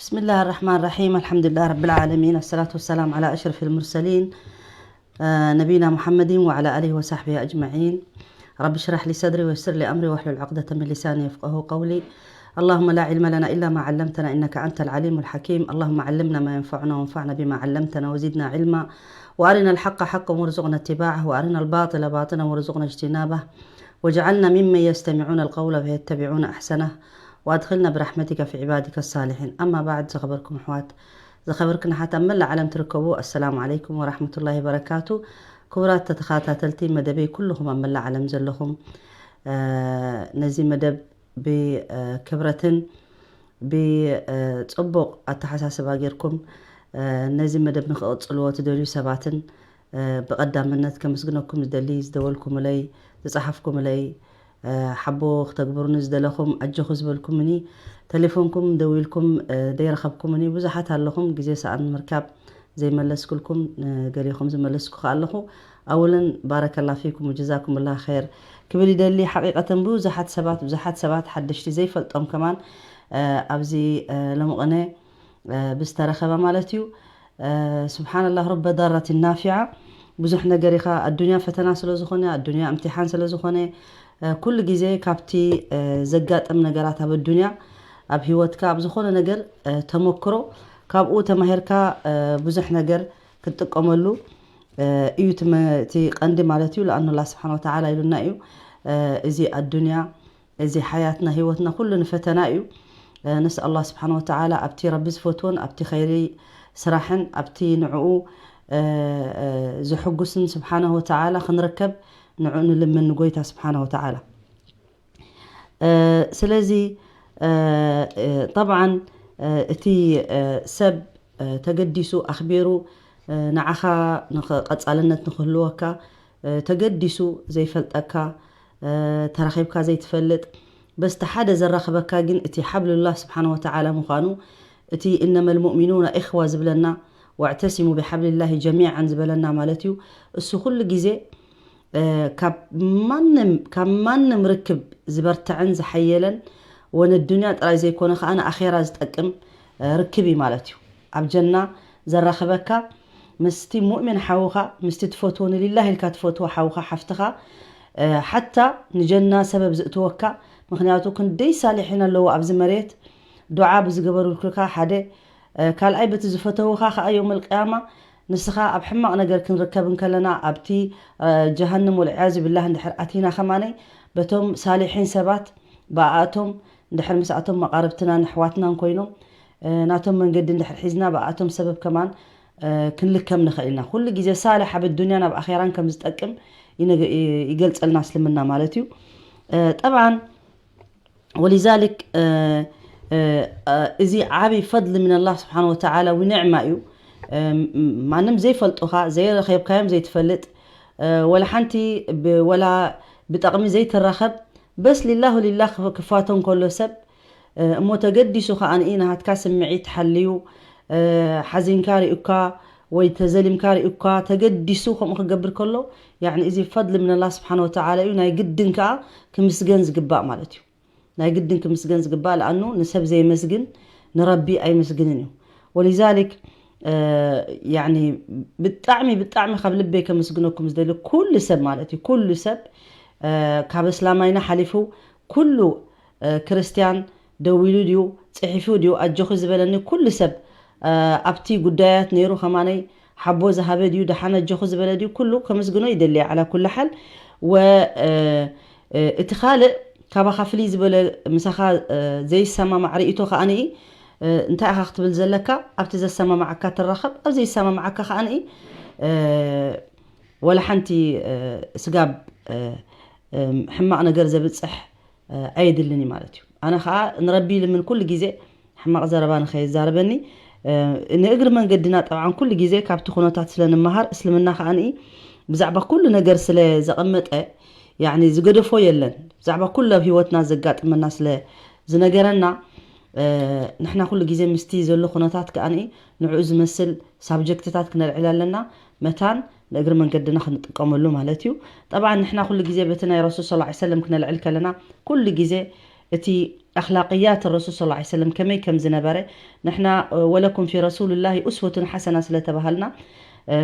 بسم الله الرحمن الرحيم. الحمد لله رب العالمين. الصلاة والسلام على أشرف المرسلين، آه، نبينا محمد وعلى آله وصحبه أجمعين. رب اشرح لي صدري ويسر لي أمري واحلل عقدة من لساني يفقهوا قولي. اللهم لا علم لنا إلا ما علمتنا إنك أنت العليم الحكيم. اللهم علمنا ما ينفعنا وانفعنا بما علمتنا وزدنا علما. وأرنا الحق حقا وارزقنا اتباعه وأرنا الباطل باطلا وارزقنا اجتنابه. واجعلنا ممن يستمعون القول فيتبعون أحسنه. وأدخلنا برحمتك في عبادك الصالحين. أما بعد، ዝኸበርኩም ኣሕዋት፣ ዝኸበርክን ኣሓት ኣብ መላእ ዓለም ትርከቡ፣ ኣሰላሙ ዓለይኩም ወራሕመቱላሂ ወበረካቱ። ክቡራት ተተኻታተልቲ መደበይ ኩልኹም ኣብ መላእ ዓለም ዘለኹም፣ እ፣ ነዚ መደብ ብክብረትን ብጽቡቕ ኣተሓሳስባ ጌርኩም፣ እ፣ ነዚ መደብ ንክቕጽልዎ ትደልዩ ሰባትን፣ እ፣ ብቐዳምነት ከመስግነኩም ዝደሊ፣ ዝደወልኩምለይ፣ ዝጸሓፍኩምለይ፣ እ፣ ሓቦ ክተግብሩኒ ዝደለኹም፣ ኣጆኹ ዝበልኩምኒ፣ ተሌፎንኩም ደዊልኩም፣ እ፣ ደይረኸብኩምኒ ብዙሓት ኣለኹም። ግዜ ሰኣን ምርካብ ዘይመለስኩልኩም፣ እ፣ ገሊኹም ዝመለስኩ ከኣ ኣለኹ። ኣውለን ባረከላ ፊኩም ወጀዛኩምላ ኸይር ክብል ይደሊ። ሓቂቀተን ብዙሓት ሰባት፣ ብዙሓት ሰባት ሓደሽቲ ዘይፈልጦም ከማን፣ እ፣ ኣብዚ፣ እ፣ ሎምቕነ፣ እ፣ ብዝተረኸበ ማለት እዩ። እ፣ ስብሓንላህ፣ ሩበ ዳራትን ናፊዓ። ብዙሕ ነገር ኢኻ፣ ኣዱንያ ፈተና ስለ ዝኾነ፣ ኣዱንያ እምትሓን ስለ ዝኾነ፣ እ፣ ኩሉ ግዜ ካብቲ፣ እ፣ ዘጋጥም ነገራት ኣብ ኣዱንያ፣ ኣብ ህይወትካ፣ ኣብ ዝኾነ ነገር፣ እ፣ ተመክሮ፣ ካብኡ ተማሂርካ፣ እ፣ ብዙሕ ነገር ክትጥቀመሉ፣ እ፣ እዩ እቲ መ-፣ እቲ ቀንዲ ማለት እዩ። ለኣኑ ኣላህ ስብሓን ወተዓላ ኢሉና እዩ፣ እ፣ እዚ ኣዱንያ፣ እዚ ሓያትና፣ ህይወትና ኩሉ ንፈተና እዩ። እ፣ ንስኣል ኣላህ ስብሓን ወተዓላ ኣብቲ ረቢ ዝፈትዎን ኣብቲ ኸይሪ ስራሕን ኣብቲ ንዕኡ፣ እ፣ እ፣ ዝሕጉስን ስብሓነ ወተዓላ ክንርከብ ንዕኡ ንልምን ንጎይታ ስብሓነ ወተዓላ። እ፣ ስለዚ፣ እ፣ እ፣ ጠብዓን፣ እ፣ እቲ፣ እ፣ ሰብ፣ እ፣ ተገዲሱ ኣኽቢሩ፣ እ፣ ንዓኻ ንኸ-፣ ቀጻልነት ንኽህልወካ፣ እ፣ ተገዲሱ ዘይፈልጠካ፣ እ፣ ተራኺብካ ዘይትፈልጥ፣ በስቲ ሓደ ዘራኽበካ ግን እቲ ሓብሉላህ ስብሓነ ወተዓላ ምዃኑ፣ እቲ እነመል ሙእሚኑና ኢኽዋ ዝብለና፣ ወዕተሲሙ ብሓብሊላሂ ጀሚዓን ዝበለና ማለት እዩ። እሱ ኩሉ ግዜ፣ እ፣ ካብ ማንም፣ ካብ ማንም ርክብ ዝበርትዐን ዝሓየለን፣ ወነ ዱንያ ጥራይ ዘይኮነ ከኣ ንኣኼራ ዝጠቅም፣ እ፣ ርክብ እዩ ማለት እዩ። ኣብ ጀና ዘራኽበካ ምስቲ ሙእሚን ሓውኻ፣ ምስቲ ትፈትዎ፣ ንሊላህ ኢልካ ትፈትዎ ሓውኻ፣ ሓፍትኻ፣ እ፣ ሓታ ንጀና ሰበብ ዝእትወካ። ምኽንያቱ ክንደይ ሳሊሒን ኣለዉ ኣብዚ መሬት፣ ዱዓ ብዝገበሩልካ ሓደ፣ እ፣ ካልኣይ በቲ ዝፈተውኻ ኸኣ የውመል ቅያማ ንስኻ ኣብ ሕማቕ ነገር ክንርከብ እንከለና፣ ኣብቲ፣ እ፣ ጀሃንም ወልዕያዙ ቢላህ እንድሕር ኣቲና ከማነይ፣ በቶም ሳሊሒን ሰባት ብኣኣቶም እንድሕር ምስኣቶም መቓርብትናን ኣሕዋትናን ኮይኖም፣ እ፣ ናቶም መንገዲ እንድሕር ሒዝና ብኣኣቶም ሰበብ ከማን፣ እ፣ ክንልከም ንኽእል ኢና። ኩሉ ግዜ ሳልሕ ኣብ ኣዱንያን ኣብ ኣኼራን ከም ዝጠቅም ይነገ-፣ ይ-፣ ይገልጸልና እስልምና ማለት እዩ። እ፣ ጠብዓን ወሊዛሊክ፣ እ፣ እ፣ እ፣ እዚ ዓቢ ፈድሊ ምን ኣላህ ስብሓን ወተዓላ ወኒዕማ እዩ። እ፣ ም-፣ ማንም ዘይፈልጡኻ፣ ዘይረኸብካዮም ዘይትፈልጥ፣ እ፣ ወላ ሓንቲ ብ-፣ ወላ ብጠቕሚ ዘይትራኸብ፣ በስ ሊላህ ወሊላህ ክፍ-፣ ክፋቶ እንከሎ ሰብ፣ እ፣ እሞ ተገዲሱ ከኣ ንኢ ናሃትካ ስምዒት ሓልዩ፣ እ፣ ሓዚንካ ሪኡካ ወይ ተዘሊምካ ሪኡካ ተገዲሱ ከምኡ ክገብር ከሎ፣ ያዕኒ እዚ ፈድሊ ምን ኣላህ ስብሓን ወተዓላ እዩ። ናይ ግድን ከኣ ክምስገን ዝግባእ ማለት እዩ። ናይ ግድን ክምስገን ዝግባእ፣ ለኣኑ ንሰብ ዘየመስግን ንረቢ ኣይመስግንን እዩ። ወሊዛሊክ፣ እ፣ ያዕኒ ብጣዕሚ፣ ብጣዕሚ ካብ ልበይ ከመስግነኩም ዝደሊ ኩሉ ሰብ ማለት እዩ። ኩሉ ሰብ፣ እ፣ ካብ እስላማይና ሓሊፉ ኩሉ፣ እ፣ ክርስትያን ደዊሉ ድዩ፣ ጽሒፉ ድዩ፣ ኣጆኺ ዝበለኒ ኩሉ ሰብ፣ እ፣ ኣብቲ ጉዳያት ነይሩ ከማነይ ሓቦ ዝሃበ ድዩ፣ ደሓን ኣጆኺ ዝበለ ድዩ፣ ኩሉ ከመስግኖ ይደሊ እየ። ዓላ ኩሉ ሓል፣ ወ-፣ እ፣ እ፣ እቲ ካልእ ካባኻ ፍልይ ዝበለ ምሳኻ፣ እ፣ ዘይሰማማዕ ርእይቶ ከኣ ንኢ፣ እ፣ እንታይ ኢኻ ክትብል ዘለካ፣ ኣብቲ ዘሰማማዓካ ትራኸብ፣ ኣብ ዘይሰማማዓካ ከኣ ንኢ፣ እ፣ ወላ ሓንቲ፣ እ፣ ስጋብ፣ እ፣ እ፣ ሕማቕ ነገር ዘብጽሕ፣ እ፣ ኣየድልን እዩ ማለት እዩ። ኣነ ኸኣ ንረቢ ይልምን ኩሉ ግዜ ሕማቕ ዘረባ ንኸየዛረበኒ፣ እ፣ ንእግሪ መንገድና ጠብዓን ኩሉ ግዜ ካብቲ ኩነታት ስለ ንመሃር፣ እስልምና ከኣ ንኢ ብዛዕባ ኩሉ ነገር ስለ ዘቐመጠ፣ ያዕኒ ዝገደፎ የለን። ብዛዕባ ኩሉ ኣብ ህይወትና ዘጋጥመና ስለ ዝነገረና፣ እ፣ ንሕና ኩሉ ግዜ ምስቲ ዘሎ ኩነታት ከኣ ንኢ ንዕኡ ዝመስል ሳብጀክትታት ክነልዕል ኣለና። መታን ንእግሪ መንገድና ክንጥቀመሉ ማለት እዩ። ጠብዓን ንሕና ኩሉ ግዜ በቲ ናይ ረሱል ሰለላሁ ዐለይሂ ወሰለም ክነልዕል ከለና ኩሉ ግዜ እቲ ኣኽላቅያት ረሱል ሰለላሁ ዐለይሂ ወሰለም ከመይ ከም ዝነበረ ንሕና ወለኩም ፊ ረሱልላሂ ኡስወቱን ሓሰና ስለተባሃልና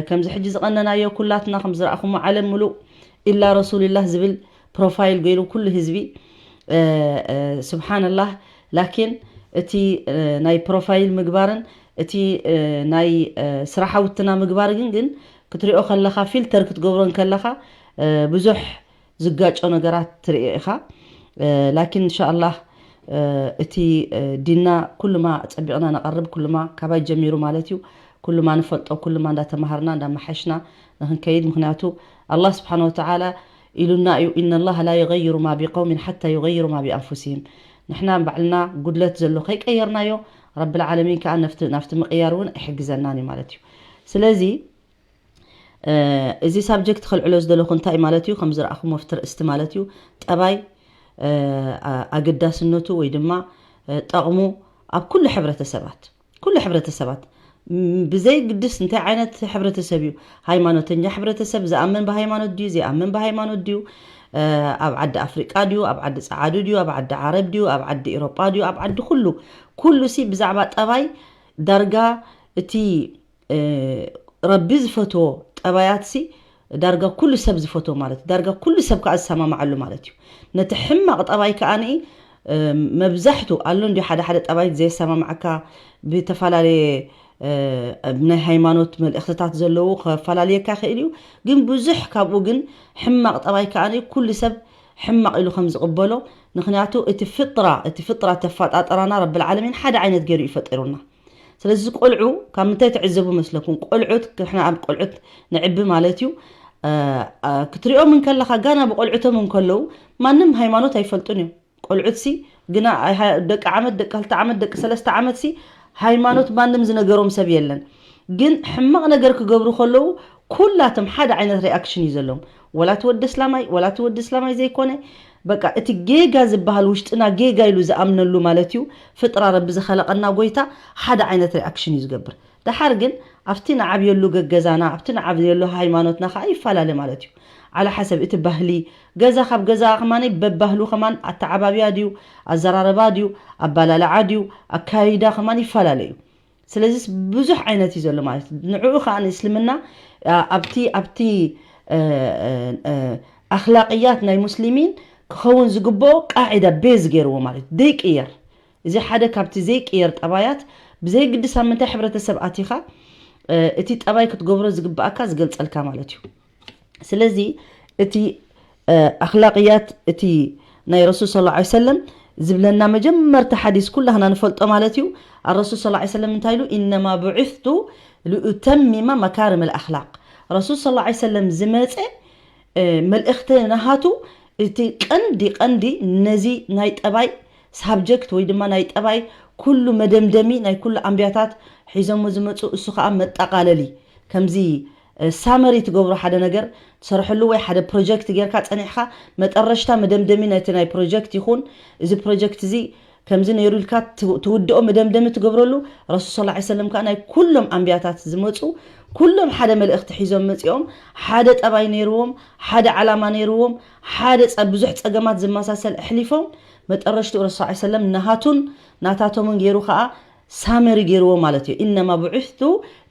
ከምዚ ሕጂ ዝቐነናዮ ኩላትና ከም ዝረኣኹሞ ዓለም ምሉእ ኢላ ረሱልላህ ዝብል ፕሮፋይል ገይሩ ኩሉ ህዝቢ ስብሓንላህ። ላኪን እቲ ናይ ፕሮፋይል ምግባርን እቲ ናይ ስራሓውትና ምግባር ግን ግን ክትሪኦ ከለኻ ፊልተር ክትገብሮን ከለኻ ብዙሕ ዝጋጮ ነገራት ትርኢ ኢኻ። ላኪን እንሻኣላህ እቲ ዲና ኩሉማ ጸቢቕና ነቐርብ ኩሉማ ካባይ ጀሚሩ ማለት እዩ። ኩሉማ ንፈልጦ ኩሉማ እንዳተማሃርና እንዳመሓሽና ንክንከይድ ምክንያቱ ኣላህ ስብሓን ወተዓላ ኢሉና እዩ፣ ኢነላህ ላ ዩገይሩ ማ ቢቀውሚን ሓታ ዩገይሩ ማ ቢኣንፉሲህም። ንሕና ባዕልና ጉድለት ዘሎ ከይቀየርናዮ ረብል ዓለሚን ከዓ ናብቲ ምቅያር እውን ኣይሕግዘናን እዩ ማለት እዩ። ስለዚ እዚ ሳብጀክት ከልዕሎ ዝደለኹ እንታይ ማለት እዩ ከም ዝረኣኹሞ ኣብቲ ርእስቲ ማለት እዩ ጠባይ ኣገዳስነቱ ወይ ድማ ጠቕሙ ኣብ ኩሉ ሕብረተሰባት ኩሉ ሕብረተሰባት ብዘይ ግድስ እንታይ ዓይነት ሕብረተሰብ እዩ፣ ሃይማኖተኛ ሕብረተሰብ ዝኣምን ብሃይማኖት ድዩ ዘይኣምን ብሃይማኖት ድዩ፣ ኣብ ዓዲ ኣፍሪቃ ድዩ ኣብ ዓዲ ፀዓዱ ድዩ ኣብ ዓዲ ዓረብ ድዩ ኣብ ዓዲ ኤሮጳ ድዩ ኣብ ዓዲ ኩሉ ኩሉ ሲ ብዛዕባ ጠባይ ዳርጋ እቲ ረቢ ዝፈትዎ ጠባያት ሲ ዳርጋ ኩሉ ሰብ ዝፈትዎ ማለት እዩ። ዳርጋ ኩሉ ሰብ ከዓ ዝሰማማዓሉ ማለት እዩ። ነቲ ሕማቕ ጠባይ ከዓ መብዛሕቱ ኣሎ እንዲ ሓደ ሓደ ጠባይ ዘየሰማማዓካ ብተፈላለየ ናይ ሃይማኖት መልእክትታት ዘለዉ ከፈላለየካ ይኽእል እዩ። ግን ብዙሕ ካብኡ ግን ሕማቕ ጠባይ ከዓ ኩሉ ሰብ ሕማቕ ኢሉ ከም ዝቕበሎ ምክንያቱ እቲ ፍጥራ እቲ ፍጥራ ተፈጣጠራና ረብል ዓለሚን ሓደ ዓይነት ገይሩ እዩ ፈጢሩና። ስለዚ ቆልዑ ካብ ምንታይ ትዕዘቡ መስለኩም? ቆልዑት ንሕና ኣብ ቆልዑት ንዕቢ ማለት እዩ። ክትሪኦም እንከለኻ ጋና ብቆልዑቶም እንከለዉ ማንም ሃይማኖት ኣይፈልጡን እዮም። ቆልዑት ሲ ግና ደቂ ዓመት ደቂ ክልተ ዓመት ደቂ ሰለስተ ዓመት ሲ ሃይማኖት ማንም ዝነገሮም ሰብ የለን። ግን ሕማቕ ነገር ክገብሩ ከለዉ ኩላቶም ሓደ ዓይነት ሪኣክሽን እዩ ዘለዎም። ወላ እቲ ወዲ እስላማይ ወላ እቲ ወዲ እስላማይ ዘይኮነ በቃ እቲ ጌጋ ዝበሃል ውሽጥና ጌጋ ኢሉ ዝኣምነሉ ማለት እዩ። ፍጥራ ረቢ ዝኸለቐና ጎይታ ሓደ ዓይነት ሪኣክሽን እዩ ዝገብር። ደሓር ግን ኣብቲ ንዓብየሉ ገገዛና ኣብቲ ንዓብየሉ ሃይማኖትና ከዓ ይፈላለ ማለት እዩ። ዓላ ሓሰብ እቲ ባህሊ ገዛ ካብ ገዛ ከማን በባህሉ ከማን ኣተዓባብያ ድዩ ኣዘራረባ ድዩ ኣባላልዓ ድዩ ኣካይዳ ከማን ይፈላለ እዩ። ስለዚስ ብዙሕ ዓይነት እዩ ዘሎ ማለት እዩ። ንዕኡ ከዓ ንእስልምና ኣብቲ ኣብቲ ኣኽላቅያት ናይ ሙስሊሚን ክኸውን ዝግብኦ ቃዒዳ ቤዝ ገይርዎ ማለት እዩ። ዘይቅየር እዚ ሓደ ካብቲ ዘይቅየር ጠባያት ብዘይግድስ ኣብ ምንታይ ሕብረተሰብ ኣቲኻ እቲ ጠባይ ክትገብሮ ዝግብኣካ ዝገልፀልካ ማለት እዩ። ስለዚ እቲ ኣኽላቅያት እቲ ናይ ረሱል ስለ ላ ሰለም ዝብለና መጀመርታ ሓዲስ ኩላህና ንፈልጦ ማለት እዩ። ኣረሱል ስለ ላ ሰለም እንታይ ኢሉ? ኢነማ ቡዒስቱ ልኡተሚማ መካርም ልኣኽላቅ። ረሱል ስለ ላ ሰለም ዝመፀ መልእኽቲ ናሃቱ እቲ ቀንዲ ቀንዲ ነዚ ናይ ጠባይ ሳብጀክት ወይ ድማ ናይ ጠባይ ኩሉ መደምደሚ ናይ ኩሉ ኣንብያታት ሒዞሞ ዝመፁ እሱ ከዓ መጠቓለሊ ከምዚ ሳመሪ ትገብሮ ሓደ ነገር ትሰርሐሉ ወይ ሓደ ፕሮጀክት ጌርካ ፀኒሕካ መጠረሽታ መደምደሚ ናይቲ ናይ ፕሮጀክት ይኹን እዚ ፕሮጀክት እዚ ከምዚ ነይሩ ኢልካ ትውድኦ መደምደሚ ትገብረሉ። ረሱል ስለ ላ ሰለም ከዓ ናይ ኩሎም ኣንብያታት ዝመፁ ኩሎም ሓደ መልእኽቲ ሒዞም መፂኦም ሓደ ጠባይ ነይርዎም ሓደ ዓላማ ነይርዎም ሓደ ብዙሕ ፀገማት ዝመሳሰል ኣሕሊፎም መጠረሽትኡ ረሱል ሰለም ናሃቱን ናታቶምን ገይሩ ከዓ ሳመሪ ገይርዎ ማለት እዩ። ኢነማ ብዑስቱ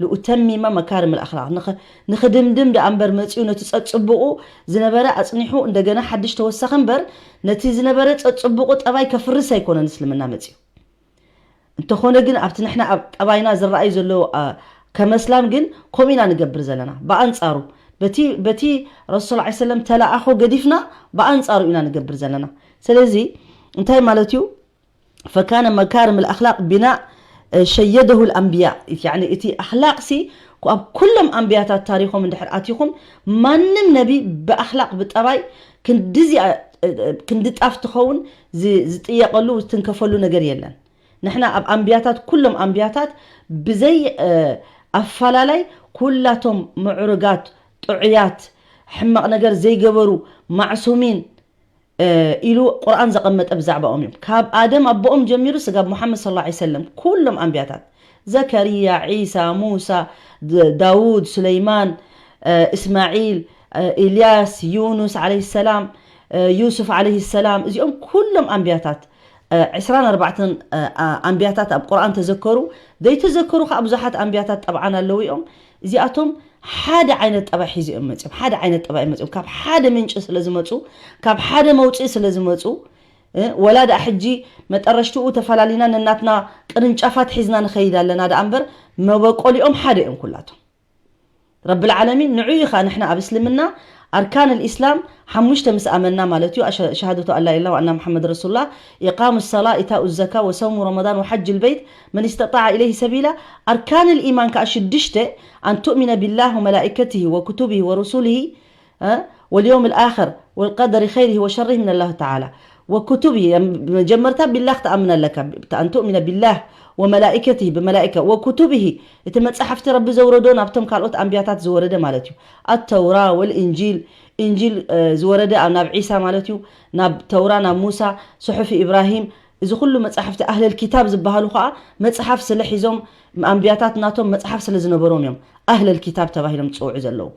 ልኡተሚማ መካርም ልኣኽላቅ ንኽድምድም ደኣ እምበር መፅኡ ነቲ ፀፅቡቑ ዝነበረ ኣፅኒሑ እንደገና ሓድሽ ተወሰኸ እምበር ነቲ ዝነበረ ፀፅቡቑ ጠባይ ከፍርስ ኣይኮነን እስልምና መፅኡ። እንተኾነ ግን ኣብቲ ንሕና ኣብ ጠባይና ዝረኣዩ ዘለዉ ከመስላም ግን ከምኡ ኢና ንገብር ዘለና። ብኣንፃሩ በቲ ረሱል ሰለም ተለኣኾ ገዲፍና ብኣንፃሩ ኢና ንገብር ዘለና። ስለዚ እንታይ ማለት እዩ? ፈካነ መካርም ልኣኽላቅ ቢናእ ሸየደሁ ልኣንብያ እቲ ኣኽላቅ ሲ ኣብ ኩሎም ኣንብያታት ታሪኾም እንድሕር ኣቲኹም ማንም ነቢ ብኣኽላቅ ብጠባይ ክንድዚ ክንዲ ጣፍ ትኸውን ዝጥየቀሉ ዝትንከፈሉ ነገር የለን። ንሕና ኣብ ኣንብያታት ኩሎም ኣንብያታት ብዘይ ኣፋላላይ ኩላቶም ምዕሩጋት ጥዑያት ሕማቕ ነገር ዘይገበሩ ማዕሱሚን ኢሉ ቁርኣን ዘቐመጠ ብዛዕባኦም እዮም። ካብ ኣደም ኣቦኦም ጀሚሩ ስጋብ ሙሓመድ ስለ ላ ሰለም ኩሎም ኣንብያታት ዘከርያ፣ ዒሳ፣ ሙሳ፣ ዳውድ፣ ሱለይማን፣ እስማዒል፣ ኢልያስ፣ ዩኑስ ዓለይሂ ሰላም፣ ዩሱፍ ዓለይሂ ሰላም እዚኦም ኩሎም ኣንብያታት ዒስራን ኣርባዕተን ኣንብያታት ኣብ ቁርኣን ተዘከሩ። ዘይተዘከሩ ከዓ ብዙሓት ኣንብያታት ጠብዓን ኣለዉ እዮም። እዚኣቶም ሓደ ዓይነት ጠባይ ሒዞም መፅኦም ሓደ ዓይነት ጠባይ መፅኦም ካብ ሓደ ምንጪ ስለ ዝመፁ ካብ ሓደ መውፅኢ ስለ ዝመፁ፣ ወላ ደኣ ሕጂ መጠረሽትኡ ተፈላሊና ነናትና ቅርንጫፋት ሒዝና ንኸይድ ኣለና ደኣ እምበር መበቆሊኦም ሓደ እዮም ኩላቶም። ረብል ዓለሚን ንዑ ኢኻ ንሕና ኣብ እስልምና ኣርካን ልኢስላም ሓሙሽተ ምስ ኣመና ማለት እዩ ሸሃደቱ ኣላ ኢላ ዋና መሓመድ ረሱሉላ ኢቃሙ ሰላ ኢታኡ ዘካ ወሰውሙ ረመዳን ወሓጅ ልበይት መን ስተጣዓ ኢለይህ ሰቢላ። ኣርካን ልኢማን ከዓ ሽዱሽተ ኣን ትእሚነ ቢላህ ወመላኢከትህ ወክቱብህ ወሩሱልህ ወልዮም ልኣኸር ወልቀደሪ ኸይርህ ወሸርህ ምን ላሁ ተዓላ ወክቱብህ። መጀመርታ ቢላህ ትኣምን ኣለካ። ኣን ትእሚነ ቢላህ ወመላኢከትህ ብመላኢከ ወክቱብህ እቲ መጻሕፍቲ ረቢ ዘውረዶ ናብቶም ካልኦት ኣንብያታት ዝወረደ ማለት እዩ። ኣተውራ ወልእንጂል እንጂል ዝወረደ ናብ ዒሳ ማለት እዩ። ናብ ተውራ ናብ ሙሳ ስሑፍ ኢብራሂም እዚ ኩሉ መጻሕፍቲ ኣህለል ኪታብ ዝበሃሉ ከዓ መጽሓፍ ስለ ሒዞም ኣንብያታት ናቶም መጽሓፍ ስለ ዝነበሮም እዮም ኣህለል ኪታብ ተባሂሎም ዝፅውዑ ዘለዉ።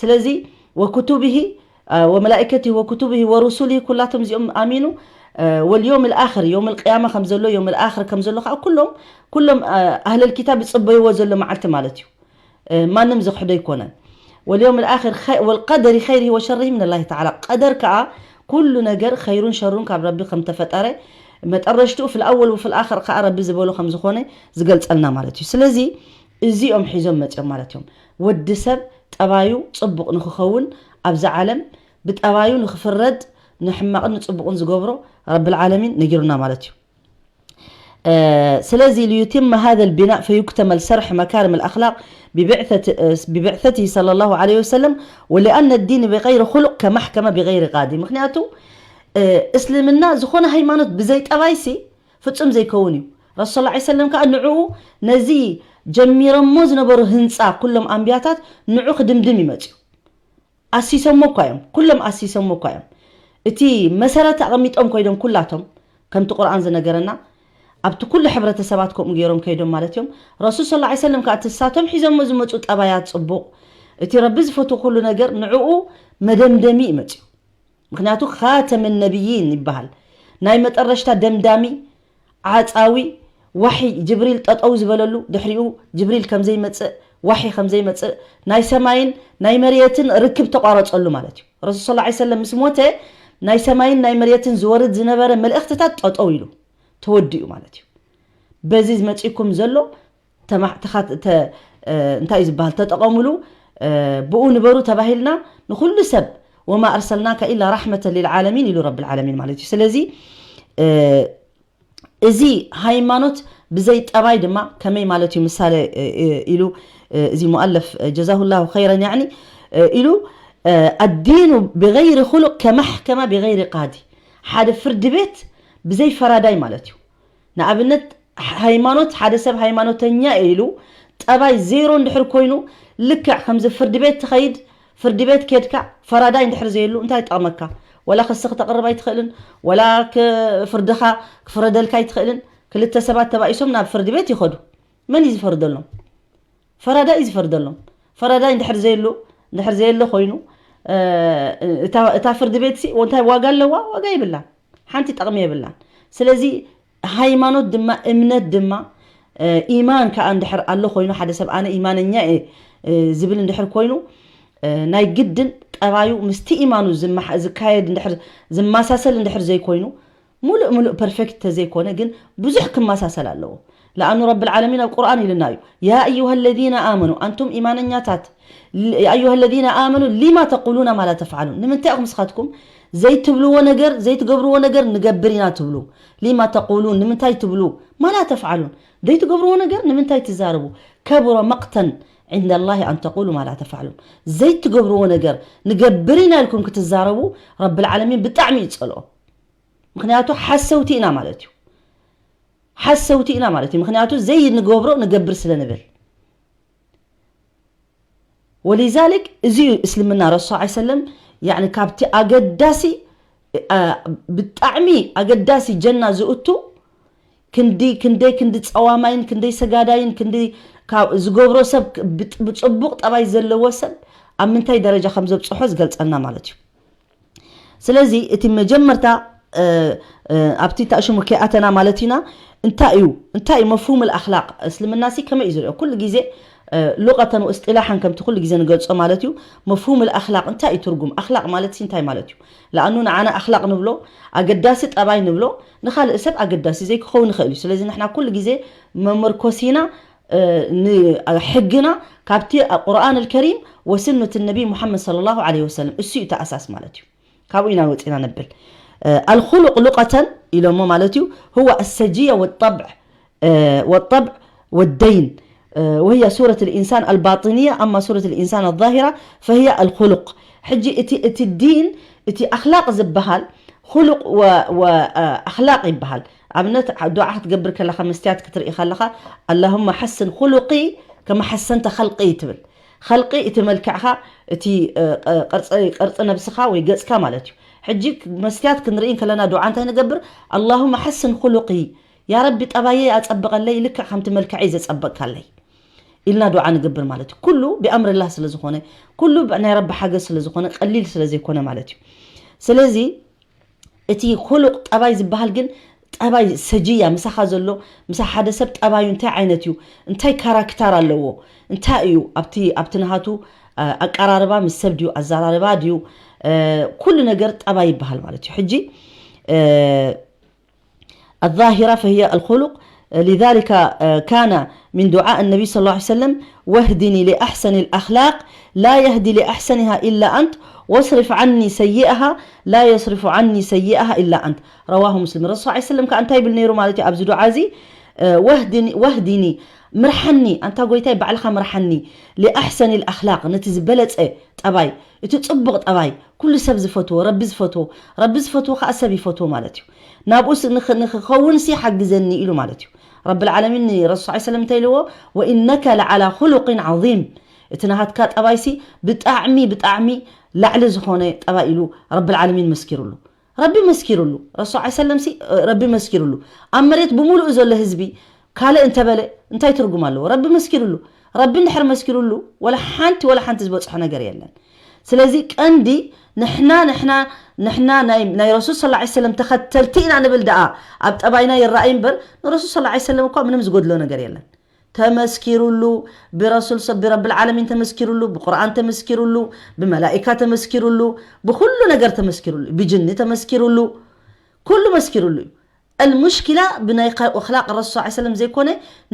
ስለዚ ወክቱብሂ ወመላኢከቲ ወክቱብሂ ወሩሱሊ ኩላቶም እዚኦም ኣሚኑ ወልዮም ልኣኽር ዮም ልቅያማ ከም ዘሎ ዮም ልኣኽር ከም ዘሎ ከዓ ኩሎም ኩሎም ኣህለል ኪታብ ይፅበይዎ ዘሎ መዓልቲ ማለት እዩ። ማንም ዝኽሕዶ ኣይኮነን። ወልዮም ልኣኽር ወልቀደሪ ኸይርሂ ወሸርሂ ምን ላሂ ተዓላ። ቀደር ከዓ ኩሉ ነገር ኸይሩን ሸሩን ካብ ረቢ ከም ተፈጠረ መጠረሽትኡ ፍልኣወል ወፍልኣኽር ከዓ ረቢ ዝበሎ ከም ዝኾነ ዝገልፀልና ማለት እዩ። ስለዚ እዚኦም ሒዞም መፅኦም ማለት እዮም። ወዲ ሰብ ጠባዩ ፅቡቕ ንክኸውን ኣብዚ ዓለም ብጠባዩ ንክፍረድ ንሕማቕን ንፅቡቕን ዝገብሮ ረብል ዓለሚን ነጊሩና ማለት እዩ። ስለዚ ليتم هذا البناء فيكتمل شرح مكارم الأخلاق ببعثة ببعثته صلى الله عليه وسلم ولأن الدين بغير خلق كمحكمة بغير قاضي ምክንያቱ እስልምና ዝኾነ ሃይማኖት ብዘይ ጠባይሲ ፍጹም ዘይከውን እዩ። ረሱል ላ ሰለም ከዓ ንዕኡ ነዚ ጀሚሮሞ ዝነበሩ ህንፃ ኩሎም ኣንብያታት ንዑ ክድምድም ይመፅዩ። ኣሲሶሞ እኳ እዮም ኩሎም ኣሲሶሞ እኳ እዮም። እቲ መሰረት ኣቐሚጦም ኮይዶም ኩላቶም ከምቲ ቁርኣን ዝነገረና ኣብቲ ኩሉ ሕብረተሰባት ከምኡ ገይሮም ከይዶም ማለት እዮም። ረሱል ስ ሰለም ከዓ ትሳቶም ሒዞሞ ዝመፁ ጠባያት ፅቡቕ እቲ ረቢ ዝፈትዎ ኩሉ ነገር ንዕኡ መደምደሚ ይመፅዩ። ምክንያቱ ካተመ ነብይን ይበሃል። ናይ መጠረሽታ ደምዳሚ ዓፃዊ ዋሒ ጅብሪል ጠጠው ዝበለሉ ድሕሪኡ ጅብሪል ከምዘይመፅእ ዋሒ ከምዘይመፅእ ናይ ሰማይን ናይ መሬትን ርክብ ተቋረፀሉ ማለት እዩ። ረሱል ስ ሰለም ምስ ሞተ ናይ ሰማይን ናይ መሬትን ዝወርድ ዝነበረ መልእክትታት ጠጠው ኢሉ ተወዲኡ ማለት እዩ። በዚ ዝመፅኩም ዘሎ እንታይ እዩ ዝበሃል ተጠቐሙሉ ብኡ ንበሩ ተባሂልና ንኩሉ ሰብ ወማ ኣርሰልናካ ኢላ ራሕመተ ልልዓለሚን ኢሉ ረብል ዓለሚን ማለት እዩ። ስለዚ እዚ ሃይማኖት ብዘይ ጠባይ ድማ ከመይ ማለት እዩ ምሳሌ ኢሉ እዚ ሙኣለፍ ጀዛሁላሁ ኸይረን ያኒ ኢሉ ኣዲኑ ብገይሪ ኩሉቅ ከማሕከማ ብገይሪ ቃዲ ሓደ ፍርዲ ቤት ብዘይ ፈራዳይ ማለት እዩ። ንኣብነት ሃይማኖት ሓደ ሰብ ሃይማኖተኛ ኢሉ ጠባይ ዜሮ እንድሕር ኮይኑ ልክዕ ከምዚ ፍርዲ ቤት ትኸይድ ፍርዲ ቤት ኬድካ ፈራዳይ እንድሕር ዘየሉ እንታይ ይጠቕመካ? ወላ ክሲ ክተቕርብ ኣይትኽእልን፣ ወላ ፍርድኻ ክፍረደልካ ኣይትኽእልን። ክልተ ሰባት ተባኢሶም ናብ ፍርዲ ቤት ይኸዱ። መን እዩ ዝፈርደሎም? ፈራዳይ እዩ ዝፈርደሎም። ፈራዳይ እንድሕር ዘየሉ እንድሕር ዘየለ ኮይኑ እታ ፍርዲ ቤት ሲ እንታይ ዋጋ ኣለዋ? ዋጋ ይብላን፣ ሓንቲ ጠቕሚ የብላን። ስለዚ ሃይማኖት ድማ እምነት ድማ ኢማን ከዓ እንድሕር ኣሎ ኮይኑ ሓደ ሰብ ኣነ ኢማነኛ እየ ዝብል እንድሕር ኮይኑ ናይ ግድን ጠባዩ ምስቲ ኢማኑ ዝካየድ ዝማሳሰል እንድሕር ዘይኮይኑ ሙሉእ ሙሉእ ፐርፌክት ተዘይኮነ ግን ብዙሕ ክመሳሰል ኣለዎ። ለኣኑ ረብል ዓለሚን ኣብ ቁርኣን ኢልና እዩ ያ ኣዩሃ ለዚነ ኣመኑ ኣንቱም ኢማነኛታት ኣዩሃ ለዚነ ኣመኑ ሊማ ተቁሉና ማላ ተፍዓሉን ንምንታይ ኢኹም ስኻትኩም ዘይትብልዎ ነገር ዘይትገብርዎ ነገር ንገብር ኢና ትብሉ ሊማ ተቁሉን ንምንታይ ትብሉ ማላ ተፍዓሉን ዘይትገብርዎ ነገር ንምንታይ ትዛረቡ ከቡረ መቅተን عند الله أن تقولوا ما لا تفعلون ዘይትገብርዎ ነገር ንገብር ኢና ኢልኩም ክትዛረቡ ረብል ዓለሚን ብጣዕሚ ይፀልኦ። ምክንያቱ ሓሰውቲ ኢና ማለት እዩ። ሓሰውቲ ኢና ማለት እዩ። ምክንያቱ ዘይንገብሮ ንገብር ስለ ንብል። ወሊዛሊክ እዚ እዩ እስልምና ረሱል ዓ ሰለም ያኒ ካብቲ ኣገዳሲ ብጣዕሚ ኣገዳሲ ጀና ዝእቱ ክንዲ ክንደይ ክንዲ ፀዋማይን ክንደይ ሰጋዳይን ክንዲ ዝገብሮ ሰብ ብፅቡቅ ጠባይ ዘለዎ ሰብ ኣብ ምንታይ ደረጃ ከም ዘብፅሖ ዝገልፀልና ማለት እዩ። ስለዚ እቲ መጀመርታ ኣብቲ ታእሽሙ ከይኣተና ማለት ኢና። እንታይ እዩ እንታይ እዩ መፍሁም ኣኽላቅ እስልምና ሲ ከመይ እዩ ዝሪኦ? ኩሉ ግዜ ሉቀተን ወእስጢላሓን ከምቲ ኩሉ ግዜ ንገልጾ ማለት እዩ። መፍሁም ኣኽላቅ እንታይ እዩ ትርጉም ኣኽላቅ ማለት ሲ እንታይ ማለት እዩ? ለኣኑ ንዓና ኣኽላቅ ንብሎ ኣገዳሲ ጠባይ ንብሎ፣ ንኻልእ ሰብ ኣገዳሲ ዘይክኸውን ይኽእል እዩ። ስለዚ ንሕና ኩሉ ግዜ መመርኮሲና ንሕግና ካብቲ ቁርኣን ኣልከሪም ወስነት ነቢ ሙሓመድ ሰለላሁ ዐለይሂ ወሰለም እሱ እዩ ተኣሳስ ማለት እዩ። ካብኡ ኢና ወፂና ነብል። ኣልኹሉቅ ሉቀተን ኢሎሞ ማለት እዩ። هو السجية والطبع والطبع والدين وهي صورة الإنسان الباطنية، أما صورة الإنسان الظاهرة فهي الخلق. ሕጂ እቲ እቲ ዲን እቲ ኣኽላቕ ዝበሃል ኹሉቕ ወኣኽላቕ ይበሃል። ኣብነት ዱዓ ክትገብር ከለኻ መስትያት ክትርኢ ከለኻ اللهم حسن خلقي كما حسنت خلقي ትብል። ኸልቂ እቲ መልክዕኻ እቲ ቅርፂ ነብስኻ ወይ ገፅካ ማለት እዩ። ሕጂ መስትያት ክንርኢ ከለና ዱዓ እንታይ ንገብር? اللهم حسن خلقي፣ ያ ረቢ ጠባየይ ኣፀብቐለይ ልክዕ ከምቲ መልክዐይ ዘፀበቕካለይ ኢልና ዱዓ ንገብር ማለት እዩ። ኩሉ ብኣምርላህ ስለ ዝኾነ፣ ኩሉ ናይ ረቢ ሓገዝ ስለ ዝኾነ፣ ቀሊል ስለ ዘይኮነ ማለት እዩ። ስለዚ እቲ ኹሉቕ ጠባይ ዝበሃል ግን ጠባይ ሰጅያ ምሳኻ ዘሎ፣ ምሳ ሓደ ሰብ ጠባዩ እንታይ ዓይነት እዩ፣ እንታይ ካራክተር ኣለዎ፣ እንታይ እዩ ኣብቲ ኣብቲ ናሃቱ ኣቀራርባ ምስ ሰብ ድዩ፣ ኣዘራርባ ድዩ፣ ኩሉ ነገር ጠባይ ይበሃል ማለት እዩ። ሕጂ الظاهرة فهي الخلق. لذلك كان من دعاء النبي صلى الله عليه وسلم: واهدني لأحسن الأخلاق، لا يهدي لأحسنها إلا أنت، واصرف عني سيئها، لا يصرف عني سيئها إلا أنت. رواه مسلم. ረሱል صلى الله عليه وسلم ከኣ እንታይ ይብል ነይሩ ማለት እዩ ኣብዚ ዱዓ እዚ? ወህድኒ ምርሓኒ፣ ኣንታ ጎይታይ ባዕልኻ ምርሓኒ፣ لأحسن الأخلاق፣ ነቲ ዝበለጸ ጠባይ፣ እቲ ጽቡቕ ጠባይ፣ ኩሉ ሰብ ዝፈትዎ፣ ረቢ ዝፈትዎ፣ ረቢ ዝፈትዎ ከኣ ሰብ ይፈትዎ ማለት እዩ። ናብኡ ንክኸውን ሲ ሓግዘኒ ኢሉ ማለት እዩ። ረብል ዓለሚን ንረሱል صلى الله عليه وسلم እንታይ ኢልዎ? وإنك لعلى خلق عظيم፣ እቲ ናሃትካ ጠባይሲ ብጣዕሚ ብጣዕሚ ላዕሊ ዝኾነ ጠባይ ኢሉ ረብል ዓለሚን መስኪሩሉ። ረቢ መስኪሩሉ። ረሱል صلى الله عليه وسلم ሲ ረቢ መስኪሩሉ። ኣብ መሬት ብምሉኡ ዘሎ ህዝቢ ካልእ እንተበለ እንታይ ትርጉም ኣለዎ? ረቢ መስኪሩሉ። ረቢ እንድሕር መስኪሩሉ ወላ ሓንቲ ወላ ሓንቲ ዝበፅሖ ነገር የለን። ስለዚ ቀንዲ ንሕና ንሕና ንሕና ናይ ናይ ረሱል صلى الله عليه وسلم ተኸተልቲ ኢና ንብል ደኣ ኣብ ጠባይና ይረኣይ እምበር ንረሱል صلى الله عليه وسلم እኳ ምንም ዝጎድሎ ነገር የለን። ተመስኪሩሉ፣ ብረሱል ሰብ ብረብል ዓለሚን ተመስኪሩሉ፣ ብቁርኣን ተመስኪሩሉ፣ ብመላኢካ ተመስኪሩሉ፣ ብኩሉ ነገር ተመስኪሩሉ፣ ብጅኒ ተመስኪሩሉ፣ ኩሉ መስኪሩሉ እዩ። المشكلة ብናይ ኣኽላቅ ረሱል صلى الله عليه وسلم ዘይኮነ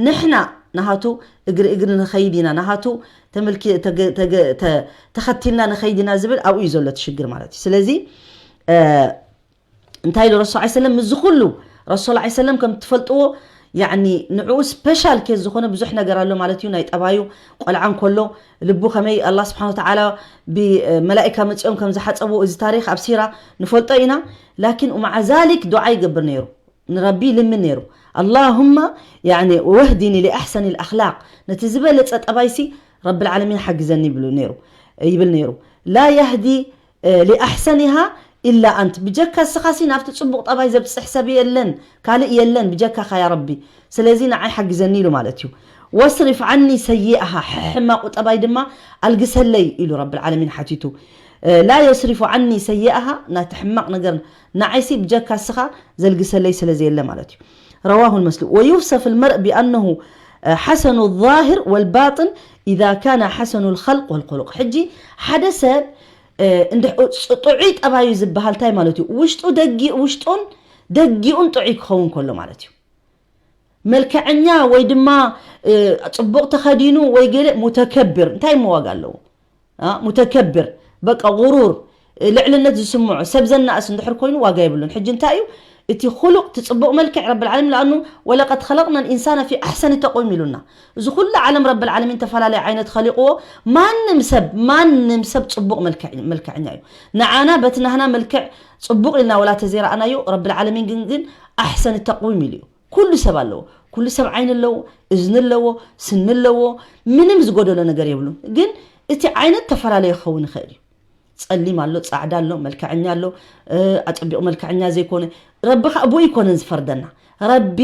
ንሕና ናሃቱ እግሪ እግሪ ንኸይድ ኢና፣ ናሃቱ ተመልኪ ተኸቲልና ንኸይድ ኢና ዝብል ኣብኡ እዩ ዘሎ እቲ ሽግር ማለት እዩ። ስለዚ እንታይ ኢሉ ረሱል صلى الله عليه وسلم? ምዚ ኩሉ ረሱል صلى الله عليه وسلم ከም ትፈልጥዎ ያኒ ንዕኡ ስፔሻል ኬዝ ዝኾነ ብዙሕ ነገር ኣሎ ማለት እዩ። ናይ ጠባዩ ቆልዓ እንከሎ ልቡ ከመይ ኣላህ ስብሓን ወተዓላ ብመላኢካ መፂኦም ከም ዝሓፀብዎ እዚ ታሪክ ኣብ ሲራ ንፈልጦ ኢና። ላኪን ومع ذلك ዱዓ ይገብር ነይሩ፣ ንረቢ ይልምን ነይሩ። اللهم يعني واهدني لأحسن الأخلاق፣ ነቲ ዝበለፀ ጠባይሲ ረብል ዓለሚን ሓግዘኒ ይብል ነይሩ ይብል ነይሩ። لا يهدي لأحسنها إلا أنت، ብጀካ እስኻሲ ናብቲ ፅቡቕ ጠባይ ዘብፅሕ ሰብ የለን፣ ካልእ የለን ብጀካኻ ያ ረቢ። ስለዚ ንዓይ ሓግዘኒ ኢሉ ማለት እዩ። واصرف عني سيئها፣ ሕማቑ ጠባይ ድማ ኣልግሰለይ ኢሉ ረብል ዓለሚን ሓቲቱ። لا يصرف عني سيئها፣ ናቲ ሕማቕ ነገር ንዓይሲ ብጀካ እስኻ ዘልግሰለይ ስለ ዘየለ ማለት እዩ። رواه مسلم. ويوصف المرء بأنه حسن الظاهر والباطن إذا كان حسن الخلق والخلق። ሕጂ ሓደ ሰብ እንድሕ ጥዑይ ጠባዩ ዝበሃል እንታይ ማለት እዩ? ውሽጡ ደጊ ውሽጡን ደጊኡን ጥዑይ ክኸውን ከሎ ማለት እዩ። መልክዐኛ ወይ ድማ ጽቡቕ ተኸዲኑ ወይ ገለ ሙተከብር እንታይ እሞ ዋጋ ኣለዎ? ሙተከብር በቃ غرور ልዕልነት ዝስምዖ ሰብ ዘናእስ እንድሕር ኮይኑ ዋጋ የብሉን። ሕጂ እንታይ እዩ እቲ ኹሉቕ እቲ ጽቡቕ መልክዕ ረብል ዓለሚን ለኣኑ ولقد خلقنا الإنسان في أحسن تقويم ኢሉና። እዚ ኩሉ ዓለም ረብል ዓለሚን ተፈላለየ ዓይነት ኸሊቕዎ። ማንም ሰብ ማንም ሰብ ጽቡቕ መልክዕ- መልክዐኛ እዩ። ንዓና በቲ ናህና መልክዕ ጽቡቕ ኢልና ወላ ተዘይረኣናዮ ረብል ዓለሚን ግን ግን ኣሕሰን ተቕዊም ኢሉ እዩ። ኩሉ ሰብ ኣለዎ። ኩሉ ሰብ ዓይኒ ኣለዎ፣ እዝኒ ኣለዎ፣ ስኒ ኣለዎ። ምንም ዝጎደሎ ነገር የብሉን። ግን እቲ ዓይነት ተፈላለየ ክኸውን ይኽእል እዩ። ጸሊም ኣሎ፣ ጻዕዳ ኣሎ፣ መልክዐኛ ኣሎ፣ ኣጸቢቑ መልክዐኛ ዘይኮነ ረቢ ከዓ ብኡ ኣይኮነን ዝፈርደና። ረቢ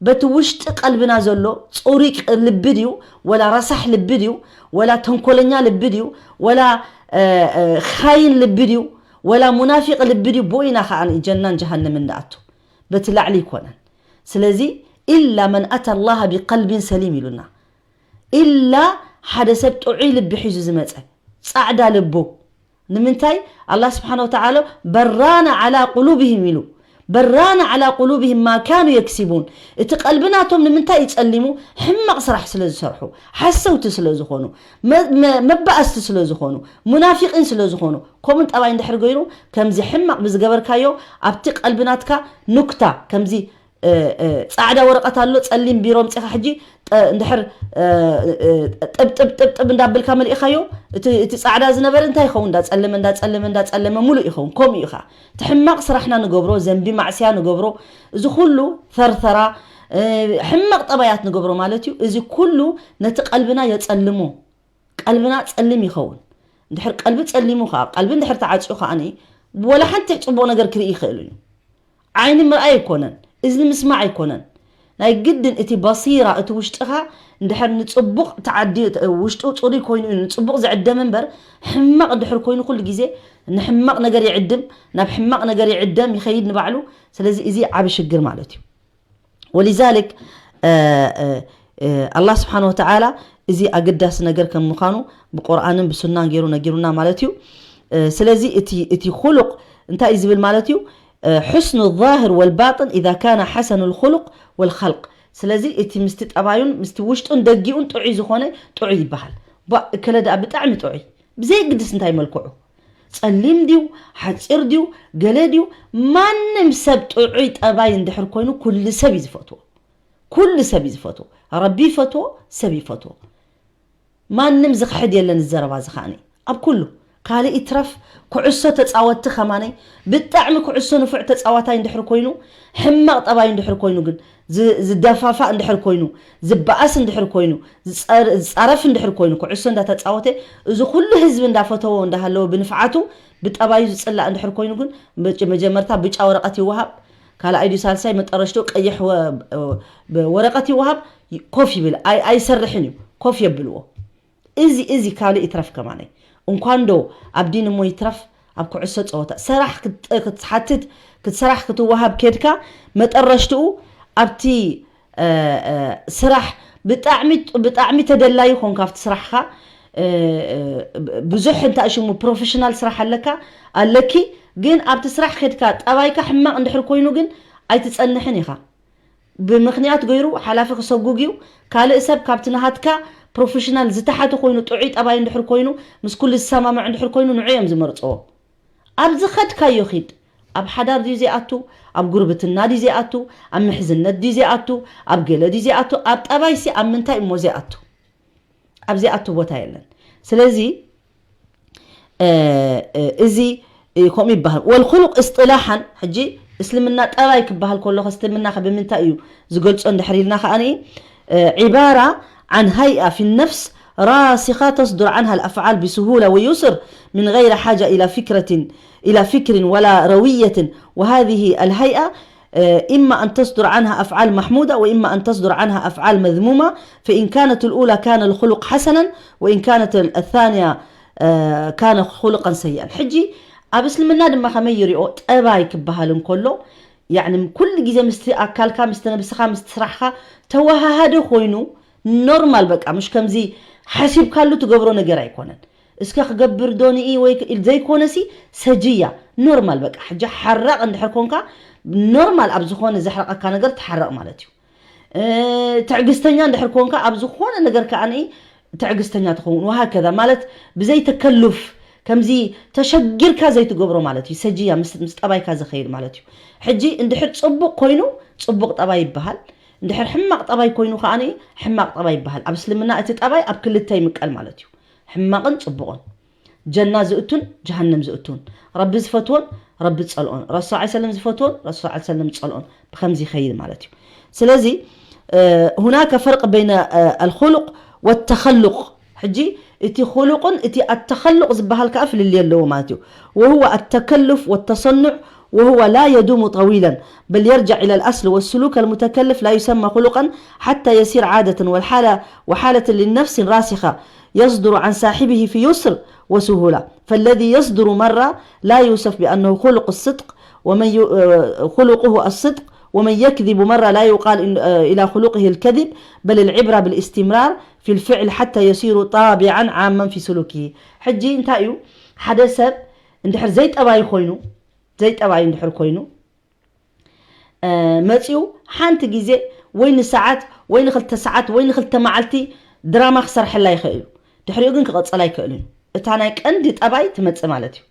በቲ ውሽጢ ቀልብና ዘሎ ጽሩይ ልቢ ድዩ ወላ ረሳሕ ልቢ ድዩ ወላ ተንኮለኛ ልቢ ድዩ ወላ ኻይን ልቢ ድዩ ወላ ሙናፊቕ ልቢ ድዩ? ብኡ ኢና ከኣ ጀናን ጀሃነምን ንኣቱ። በቲ ላዕሊ ኣይኮነን። ስለዚ ኢላ መን ኣታ ላሃ ቢቀልቢን ሰሊም ኢሉና። ኢላ ሓደ ሰብ ጥዑይ ልቢ ሒዙ ዝመጸ፣ ጻዕዳ ልቡ። ንምንታይ? ኣላህ ስብሓነ ወተዓላ በራነ ዓላ ቁሉብሂም ኢሉ። በራነ ዓላ ቁሉብሂም ማ ካኑ የክሲቡን። እቲ ቀልቢ ናቶም ንምንታይ ይጸሊሙ? ሕማቕ ስራሕ ስለ ዝሰርሑ፣ ሓሰውቲ ስለ ዝኾኑ፣ መ- መ- መባእስቲ ስለ ዝኾኑ፣ ሙናፊቂን ስለ ዝኾኑ። ከምኡ ጠባይ እንድሕር ገይሩ፣ ከምዚ ሕማቕ ብዝገበርካዮ ኣብቲ ቀልቢ ናትካ ኑክታ ከምዚ ጻዕዳ ወረቐት ኣሎ፣ ጸሊም ቢሮ ኣምጺኻ ሕጂ እንድሕር ጥብጥብ ጥብጥብ እንዳብልካ መሊእኻዮ፣ እቲ ጻዕዳ ዝነበረ እንታይ ይኸውን? እንዳጸለመ እንዳጸለመ እንዳጸለመ ሙሉእ ይኸውን። ከምኡ እዩ ኸዓ እቲ ሕማቕ ስራሕና ንገብሮ፣ ዘንቢ ማዕስያ ንገብሮ፣ እዚ ኩሉ ፈርፈራ ሕማቕ ጠባያት ንገብሮ ማለት እዩ። እዚ ኩሉ ነቲ ቀልብና የጸልሞ። ቀልብና ጸሊም ይኸውን። እንድሕር ቀልቢ ጸሊሙ ኸዓ፣ ቀልቢ እንድሕር ተዓጽዩ ኸዓ፣ ወላ ሓንቲ ጽቡቕ ነገር ክርኢ ይኽእል እዩ። ዓይኒ ምርኣይ ኣይኮነን፣ እዝኒ ምስማዕ ኣይኮነን። ናይ ግድን እቲ በሲራ፣ እቲ ውሽጥኻ እንድሕር ንጽቡቕ ተዓዲ፣ ውሽጡ ጽሩይ ኮይኑ እዩ ንጽቡቕ ዝዕደም እምበር፣ ሕማቕ እንድሕር ኮይኑ ኩሉ ግዜ ንሕማቕ ነገር ይዕድም፣ ናብ ሕማቕ ነገር ይዕደም ይኸይድ ንባዕሉ። ስለዚ እዚ ዓቢ ሽግር ማለት እዩ። ወሊዛሊክ ኣላህ ስብሓን ወተዓላ እዚ ኣገዳሲ ነገር ከም ምዃኑ ብቁርኣንን ብሱናን ገይሩ ነጊሩና ማለት እዩ። ስለዚ እቲ ኩሉቅ እንታይ እዩ ዝብል ማለት እዩ? ሕስኑ ዛህር ወልባጥን ኢዛ ካነ ሓሰኑ ልኩሉቅ ወልኸልቅ። ስለዚ እቲ ምስቲ ጠባዩን ምስቲ ውሽጡን ደጊኡን ጥዑይ ዝኾነ ጥዑይ ይበሃል። ባ እከለ ደኣ ብጣዕሚ ጥዑይ፣ ብዘይግድስ እንታይ መልክዑ፣ ጸሊም ድዩ ሓጺር ድዩ ገለ ድዩ፣ ማንም ሰብ ጥዑይ ጠባይ እንድሕር ኮይኑ ኩሉ ሰብ እዩ ዝፈትዎ። ኩሉ ሰብ እዩ ዝፈትዎ። ረቢ ይፈትዎ፣ ሰብ ይፈትዎ። ማንም ዝኽሕድ የለን። ዘረባ ዝኻኒ ኣብ ኩሉ ካልእ ይትረፍ። ኩዕሶ ተጻወትቲ ከማነይ ብጣዕሚ ኩዕሶ ንፉዕ ተጻዋታይ እንድሕር ኮይኑ፣ ሕማቕ ጠባይ እንድሕር ኮይኑ ግን፣ ዝደፋፋእ እንድሕር ኮይኑ፣ ዝበኣስ እንድሕር ኮይኑ፣ ዝጻረፍ እንድሕር ኮይኑ፣ ኩዕሶ እንዳተጻወተ እዚ ኩሉ ህዝቢ እንዳፈተዎ እንዳሃለወ ብንፍዓቱ ብጠባዩ ዝጽላእ እንድሕር ኮይኑ ግን፣ መጀመርታ ብጫ ወረቐት ይወሃብ። ካልኣይ ድዩ ሳልሳይ መጠረሽትኡ ቀይሕ ወረቐት ይወሃብ። ኮፍ ይብል፣ ኣይሰርሕን እዩ፣ ኮፍ የብልዎ። እዚ እዚ ካልእ ይትረፍ ከማነይ፣ እንኳን ዶ ኣብ ዲን እሞ ይትረፍ ኣብ ኩዕሶ ጸወታ ሰራሕ ክትሓትት ክትሰራሕ ክትወሃብ ኬድካ፣ መጠረሽትኡ ኣብቲ ስራሕ ብጣዕሚ ብጣዕሚ ተደላዩ ኮንካ ኣብቲ ስራሕካ፣ ብዙሕ እንታይ ሽሙ ፕሮፌሽናል ስራሕ ኣለካ ኣለኪ፣ ግን ኣብቲ ስራሕ ኬድካ ጠባይካ ሕማቕ እንድሕር ኮይኑ ግን ኣይትጸንሕን ኢኻ። ብምኽንያት ገይሩ ሓላፊ ክሰጉግ እዩ። ካልእ ሰብ ካብቲ ናሃትካ ፕሮፌሽናል ዝተሓተ ኮይኑ ጥዑይ ጠባይ እንድሕር ኮይኑ ምስ ኩሉ ዝሰማምዕ እንድሕር ኮይኑ ንዑ እዮም ዝመርጽዎ። ኣብ ዝኸድካዮ ኺድ። ኣብ ሓዳር ድዩ ዘይኣቱ? ኣብ ጉርብትና ድዩ ዘይኣቱ? ኣብ ምሕዝነት ድዩ ዘይኣቱ? ኣብ ገለ ድዩ ዘይኣቱ? ኣብ ጠባይሲ ኣብ ምንታይ እሞ ዘይኣቱ? ኣብ ዘይኣቱ ቦታ የለን። ስለዚ እዚ ከምኡ ይበሃል። ወልኹሉቅ እስጥላሓን፣ ሕጂ እስልምና ጠባይ ክበሃል ከሎ እስልምና ብምንታይ እዩ ዝገልጾ እንድሕር ኢልና ከኣ ዒባራ عن هيئة في النفس راسخة تصدر عنها الأفعال بسهولة ويسر من غير حاجة إلى فكرة إلى فكر ولا روية وهذه الهيئة إما أن تصدر عنها أفعال محمودة وإما أن تصدر عنها أفعال مذمومة فإن كانت الأولى كان الخلق حسنا وإن كانت الثانية كان خلقا سيئا. ሕጂ ኣብ እስልምና ድማ ከመይ ይሪኦ ጠባይ ክበሃል እንከሎ፣ ያዕኒ ኩሉ ግዜ ምስቲ ኣካልካ፣ ምስቲ ነብስኻ፣ ምስቲ ስራሕካ ተወሃሃደ ኮይኑ ኖርማል፣ በቃ ምሽ ከምዚ ሓሲብካሉ ትገብሮ ነገር ኣይኮነን። እስከ ክገብር ዶ ንኢ ወይ ዘይኮነሲ ሰጅያ ኖርማል፣ በቃ ሕጂ ሓራቕ እንድሕር ኮንካ ኖርማል ኣብ ዝኾነ ዘሕረቐካ ነገር ትሓረቕ ማለት እዩ። ትዕግስተኛ እንድሕር ኮንካ ኣብ ዝኾነ ነገር ከኣ ትዕግስተኛ ትኸውን። ወሃከዛ ማለት ብዘይ ተከሉፍ ከምዚ ተሸጊርካ ዘይትገብሮ ማለት እዩ። ሰጅያ ምስ ጠባይካ ዝኸይድ ማለት እዩ። ሕጂ እንድሕር ጽቡቕ ኮይኑ ጽቡቕ ጠባይ ይበሃል። እንድሕር ሕማቕ ጠባይ ኮይኑ ከኣ ሕማቕ ጠባይ ይበሃል። ኣብ እስልምና እቲ ጠባይ ኣብ ክልተ ይምቀል ማለት እዩ። ሕማቕን ጽቡቕን። ጀና ዝእቱን ጀሃነም ዝእቱን፣ ረቢ ዝፈትዎን ረቢ ዝጸልኦን፣ ረሱል ሰለላሁ ዐለይሂ ወሰለም ዝፈትዎን ረሱል ሰለላሁ ዐለይሂ ወሰለም ዝጸልኦን፣ ብኸምዚ ይኸይድ ማለት እዩ። ስለዚ هناك فرق بين الخلق والتخلق። ሕጂ እቲ ኹሉቕን እቲ ኣተኸሉቕ ዝበሃል ከኣ ፍልልይ ኣለዎ ማለት እዩ። وهو التكلف والتصنع وهو لا يدوم طويلا، بل يرجع إلى الأصل، والسلوك المتكلف لا يسمى خلقا حتى يصير عادة والحالة وحالة للنفس راسخة يصدر عن صاحبه في يسر وسهولة. فالذي يصدر مرة لا يوصف بأنه خلق الصدق، ومن ي... آه، خلقه الصدق، ومن يكذب مرة لا يقال إن... آه، إلى خلقه الكذب، بل العبرة بالاستمرار في الفعل حتى يصير طابعا عاما في سلوكه. ሕጂ እንታይ እዩ? ሓደ ሰብ እንድሕር ዘይጠባይ ኮይኑ ዘይጠባይ እንድሕር ኮይኑ፣ እ፣ መፂኡ ሓንቲ ግዜ ወይ ንሰዓት ወይ ንክልተ ሰዓት ወይ ንክልተ መዓልቲ ድራማ ክሰርሐላ ይኽእል እዩ። ድሕሪኡ ግን ክቐፅል ኣይክእልን እዩ። እታ ናይ ቀንዲ ጠባይ ትመፅእ ማለት እዩ።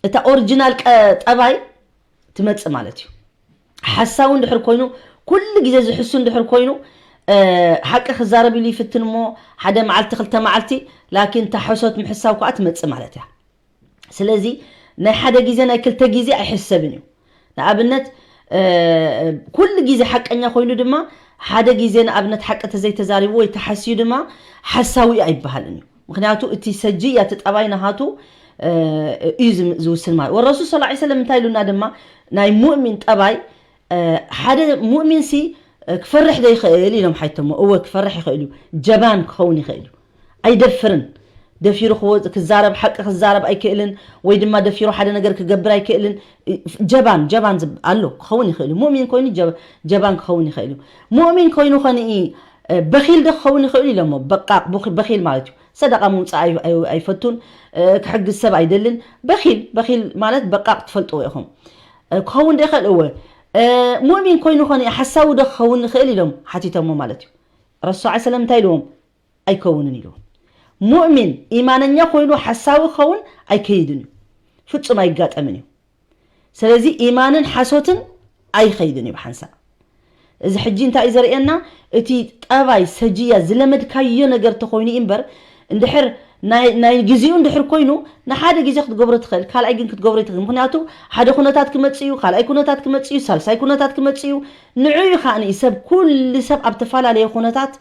እታ ኦሪጂናል ቀ-፣ ጠባይ ትመፅእ ማለት እዩ። ሓሳዊ እንድሕር ኮይኑ፣ ኩሉ ግዜ ዝሕሱ እንድሕር ኮይኑ፣ እ፣ ሓቂ ክዛረብ ኢሉ ይፍትን እሞ ሓደ መዓልቲ ክልተ መዓልቲ፣ ላኪን እታ ሕሶት ምሕሳው ከዓ ትመፅእ ማለት እያ። ስለዚ ናይ ሓደ ግዜ ናይ ክልተ ግዜ ኣይሕሰብን እዩ። ንኣብነት፣ እ፣ ኩሉ ግዜ ሓቀኛ ኮይኑ ድማ ሓደ ግዜ ንኣብነት ሓቂ ተዘይተዛሪቡ ወይ ተሓስዩ ድማ ሓሳዊ ኣይበሃልን እዩ። ምክንያቱ እቲ ሰጂ እያ እቲ ጠባይ ናሃቱ፣ እ፣ እዩ ዝም-፣ ዝውስን ማለት። ወረሱል ሰለላሁ ዐለይሂ ወሰለም እንታይ ኢሉና ድማ ናይ ሙእሚን ጠባይ፣ እ፣ ሓደ ሙእሚን ሲ፣ እ፣ ክፈርሕ ዶ ይኽእል ኢሎም ሓይቶሞ። እወ ክፈርሕ ይኽእል እዩ። ጀባን ክኸውን ይኽእል እዩ። ኣይደፍርን። ደፊሩ ክወ-፣ ክዛረብ፣ ሓቂ ክዛረብ ኣይክእልን፣ ወይ ድማ ደፊሩ ሓደ ነገር ክገብር ኣይክእልን። ጀባን፣ ጀባን ዝብ-፣ ኣሎ፣ ክኸውን ይኽእል እዩ። ሙእሚን ኮይኑ ጀ-፣ ጀባን ክኸውን ይኽእል እዩ። ሙእሚን ኮይኑ ኸንኢ፣ እ፣ በኺል ዶ ክኸውን ይኽእል ኢሎሞ። በቃቕ፣ ቡኺ-፣ በኺል ማለት እዩ። ሰደቓ ምውፃእ ኣይ-፣ ኣይ-፣ ኣይፈቱን፣ እ፣ ክሕግዝ ሰብ ኣይደልን። በኺል፣ በኺል ማለት በቃቕ ትፈልጥዎ ኢኹም። እ፣ ክኸውን ዶ ይኽእል? እወ። እ፣ ሙእሚን ኮይኑ ኸንኢ ሓሳዊ ዶ ክኸውን ይኽእል ኢሎም ሓቲቶሞ ማለት እዩ። ረሱል ሰለላሁ ዐለይሂ ወሰለም እንታይ ኢልዎም? ኣይከውንን ኢሉ። ሙእሚን ኢማነኛ ኮይኑ ሓሳዊ ክኸውን ኣይከይድን እዩ። ፍጹም ኣይጋጠምን እዩ። ስለዚ ኢማንን ሓሶትን ኣይኸይድን እዩ ብሓንሳእ። እዚ ሕጂ እንታይ እዩ ዘርእየና? እቲ ጠባይ ሰጅያ ዝለመድካዮ ነገር ተኾይኑ እዩ እምበር፣ እንድሕር ናይ፣ ናይ ግዜኡ እንድሕር ኮይኑ ንሓደ ግዜ ክትገብሮ ትኽእል፣ ካልኣይ ግን ክትገብሮ ይትኽእል። ምኽንያቱ ሓደ ኩነታት ክመጽእ እዩ፣ ካልኣይ ኩነታት ክመጽእ እዩ፣ ሳልሳይ ኩነታት ክመጽእ እዩ። ንዑ እዩ ከኣ ንኢ ሰብ፣ ኩሉ ሰብ ኣብ ተፈላለየ ኩነታት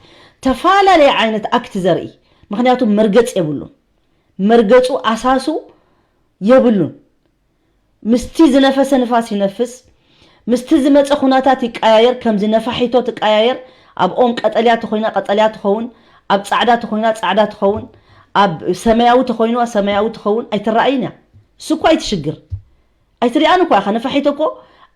ተፈላለየ ዓይነት ኣክት ዘርኢ። ምኽንያቱ መርገጽ የብሉን። መርገጹ ኣሳሱ የብሉን። ምስቲ ዝነፈሰ ንፋስ ይነፍስ፣ ምስቲ ዝመጸ ኩነታት ይቀያየር። ከምዚ ነፋሒቶ ትቀያየር፣ ኣብ ኦም ቀጠልያ ተኾይና ቀጠልያ ትኸውን፣ ኣብ ጻዕዳ ተኾይና ጻዕዳ ትኸውን፣ ኣብ ሰማያዊ ተኾይኑ ሰማያዊ ትኸውን። ኣይትረኣይን እያ። እሱ እኮ ኣይትሽግር። ኣይትሪኣን እኮ ኢኻ። ነፋሒቶ እኮ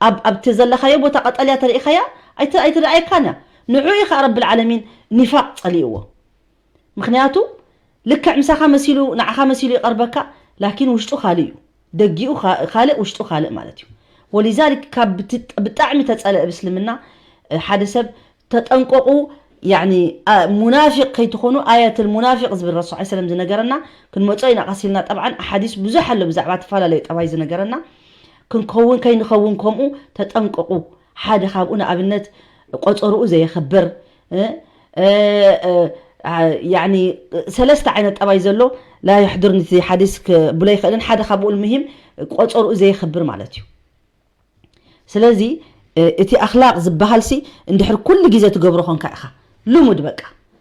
ኣብ፣ ኣብቲ ዘለኻዮ ቦታ ቀጠልያ ተሪኢኻያ ኣይት-፣ ኣይትረኣየካን እያ። ንዑ ኢኻ ረብል ዓለሚን ኒፋቅ ጸሊእዎ። ምኽንያቱ ልክዕ ምሳኻ መሲሉ፣ ንዓኻ መሲሉ ይቐርበካ፣ ላኪን ውሽጡ ካልእ እዩ። ደጊኡ ኻ-፣ ካልእ፣ ውሽጡ ካልእ ማለት እዩ። ወሊዛሊክ ካብ ብት-፣ ብጣዕሚ ተጸለእ ብእስልምና፣ እ፣ ሓደ ሰብ ተጠንቀቑ፣ ያኒ፣ አ፣ ሙናፊቅ ከይትኾኑ፣ ኣያተል ሙናፊቅ ዝብል ረሱል ሰለላሁ ዐለይሂ ወሰለም ዝነገረና፣ ክንመጾ ኢና ቀስ ኢልና። ጠብዓን ኣሓዲስ ብዙሕ ኣሎ ብዛዕባ ተፈላለዩ ጠባይ ዝነገረና። ክንከውን ከይንኸውን ከምኡ ተጠንቀቑ። ሓደ ካብኡ ንኣብነት ቆጸርኡ ዘየኽብር፣ እ፣ እ፣ እ፣ አ፣ ያኒ፣ ሰለስተ ዓይነት ጠባይ ዘሎ፣ ላ የሕዱርኒ እቲ ሓዲስ ክብሎ ይኽእልን፣ ሓደ ካብኡ ልምሂም ቆጸርኡ ዘየኽብር ማለት እዩ። ስለዚ፣ እ፣ እቲ ኣኽላቕ ዝበሃልሲ እንድሕር ኩሉ ግዜ ትገብሮ ኾንካ ኢኻ፣ ልሙድ በቃ።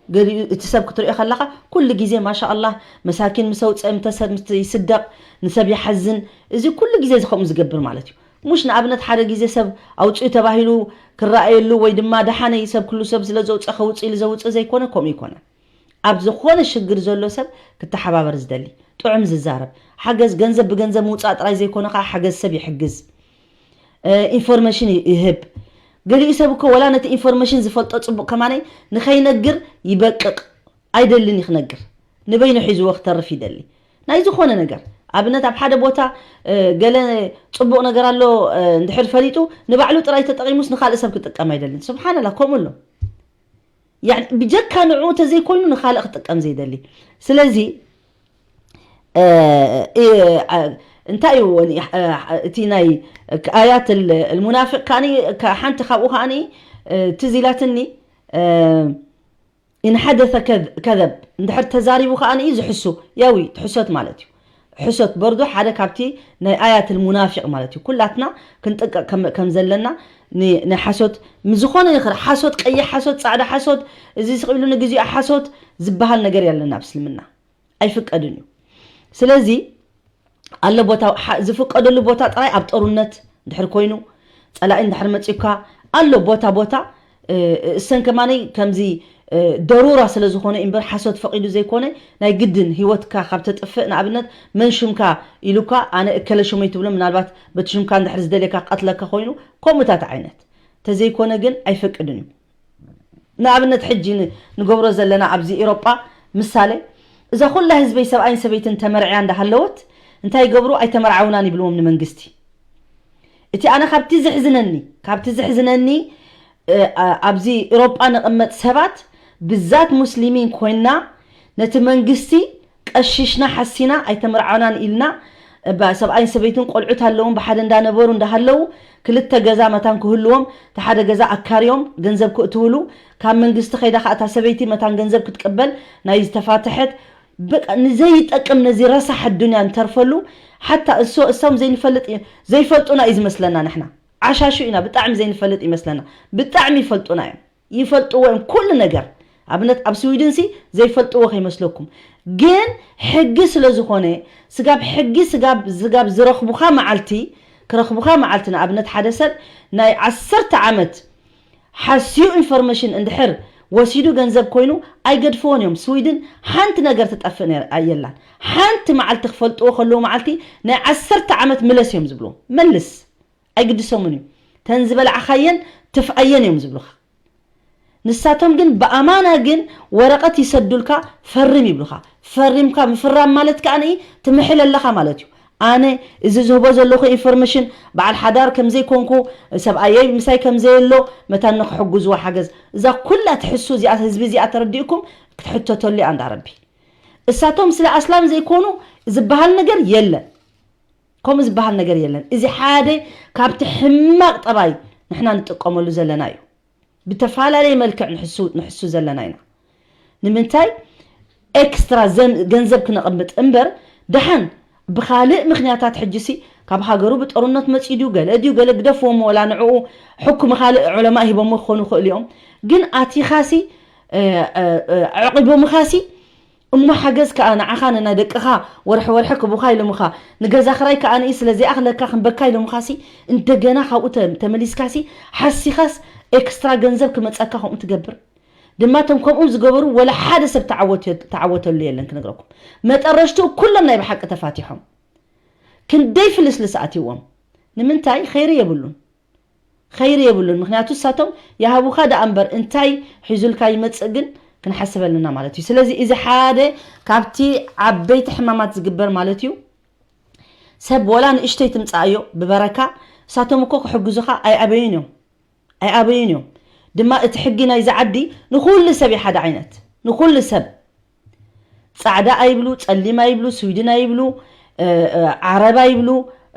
ገሊኡ እቲ ሰብ ክትሪኦ ከለኻ ኩሉ ግዜ ማሻ ኣላህ መሳኪን ምስ ኣውፅአ፣ ምተ ሰብ ምስ ይስደቕ፣ ንሰብ ይሓዝን፣ እዚ ኩሉ ግዜ እዚ ከምኡ ዝገብር ማለት እዩ። ሙሽ ንኣብነት ሓደ ግዜ ሰብ ኣውፅኡ ተባሂሉ ክረኣየሉ ወይ ድማ ደሓነይ ሰብ ኩሉ ሰብ ስለ ዘውፅእ ከውፅእ ኢሉ ዘውፅእ ዘይኮነ ከምኡ ይኮነ። ኣብ ዝኾነ ሽግር ዘሎ ሰብ ክተሓባበር ዝደሊ፣ ጥዑም ዝዛረብ፣ ሓገዝ ገንዘብ ብገንዘብ ምውፃእ ጥራይ ዘይኮነ ከዓ ሓገዝ ሰብ ይሕግዝ፣ እ፣ ኢንፎርሜሽን ይ-፣ ይህብ። ገሊኡ ሰብ እኮ ወላ ነቲ ኢንፎርሜሽን ዝፈልጦ ፅቡቕ ከማነይ ንኸይነግር ይበቅቕ፣ ኣይደልን እዩ ክነግር። ንበይኑ ሒዝዎ ክተርፍ ይደሊ። ናይ ዝኾነ ነገር፣ ኣብነት ኣብ ሓደ ቦታ፣ እ፣ ገለ ፅቡቕ ነገር ኣሎ፣ እ፣ እንድሕር ፈሊጡ ንባዕሉ ጥራይ ተጠቒሙስ ንኻልእ ሰብ ክጥቀም ኣይደልን። ስብሓንላ፣ ከምኡ ኣሎ። ያኒ ብጀካ ንዕኡ ተዘይኮይኑ ንኻልእ ክጥቀም ዘይደሊ። ስለዚ፣ እ፣ እ፣ እ፣ እንታይ እዩ ወኒ-፣ እ፣ እቲ ናይ ኣያት ል-፣ ልሙናፊቅ ከኣኒ፣ ከ-፣ ሓንቲ ካብኡ ከኣኒ፣ እ፣ ትዝ ኢላትኒ፣ እ፣ ኢን ሓደሰ ከዝ-፣ ከዘብ፣ እንድሕር ተዛሪቡ ከኣኒ እዩ ዝሕሱ፣ ያዊ፣ ትሕሶት ማለት እዩ። ሕሶት በርዶ ሓደ ካብቲ ናይ ኣያት ልሙናፊቅ ማለት እዩ። ኩላትና ክንጥንቀቅ ከም፣ ከም ዘለና ን-፣ ናይ ሓሶት፣ ምስ ዝኾነ ይኽር፣ ሓሶት፣ ቀይሕ ሓሶት፣ ጻዕዳ ሓሶት፣ እዚ ስቕ ኢሉ ንግዚኡ ሓሶት ዝበሃል ነገር የለን ኣብ እስልምና። ኣይፍቀድን እዩ። ስለዚ ኣሎ ቦታ፣ ሓ-፣ ዝፍቀደሉ ቦታ ጥራይ ኣብ ጦርነት ድሕር ኮይኑ፣ ጸላኢ እንድሕር መጺኡካ ኣሎ ቦታ ቦታ፣ እ፣ እሰን ከማነይ ከምዚ፣ እ፣ ደሩራ ስለ ዝኾነ እምበር ሓሶት ፈቒዱ ዘይኮነ፣ ናይ ግድን ህይወትካ ካብ ተጥፍእ፣ ንኣብነት መን ሽምካ ኢሉካ፣ ኣነ እከለ ሽመይ ትብሎ፣ ምናልባት በቲ ሽምካ እንድሕር ዝደልየካ ክቐትለካ ኮይኑ፣ ከምኡታት ዓይነት ተዘይኮነ ግን ኣይፈቅድን እዩ። ንኣብነት ሕጂ ን-፣ ንገብሮ ዘለና ኣብዚ ኤሮጳ ምሳሌ፣ እዛ ኩላ ህዝበይ ሰብኣይን ሰበይትን ተመርዕያ እንዳሃለወት እንታይ ይገብሩ? ኣይተመርዓውናን ይብልዎም ንመንግስቲ። እቲ ኣነ ካብቲ ዘሕዝነኒ፣ ካብቲ ዘሕዝነኒ፣ እ፣ ኣ-፣ ኣብዚ ኤሮጳ ንቕመጥ ሰባት ብዛት ሙስሊሚን ኮይና ነቲ መንግስቲ ቀሺሽና ሓሲና ኣይተመርዓውናን ኢልና፣ ባ-፣ ሰብኣይን ሰበይትን ቆልዑት ኣለዎም ብሓደ እንዳነበሩ እንዳሃለዉ ክልተ ገዛ መታን ክህልዎም፣ እቲ ሓደ ገዛ ኣካርዮም ገንዘብ ክእትውሉ፣ ካብ መንግስቲ ከይዳ ከዓ እታ ሰበይቲ መታን ገንዘብ ክትቅበል ናይ ዝተፋተሐት፣ በቃ ንዘይጠቅም ነዚ ረሳሕ ኣዱንያ ንተርፈሉ። ሓታ እሶ-፣ እሶም ዘይንፈልጥ እዩ፣ ዘይፈልጡና እዩ ዝመስለና። ንሕና ዓሻሹ ኢና፣ ብጣዕሚ ዘይንፈልጥ ይመስለና። ብጣዕሚ ይፈልጡና እዮም፣ ይፈልጥዎ እዮም ኩሉ ነገር። ኣብነት ኣብ ስዊድን ሲ ዘይፈልጥዎ ከይመስለኩም። ግን ሕጊ ስለ ዝኾነ፣ ስጋብ ሕጊ፣ ስጋብ፣ ስጋብ ዝረኽቡኻ መዓልቲ፣ ክረኽቡኻ መዓልቲ፣ ንኣብነት ሓደ ሰብ ናይ ዓሰርተ ዓመት ሓስዩ ኢንፎርሜሽን እንድሕር ወሲዱ ገንዘብ ኮይኑ ኣይገድፍዎን እዮም። ስዊድን ሓንቲ ነገር ትጠፍእ ነር-፣ የላን። ሓንቲ መዓልቲ ክፈልጥዎ ከለዉ መዓልቲ ናይ ዓሰርተ ዓመት ምለስ እዮም ዝብልዎ። መልስ። ኣይግድሶምን እዩ። ተን ዝበላዕኻየን ትፍኣየን እዮም ዝብሉኻ። ንሳቶም ግን ብኣማና ግን ወረቐት ይሰዱልካ፣ ፈርም ይብሉኻ። ፈሪምካ ምፍራም ማለት ከኣ ትምሕል ኣለኻ ማለት እዩ። ኣነ እዚ ዝህቦ ዘለኹ ኢንፎርሜሽን በዓል ሓዳር ከም ዘይኮንኩ፣ ሰብኣየይ ምሳይ ከም ዘየሎ፣ መታን ንክሕግዝዎ ሓገዝ። እዛ ኩላ ትሕሱ እዚኣ፣ ህዝቢ እዚኣ ተረዲእኩም ክትሕተተሉ እያ እንዳ ረቢ። እሳቶም ስለ ኣስላም ዘይኮኑ ዝበሃል ነገር የለን። ከምኡ ዝበሃል ነገር የለን። እዚ ሓደ ካብቲ ሕማቕ ጠባይ ንሕና ንጥቀመሉ ዘለና እዩ። ብተፈላለየ መልክዕ ንሕሱ፣ ንሕሱ ዘለና ኢና። ንምንታይ ኤክስትራ ዘን-፣ ገንዘብ ክነቐምጥ እምበር፣ ደሓን ብኻልእ ምኽንያታት ሕጂሲ ካብ ሃገሩ ብጦርነት መጺኡ ድዩ፣ ገለ ድዩ፣ ገለ ግደፍዎም፣ ወላ ንዕኡ ሕኩም ካልእ ዑለማ ሂቦሞ ክኾኑ ይኽእሉ እዮም። ግን ኣቲኻሲ፣ እ፣ እ፣ እ፣ ኣዕቂቦምኻሲ፣ እሞ ሓገዝ ከኣ ንዓኻ ንናይ ደቅኻ ወርሒ ወርሒ ክቡኻ ኢሎምኻ፣ ንገዛ ክራይ ከኣ ንኢ ስለ ዘይኣኽለካ ክንበካ ኢሎምኻሲ፣ እንደገና ካብኡ ተ-፣ ተመሊስካሲ፣ ሓሲኻስ ኤክስትራ ገንዘብ ክመጸካ ከምኡ ትገብር። ድማ እቶም ከምኡ ዝገበሩ ወላ ሓደ ሰብ ተዓወት-፣ ተዓወተሉ የለን ክነግረኩም። መጠረሽትኡ ኩሎም ናይ ብሓቂ ተፋቲሖም። ክንደይ ፍልስልስ ኣትይዎም። ንምንታይ? ኸይሪ የብሉን። ኸይሪ የብሉን። ምኽንያቱ እሳቶም ይሃቡኻ ደኣ እምበር እንታይ ሒዙልካ ይመጽእ ግን ክንሓስብ ኣለና ማለት እዩ። ስለዚ እዚ ሓደ ካብቲ ዓበይቲ ሕማማት ዝግበር ማለት እዩ። ሰብ ወላ ንእሽተይ ትምጻኣዮ ብበረካ፣ እሳቶም እኮ ክሕግዙኻ ኣይኣበዩን እዮም። ኣይኣበዩን እዮም። ድማ እቲ ሕጊ ናይዚ ዓዲ ንኹሉ ሰብ እዩ ሓደ ዓይነት። ንኹሉ ሰብ። ጻዕዳ ኣይብሉ፣ ጸሊም ኣይብሉ፣ ስዊድን ኣይብሉ፣ እ፣ እ፣ ዓረብ ኣይብሉ፣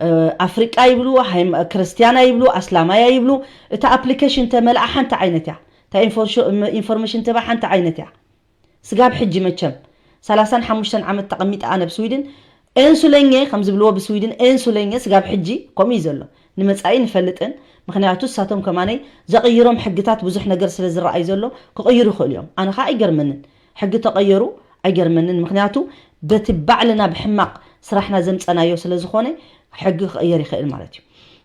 እ፣ ኣፍሪቃ ኣይብሉ፣ ሃይም-፣ ክርስትያን ኣይብሉ፣ ኣስላማይ ኣይብሉ። እታ ኣፕሊኬሽን ተመልኣ ሓንቲ ዓይነት እያ። እታ ኢንፎርሾ-፣ ኢንፎርሜሽን ትባ ሓንቲ ዓይነት እያ። ስጋብ ሕጂ መቸም ሰላሳን ሓሙሽተን ዓመት ተቐሚጠ ኣነ ኣብ ስዊድን፣ ኤንሱለኘ ከም ዝብልዎ ብስዊድን፣ ኤንሱለኘ ስጋብ ሕጂ ከምኡ እዩ ዘሎ። ንመጻኢ ንፈልጥን፣ ምኽንያቱ እሳቶም ከማነይ ዘቕይሮም ሕግታት ብዙሕ ነገር ስለ ዝረኣዩ ዘሎ ክቕይሩ ይኽእሉ እዮም። ኣነ ኸዓ ኣይገርመንን። ሕጊ ተቐየሩ ኣይገርመንን። ምኽንያቱ በቲ ባዕልና ብሕማቕ ስራሕና ዘምጸናዮ ስለ ዝኾነ ሕጊ ክቕየር ይኽእል ማለት እዩ።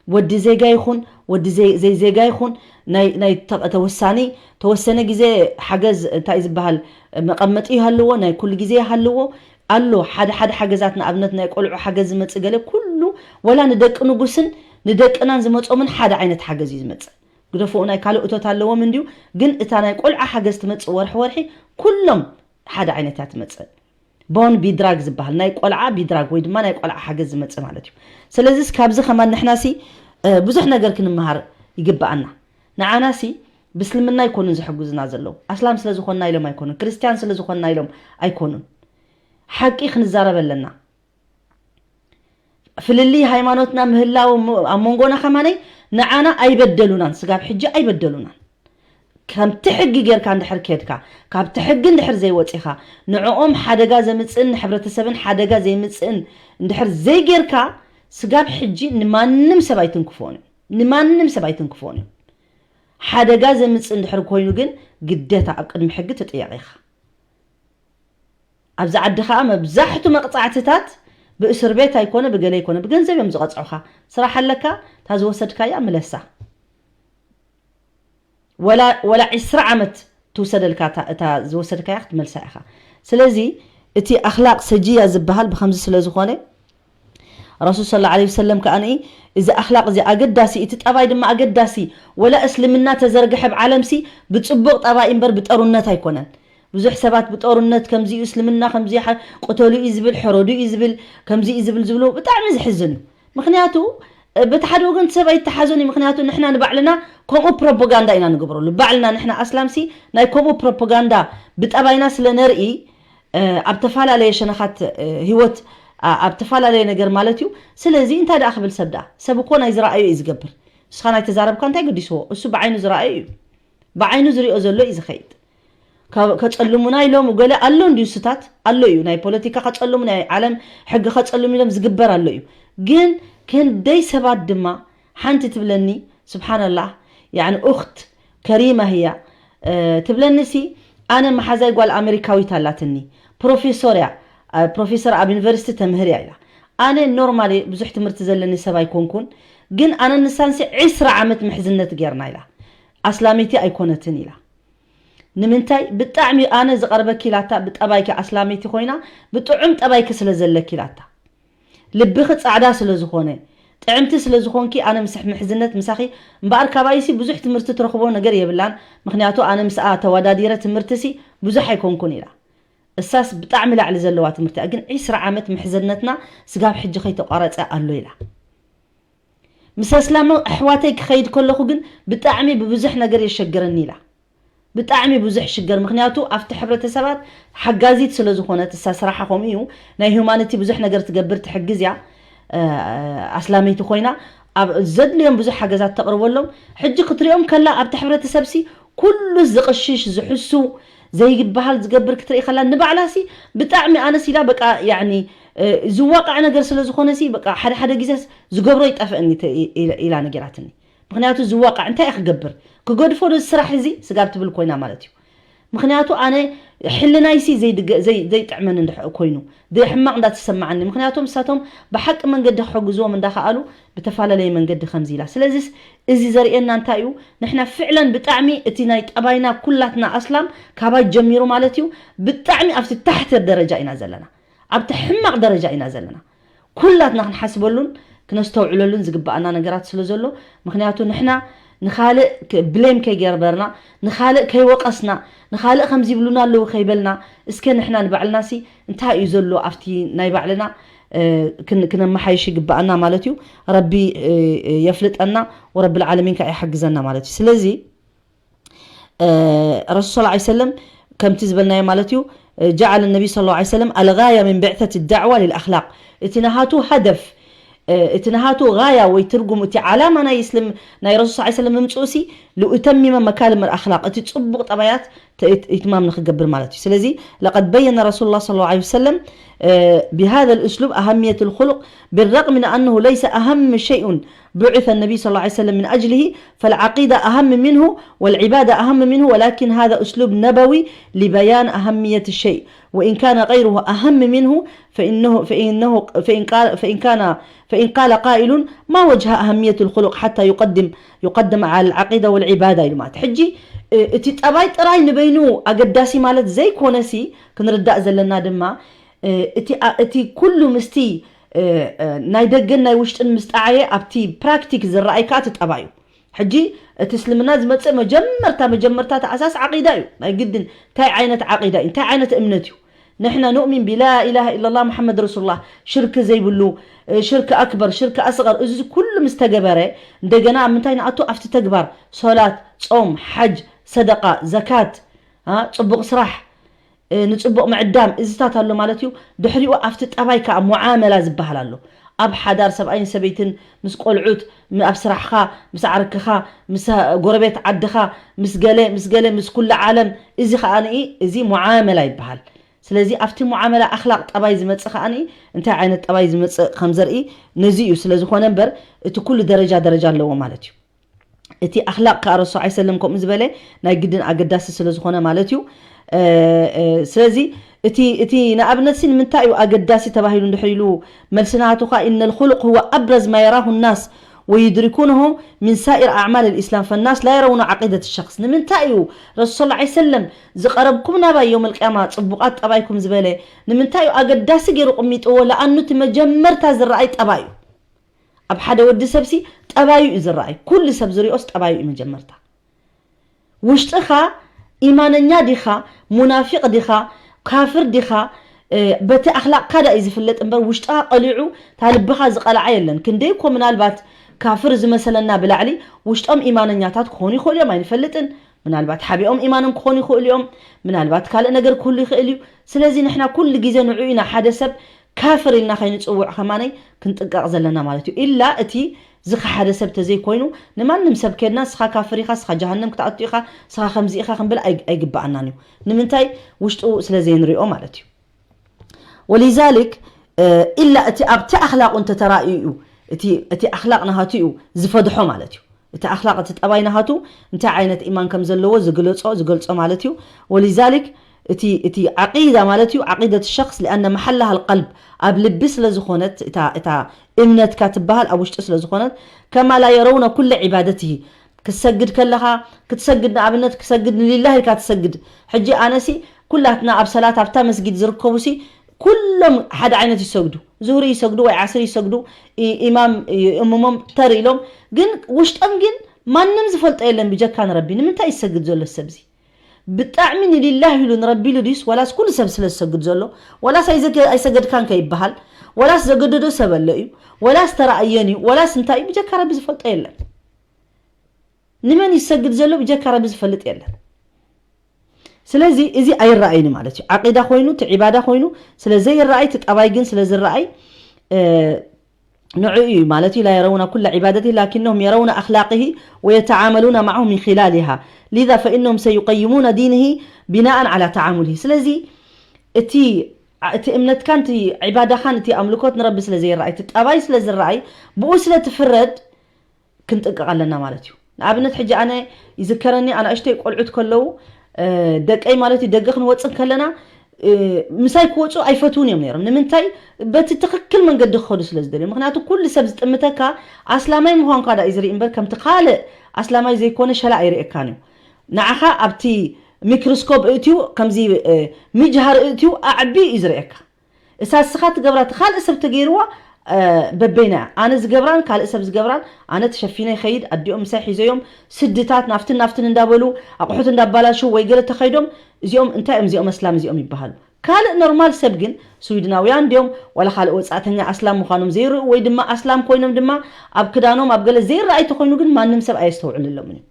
ወዲ ዜጋ ይኹን፣ ወዲ ዘይ-፣ ዘይዜጋ ይኹን፣ ናይ፣ ናይ ተ-፣ ተወሳኒ፣ ተወሰነ ግዜ ሓገዝ እንታይ ዝበሃል መቐመጢ ይሃልዎ፣ ናይ ኩሉ ግዜ ይሃልዎ ኣሎ። ሓደ ሓደ ሓገዛት፣ ንኣብነት ናይ ቆልዑ ሓገዝ ዝመጽእ ገለ ኩሉ፣ ወላ ንደቂ ንጉስን ንደቅናን ዝመጾምን ሓደ ዓይነት ሓገዝ እዩ ዝመጽእ። ግደፍኡ ናይ ካልእ እቶት ኣለዎም እንድዩ፣ ግን እታ ናይ ቆልዓ ሓገዝ ትመጽእ ወርሒ ወርሒ ኩሎም ሓደ ዓይነት እያ ትመጽእ። ቦን ቢድራግ ዝበሃል ናይ ቆልዓ ቢድራግ ወይ ድማ ናይ ቆልዓ ሓገዝ ዝመጽእ ማለት እዩ። ስለዚስ ካብዚ ከማን ንሕናሲ፣ እ፣ ብዙሕ ነገር ክንመሃር ይግብኣና። ንዓናሲ ብእስልምና ኣይኮኑን ዝሕግዙና ዘለዉ። ኣስላም ስለ ዝኾንና ኢሎም ኣይኮኑን፣ ክርስትያን ስለ ዝኾንና ኢሎም ኣይኮኑን። ሓቂ ክንዛረብ ኣለና። ፍልልይ ሃይማኖትና ምህላው ም-፣ ኣብ መንጎና ከማነይ ንዓና ኣይበደሉናን፣ ስጋብ ሕጂ ኣይበደሉናን። ከምቲ ሕጊ ጌርካ እንድሕር ኬድካ፣ ካብቲ ሕጊ እንድሕር ዘይወጺኻ፣ ንዕኦም ሓደጋ ዘምጽእን ንሕብረተሰብን ሓደጋ ዘይምጽእን እንድሕር ዘይጌርካ፣ ስጋብ ሕጂ ንማንም ሰብ ኣይትንክፎን እዮም። ንማንም ሰብ ኣይትንክፎን እዮም። ሓደጋ ዘምጽእ እንድሕር ኮይኑ ግን ግደታ ኣብ ቅድሚ ሕጊ ተጠያቒ ኢኻ። ኣብዚ ዓዲ ኸኣ መብዛሕቱ መቕጻዕትታት ብእስር ቤት ኣይኮነ ብገለ ኣይኮነ ብገንዘብ እዮም ዝቐፅዑኻ። ስራሕ ኣለካ፣ እታ ዝወሰድካያ ምለሳ። ወላ ወላ ዒስራ ዓመት ትውሰደልካ እታ- እታ ዝወሰድካያ ክትመልሳ ኢኻ። ስለዚ እቲ ኣኽላቕ ሰጅያ ዝበሃል ብኸምዚ ስለ ዝኾነ ረሱል ሰለላሁ ዐለይሂ ወሰለም ከኣ እዚ ኣኽላቕ እዚ ኣገዳሲ፣ እቲ ጠባይ ድማ ኣገዳሲ። ወላ እስልምና ተዘርግሐ ኣብ ዓለምሲ ብጽቡቕ ጠባይ እምበር ብጠሩነት ኣይኮነን። ብዙሕ ሰባት ብጠሩነት ከምዚ እዩ እስልምና፣ ከምዚ ሓ- ቅተሉ እዩ ዝብል፣ ሕረዱ እዩ ዝብል፣ ከምዚ እዩ ዝብል ዝብሉ ብጣዕሚ ዝሕዝን እዩ። ምክንያቱ በቲ ሓደ ወገን ሰብ ኣይተሓዞን እዩ። ምክንያቱ ንሕና ንባዕልና ከምኡ ፕሮፓጋንዳ ኢና ንገብረሉ። ባዕልና ንሕና ኣስላምሲ ናይ ከምኡ ፕሮፓጋንዳ ብጠባይና ስለ ነርኢ ኣብ ተፈላለየ ሸነኻት ህይወት ኣብ ተፈላለየ ነገር ማለት እዩ። ስለዚ እንታይ ደኣ ክብል ሰብ ደኣ ሰብ እኮ ናይ ዝረኣዩ እዩ ዝገብር። ንስኻ ናይ ተዛረብካ እንታይ ገዲስዎ? እሱ ብዓይኑ ዝረኣዩ እዩ። ብዓይኑ ዝሪኦ ዘሎ እዩ ዝኸይድ። ከ- ከጸልሙና ኢሎም ገለ ኣሎ እንድዩ ስታት ኣሎ እዩ። ናይ ፖለቲካ ከጸልሙ፣ ናይ ዓለም ሕጊ ከጸልሙ ኢሎም ዝግበር ኣሎ እዩ። ግን ክንደይ ሰባት ድማ ሓንቲ ትብለኒ ስብሓንላህ፣ ያኒ ኡኽት ከሪማ ህያ ትብለኒ ሲ፣ ኣነ መሓዛይ ጓል ኣሜሪካዊት ኣላትኒ፣ ፕሮፌሶር እያ፣ ፕሮፌሰር ኣብ ዩኒቨርሲቲ ተምህር እያ ኢላ። ኣነ ኖርማሊ ብዙሕ ትምህርቲ ዘለኒ ሰብ ኣይኮንኩን፣ ግን ኣነ ንሳንሲ ዕስራ ዓመት ምሕዝነት ጌርና ኢላ። ኣስላመይቲ ኣይኮነትን ኢላ። ንምንታይ ብጣዕሚ ኣነ ዝቐርበኪ ኢላታ፣ ብጠባይኪ ኣስላመይቲ ኮይና ብጥዑም ጠባይኪ ስለ ዘለኪ ኢላታ። ልብኺ ጻዕዳ ስለ ዝኾነ፣ ጥዕምቲ ስለ ዝኾንኪ ኣነ ምስ ምሕዝነት ምሳኺ እምበኣር ካባይሲ ብዙሕ ትምህርቲ ትረኽቦ ነገር የብላን። ምክንያቱ ኣነ ምስኣ ተወዳዲረ ትምህርትሲ ብዙሕ ኣይኮንኩን ኢላ። እሳስ ብጣዕሚ ላዕሊ ዘለዋ ትምህርቲ እያ። ግን ዒስራ ዓመት ምሕዝነትና ስጋብ ሕጂ ከይተቋረጸ ኣሎ ኢላ። ምስ ኣስላም ኣሕዋተይ ክኸይድ ከለኹ ግን ብጣዕሚ ብብዙሕ ነገር የሸግረኒ ኢላ። ብጣዕሚ ብዙሕ ሽገር፣ ምክንያቱ ኣብቲ ሕብረተሰባት ሓጋዚት ስለ ዝኾነት እሳ ስራሓ ከምኡ እዩ። ናይ ሂዩማኒቲ ብዙሕ ነገር ትገብር ትሕግዝ እያ። ኣስላመይቲ ኮይና ኣብ ዘድልዮም ብዙሕ ሓገዛት ተቕርበሎም። ሕጂ ክትሪኦም ከላ ኣብቲ ሕብረተሰብሲ ኩሉ ዝቕሽሽ ዝሕሱ ዘይበሃል ዝገብር ክትርኢ ከላ ንባዕላሲ ብጣዕሚ ኣነስ ኢላ በቃ ያኒ ዝዋቃዕ ነገር ስለ ዝኾነሲ በቃ ሓደ ሓደ ግዜስ ዝገብሮ ይጠፍእኒ ኢላ ነጊራትኒ። ምክንያቱ ዝዋቃዕ እንታይ ክገብር ክገድፎ ዶ ስራሕ እዚ ስጋብ ትብል ኮይና ማለት እዩ። ምክንያቱ ኣነ ሕልናይሲ ዘይጥዕመኒ እንድሕር ኮይኑ ሕማቕ እንዳተሰማዓኒ፣ ምክንያቱ ንሳቶም ብሓቂ መንገዲ ክሕግዝዎም እንዳኸኣሉ ብተፈላለየ መንገዲ ከምዚ ኢላ። ስለዚስ እዚ ዘርእየና እንታይ እዩ? ንሕና ፍዕለን ብጣዕሚ እቲ ናይ ጠባይና ኩላትና ኣስላም ካባይ ጀሚሩ ማለት እዩ ብጣዕሚ ኣብቲ ታሕቲ ደረጃ ኢና ዘለና፣ ኣብቲ ሕማቕ ደረጃ ኢና ዘለና። ኩላትና ክንሓስበሉን ክነስተውዕለሉን ዝግበኣና ነገራት ስለ ዘሎ፣ ምክንያቱ ንሕና ንኻልእ ብሌም ከይገርበርና፣ ንኻልእ ከይወቀስና፣ ንኻልእ ከምዚ ይብሉና ኣለዉ ከይበልና፣ እስከ ንሕና ንባዕልናሲ እንታይ እዩ ዘሎ ኣብቲ ናይ ባዕልና ክነመሓይሽ ይግበኣና ማለት እዩ። ረቢ የፍልጠና ወረቢ ልዓለሚን ከዓ ይሓግዘና ማለት እዩ። ስለዚ ረሱል ስ ሰለም ከምቲ ዝበልናዮ ማለት እዩ ጀዓል ነቢ ስ ሰለም ኣልጋያ ምን ብዕተት ዳዕዋ ልልኣክላቅ፣ እቲ ናሃቱ ሃደፍ እቲ ናሃቱ ጋያ ወይ ትርጉም እቲ ዓላማ ናይ እስልም ናይ ረሱል ስ ሰለም ምምፅኡ ሲ ልኡተሚመ መካልም ኣክላቅ እቲ ፅቡቅ ጠባያት ኢትማም ንክገብር ማለት እዩ። ስለዚ ለቀድ በየነ ረሱሉ ላ ለ ላ ሰለም ብሃذ ልእስሉብ ኣሃምየት ልኩሉቅ ብረቅም ምን ኣነሁ ለይሰ ኣሃም ሸይኡን بعث النبي صلى الله عليه وسلم من أجله، فالعقيدة أهم منه والعبادة أهم منه، ولكن هذا أسلوب نبوي لبيان أهمية الشيء، وإن كان غيره أهم منه فإنه، فإنه، فإن قال، فإن كان، فإن قال قائل: ما وجه أهمية الخلق حتى يقدم، يقدم على العقيدة والعبادة؟ ኢሉ ማለት ሕጂ እቲ ጠባይ ጥራይ ንበይኑ ኣገዳሲ ማለት ዘይኮነሲ ክንርዳእ ዘለና ድማ እቲ ኩሉ ምስቲ ናይ ደገን ናይ ውሽጥን ምስ ጠዓየ ኣብቲ ፕራክቲክ ዝረኣይ ከዓ እቲ ጠባይ እዩ። ሕጂ እቲ እስልምና ዝመፅእ መጀመርታ መጀመርታ ተኣሳስ ዓቂዳ እዩ። ናይ ግድን እንታይ ዓይነት ዓቂዳ እዩ? እንታይ ዓይነት እምነት እዩ? ንሕና ኑእሚን ቢላ ኢላሃ ኢላላ ሙሓመድ ረሱሉላህ ሽርክ ዘይብሉ ሽርክ ኣክበር ሽርክ ኣስቀር እዚ ኩሉ ምስ ተገበረ እንደገና ኣብ ምንታይ ንኣቱ ኣብቲ ተግባር ሶላት ጾም ሓጅ ሰደቃ ዘካት ፅቡቕ ስራሕ ንፅቡቕ ምዕዳም እዚታት ኣሎ ማለት እዩ። ድሕሪኡ ኣብቲ ጠባይ ከዓ ሙዓመላ ዝበሃል ኣሎ። ኣብ ሓዳር ሰብኣይን ሰበይትን ምስ ቆልዑት ኣብ ስራሕኻ ምስ ዓርክኻ ምስ ጎረቤት ዓድኻ ምስ ገለ ምስ ገለ ምስ ኩሉ ዓለም እዚ ከዓ እዚ ሙዓመላ ይበሃል። ስለዚ ኣብቲ ሙዓመላ ኣክላቅ ጠባይ ዝመፅእ ከዓ እንታይ ዓይነት ጠባይ ዝመፅእ ከም ዘርኢ ነዚ እዩ። ስለዝኾነ እምበር እቲ ኩሉ ደረጃ ደረጃ ኣለዎ ማለት እዩ። እቲ ኣክላቅ ከዓ ረሱል ስ ሰለም ከምኡ ዝበለ ናይ ግድን ኣገዳሲ ስለ ዝኾነ ማለት እዩ። ስለዚ እቲ እቲ ንኣብነት ሲ ንምንታይ እዩ ኣገዳሲ ተባሂሉ እንድሕር ኢሉ መልሲ ናቱ ኸዓ إن الخلق هو أبرز ما يراه الناس ويدركونه من سائر أعمال الإسلام فالناس لا يرون عقيدة الشخص ንምንታይ እዩ ረሱል صلى الله عليه وسلم ዝቐረብኩም ናባይ يوم القيامة ጽቡቓት ጠባይኩም ዝበለ ንምንታይ እዩ ኣገዳሲ ገይሩ ቅሚጥዎ ለኣኑ እቲ መጀመርታ ዝረኣይ ጠባይ እዩ ኣብ ሓደ ወዲ ሰብሲ ጠባዩ እዩ ዝረኣይ ኩሉ ሰብ ዝሪኦስ ጠባዩ እዩ መጀመርታ ውሽጥኻ ኢማነኛ ዲኻ ሙናፊቕ ዲኻ ካፍር ዲኻ በቲ ኣኽላቕካ ዳ እዩ ዝፍለጥ እምበር ውሽጥኻ ቀሊዑ እታ ልብኻ ዝቐልዓ የለን ክንደይ እኮ ምናልባት ካፍር ዝመሰለና ብላዕሊ ውሽጦም ኢማነኛታት ክኾኑ ይኽእሉ እዮም ኣይንፈልጥን ምናልባት ሓቢኦም ኢማኖም ክኾኑ ይኽእሉ እዮም ምናልባት ካልእ ነገር ክህሉ ይኽእል እዩ ስለዚ ንሕና ኩሉ ግዜ ንዑ ኢና ሓደ ሰብ ካፍር ኢልና ከይንፅውዕ ከማነይ ክንጥንቀቕ ዘለና ማለት እዩ ኢላ እቲ ዝኸሓደ ሰብ ተዘይኮይኑ ንማንም ሰብ ከድና ስኻ ካፍር ኢኻ ስኻ ጀሃነም ክትኣቱ ኢኻ ስኻ ከምዚ ኢኻ ክንብል ኣይግበኣናን እዩ ንምንታይ ውሽጡ ስለ ዘይንሪኦ ማለት እዩ ወሊዛሊክ ኢላ እቲ ኣብቲ ኣኽላቁ እንተተራእዩ እዩ እቲ ኣኽላቅ ናሃቱ እዩ ዝፈድሖ ማለት እዩ እቲ ኣኽላቅ እቲ ጠባይ ናሃቱ እንታይ ዓይነት ኢማን ከም ዘለዎ ዝግለጾ ዝገልጾ ማለት እዩ ወሊዛሊክ እቲ እቲ ዓቂዳ ማለት እዩ ዓቂደት ሸክስ ሊኣነ መሓላሃ ልቀልብ ኣብ ልቢ ስለ ዝኾነት እታ እታ እምነትካ ትበሃል ኣብ ውሽጢ ስለ ዝኾነት ከማ ላ የረውነ ኩለ ዒባደትሂ ክትሰግድ ከለኻ ክትሰግድ ንኣብነት ክሰግድ ንሊላህ ኢልካ ትሰግድ ሕጂ ኣነሲ ኩላትና ኣብ ሰላት ኣብታ መስጊድ ዝርከቡሲ ኩሎም ሓደ ዓይነት ይሰግዱ ዙህሪ ይሰግዱ ወይ ዓስሪ ይሰግዱ ኢማም ይእምሞም ተር ኢሎም ግን ውሽጦም ግን ማንም ዝፈልጦ የለን ብጀካ ንረቢ ንምንታይ ይሰግድ ዘሎ ሰብዚ ብጣዕሚ ንሊላህ ኢሉ ንረቢ ኢሉ ድዩስ ወላስ ኩሉ ሰብ ስለ ዝሰግድ ዘሎ ወላስ ኣይሰገድካን ከይበሃል ወላስ ዘገደዶ ሰብ ኣሎ እዩ ወላስ ተረኣየን እዩ ወላስ እንታይ እዩ ብጀካ ረቢ ዝፈልጦ የለን ንመን ይሰግድ ዘሎ ብጀካ ረቢ ዝፈልጥ የለን ስለዚ እዚ ኣይረኣይን ማለት እዩ ዓቂዳ ኮይኑ እቲ ዒባዳ ኮይኑ ስለ ዘይረኣይ እቲ ጠባይ ግን ስለ ዝረኣይ ንዑ እዩ ማለት እዩ لا يرون كل عبادته لكنهم يرون أخلاقه ويتعاملون معه من خلالها لذا فإنهم سيقيمون دينه بناء على تعامله ስለዚ እቲ እቲ እምነትካን እቲ ዒባዳኻን እቲ ኣምልኮት ንረቢ ስለ ዘይረኣይ እቲ ጠባይ ስለ ዝረኣይ ብኡ ስለ ትፍረድ ክንጥንቀቕ ኣለና ማለት እዩ ንኣብነት ሕጂ ኣነ ይዝከረኒ ኣናእሽተይ ቆልዑት ከለዉ ደቀይ ማለት እዩ ደገ ክንወፅእ ከለና ምሳይ ክወፁ ኣይፈትውን እዮም ነይሮም ንምንታይ በቲ ትኽክል መንገዲ ክኸዱ ስለ ዝደልዩ ምክንያቱ ኩሉ ሰብ ዝጥምተካ ኣስላማይ ምዃንኳ ዳ እዩ ዝርኢ እምበር ከምቲ ካልእ ኣስላማይ ዘይኮነ ሸላ ኣይርእየካን እዩ ንዓኻ ኣብቲ ሚክሮስኮፕ እእትዩ ከምዚ ምጅሃር እእትዩ ኣዕቢ እዩ ዝርእየካ እሳ እስኻ ትገብራ እቲ ካልእ ሰብ ተገይርዋ በበይና እያ ኣነ ዝገብራን ካልእ ሰብ ዝገብራን ኣነ ተሸፊነ ይኸይድ ኣዲኦም ምሳይ ሒዘዮም ስድታት ናፍትን ናፍትን እንዳበሉ ኣቑሑት እንዳባላሹ ወይ ገለ ተኸይዶም እዚኦም እንታይ እዮም እዚኦም ኣስላም እዚኦም ይበሃሉ ካልእ ኖርማል ሰብ ግን ስዊድናውያን ድዮም ዋላ ካልእ ወፃእተኛ ኣስላም ምዃኖም ዘይርኡ ወይ ድማ ኣስላም ኮይኖም ድማ ኣብ ክዳኖም ኣብ ገለ ዘይረኣይ ተኾይኑ ግን ማንም ሰብ ኣየስተውዕልሎምን እዩ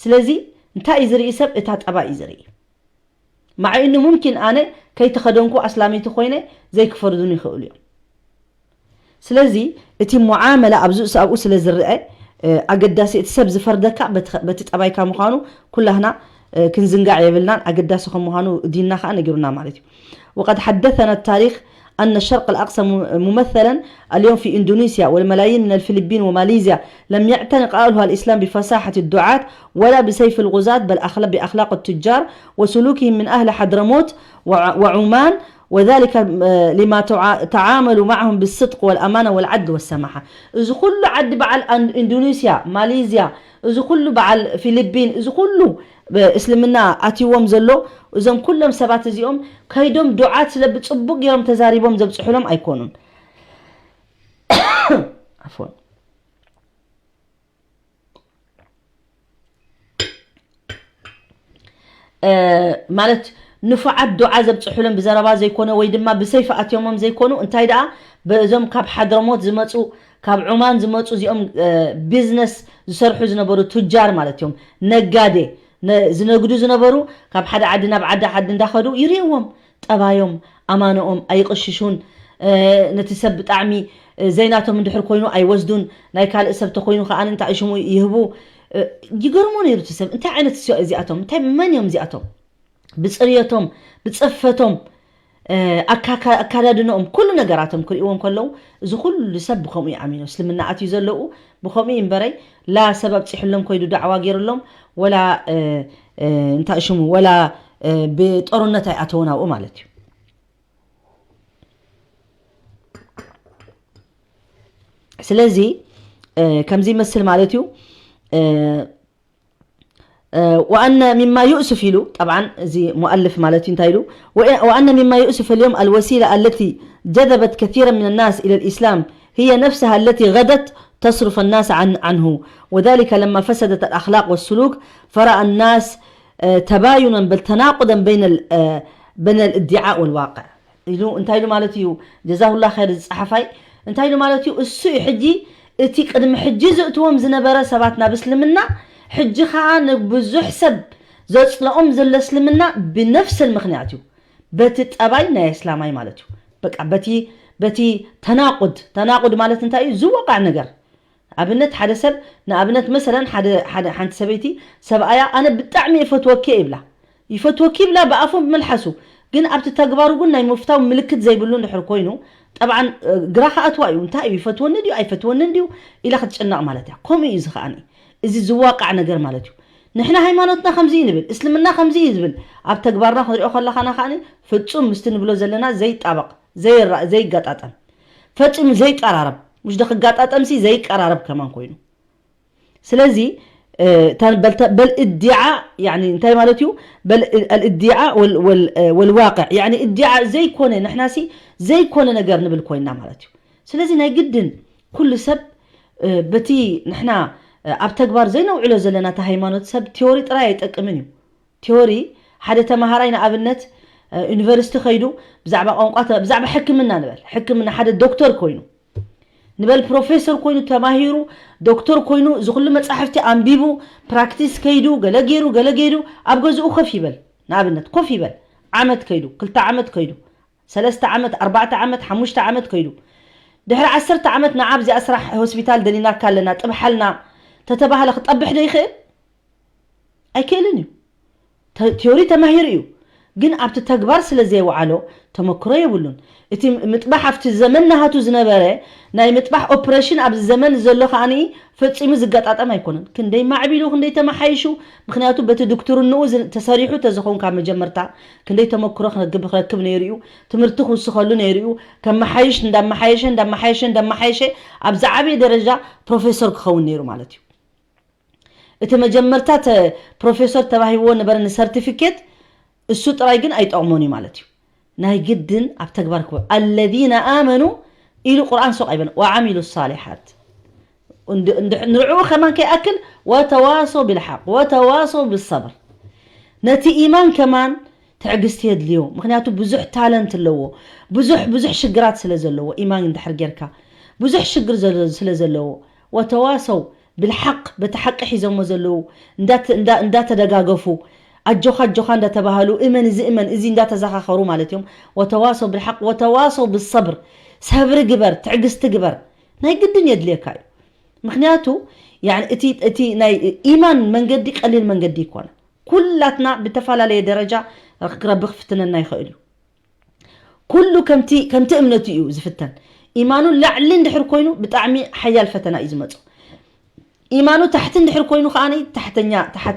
ስለዚ እንታይ እዩ ዝርኢ ሰብ እታ ጠባ እዩ ዝርኢ ማዕይኒ ሙምኪን ኣነ ከይተኸደንኩ ኣስላመይቲ ኮይነ ዘይክፈርዱን ይኽእሉ እዮም ስለዚ እቲ ሙዓመላ ኣብ ዝእሱ ኣብኡ ስለ ዝረአ ኣገዳሲ እቲ ሰብ ዝፈርደካ በቲ ጠባይካ ምዃኑ ኩላህና ክንዝንጋዕ የብልናን ኣገዳሲ ከም ምዃኑ ዲንና ከዓ ነጊሩና ማለት እዩ وقد حدثنا التاريخ أن الشرق الأقصى ممثلا اليوم في إندونيسيا والملايين من الفلبين وماليزيا لم يعتنق أهلها الإسلام بفصاحة الدعاة ولا بسيف الغزاة بل أخلاق بأخلاق التجار وسلوكهم من أهل حضرموت وعمان وذلك لما تعاملوا معهم بالصدق والأمانة والعدل والسماحة. እዚ ኩሉ ዓዲ በዓል ኢንዶኔስያ፣ ማሌዝያ፣ እዚ ኩሉ በዓል ፊሊፒን፣ እዚ ኩሉ እስልምና ኣትይዎም ዘሎ እዞም ኩሎም ሰባት እዚኦም ከይዶም ዱዓት ስለ ብፅቡቅ ገይሮም ተዛሪቦም ዘብፅሑሎም ኣይኮኑን። ዓፍወን። ማለት ንፉዓት ዱዓ ዘብፅሑሎም ብዘረባ ዘይኮነ ወይ ድማ ብሰይፊ ኣትዮሞም ዘይኮኑ እንታይ ደኣ በእዞም ካብ ሓድረሞት ዝመፁ ካብ ዑማን ዝመፁ እዚኦም ቢዝነስ ዝሰርሑ ዝነበሩ ቱጃር ማለት እዮም ነጋዴ ዝነግዱ ዝነበሩ ካብ ሓደ ዓዲ ናብ ዓዲ ዓዲ እንዳኸዱ ይርእዎም ጠባዮም ኣማንኦም ኣይቕሽሹን ነቲ ሰብ ብጣዕሚ ዘይናቶም እንድሕር ኮይኑ ኣይወስዱን ናይ ካልእ ሰብ ተኮይኑ ከዓ እንታይ ሽሙ ይህቡ ይገርሞ ነይሩ እቲ ሰብ እንታይ ዓይነት እዚኣቶም እንታይ መን እዮም እዚኣቶም ብፅርየቶም ብፅፈቶም ኣካዳድንኦም ኩሉ ነገራቶም ክርእዎም ከለዉ እዚ ኩሉ ሰብ ብከምኡ ይኣሚኑ እስልምና ኣትዩ ዘለዉ ብከምኡ እምበረይ ላ ሰብ ኣብፂሕሎም ኮይዱ ዳዕዋ ገይሩሎም ወላ እንታይ ሽሙ ወላ ብጦርነት ኣይኣተውን ኣብኡ ማለት እዩ ስለዚ ከምዚ ይመስል ማለት እዩ። وأن مما يؤسف ኢሉ፣ طبعا እዚ مؤلف ማለት እዩ እንታይ ኢሉ؟ وأن مما يؤسف اليوم الوسيلة التي جذبت كثيرا من الناس إلى الإسلام هي نفسها التي غدت تصرف الناس عن عنه، وذلك لما فسدت الأخلاق والسلوك فرأى الناس تباينا بل تناقضا بين بين الادعاء والواقع. ኢሉ እንታይ ኢሉ ማለት እዩ? ጀዛሁላ ኸይር ዝጸሓፋይ እንታይ ኢሉ ማለት እዩ? እሱ እዩ ሕጂ እቲ ቅድሚ ሕጂ ዝእትዎም ዝነበረ ሰባት ናብ እስልምና፣ ሕጂ ኸዓ ንብዙሕ ሰብ ዘጽልኦም ዘሎ እስልምና ብነፍሰል ምኽንያት እዩ። በቲ ጠባይ ናይ እስላማይ ማለት እዩ። በቃ በቲ በቲ ተናቁድ፣ ተናቁድ ማለት እንታይ እዩ? ዝወቃዕ ነገር። ኣብነት ሓደ ሰብ ንኣብነት መሰለን ሓደ ሓደ ሓንቲ ሰበይቲ ሰብኣያ ኣነ ብጣዕሚ ይፈትወኪ ይብላ ይፈትወኪ ይብላ ብኣፉ ብመልሓሱ ግን ኣብቲ ተግባሩ ግን ናይ ምፍታው ምልክት ዘይብሉ እንድሕር ኮይኑ ጠብዓን ግራ ከኣትዋ እዩ እንታይ እዩ ይፈትወኒ ድዩ ኣይፈትወንን ድዩ ኢላ ክትጭነቕ ማለት እያ ከምኡ እዩ እዚ ከኣኒ እዚ ዝዋቃዕ ነገር ማለት እዩ ንሕና ሃይማኖትና ከምዚ እዩ ንብል እስልምና ከምዚ እዩ ዝብል ኣብ ተግባርና ክንሪኦ ከለኻና ከኣኒ ፍጹም ምስቲ ንብሎ ዘለና ዘይጣበቕ ዘይራ ዘይጋጣጠም ፈጺሙ ዘይቀራረብ ምሽ ዶ ክጋጣጠምሲ ዘይቀራረብ ከማን ኮይኑ ስለዚ በል እዲዓ እንታይ ማለት እዩ በል እዲዓ ወልዋቅዕ እዲዓ ዘይኮነ ንሕናሲ ዘይኮነ ነገር ንብል ኮይና ማለት እዩ ስለዚ ናይ ግድን ኩሉ ሰብ በቲ ንሕና ኣብ ተግባር ዘይነውዕሎ ዘለና እቲ ሃይማኖት ሰብ ቲዮሪ ጥራይ ኣይጠቅምን እዩ ቲዮሪ ሓደ ተማሃራይ ንኣብነት ዩኒቨርሲቲ ከይዱ ብዛዕባ ቋንቋ ብዛዕባ ሕክምና ንበል ሕክምና ሓደ ዶክተር ኮይኑ ንበል ፕሮፌሰር ኮይኑ ተማሂሩ ዶክተር ኮይኑ እዚ ኩሉ መጻሕፍቲ ኣንቢቡ ፕራክቲስ ከይዱ ገለ ገይሩ ገለ ገይሩ ኣብ ገዝኡ ኮፍ ይበል ንኣብነት ኮፍ ይበል ዓመት ከይዱ ክልተ ዓመት ከይዱ ሰለስተ ዓመት ኣርባዕተ ዓመት ሓሙሽተ ዓመት ከይዱ ድሕሪ ዓሰርተ ዓመት ንዓ ኣብዚኣ ስራሕ ሆስፒታል ደሊናካ ኣለና ጥብሓልና ተተባህለ ክጠብሕ ዶ ይኽእል ኣይክእልን እዩ ቲዮሪ ተማሂሩ እዩ ግን ኣብቲ ተግባር ስለ ዘይወዓሎ ተመክሮ የብሉን እቲ ምጥባሕ ኣብቲ ዘመን ናሃቱ ዝነበረ ናይ ምጥባሕ ኦፕሬሽን ኣብዚ ዘመን ዘሎ ከዓኒ ፈጺሙ ዝገጣጠም ኣይኮነን ክንደይ ማዕቢሉ ክንደይ ተመሓይሹ ምክንያቱ በቲ ድክትርንኡ ተሰሪሑ ተዝኸውን ካብ መጀመርታ ክንደይ ተመክሮ ክረክብ ክረክብ ነይሩ እዩ ትምህርቲ ክውስኸሉ ነይሩ እዩ ከመሓይሽ እንዳመሓየሸ እንዳመሓየሸ እንዳመሓየሸ ኣብ ዝዓበየ ደረጃ ፕሮፌሰር ክኸውን ነይሩ ማለት እዩ እቲ መጀመርታ ፕሮፌሰር ተባሂብዎ ነበረ ንሰርቲፊኬት እሱ ጥራይ ግን ኣይጠቕሞን እዩ ማለት እዩ ናይ ግድን ኣብ ተግባር ክበ الذين آمنوا ኢሉ ቁርኣን ሱቕ ኣይበለን وعملوا الصالحات ንርዕኡ ከማን ከይኣክል وتواصوا بالحق وتواصوا بالصبر ነቲ ኢማን ከማን ትዕግስቲ የድልዮ ምክንያቱ ብዙሕ ታለንት ኣለዎ ብዙሕ ብዙሕ ሽግራት ስለ ዘለዎ ኢማን እንድሕር ጌርካ ብዙሕ ሽግር ስለ ዘለዎ وتواصوا بالحق በቲ ሓቂ ሒዞሞ ዘለዉ እንዳተደጋገፉ ኣጆኻ ኣጆኻ እንዳተባሃሉ እመን እዚ እመን እዚ እንዳተዘኻኸሩ ማለት እዮም وتواصوا بالحق وتواصوا بالصبر ሰብሪ ግበር ትዕግስቲ ግበር ናይ ግድን የድልየካ እዩ ምክንያቱ እቲ ናይ ኢማን መንገዲ ቀሊል መንገዲ ይኮነ ኩላትና ብተፈላለየ ደረጃ ረቢ ክፍትነና ይኽእል እዩ ኩሉ ከምቲ ከምቲ እምነቱ እዩ ዝፍተን ኢማኑ ላዕሊ እንድሕር ኮይኑ ብጣዕሚ ሓያል ፈተና እዩ ዝመፁ ኢማኑ ታሕቲ እንድሕር ኮይኑ ከዓ ታሕተኛ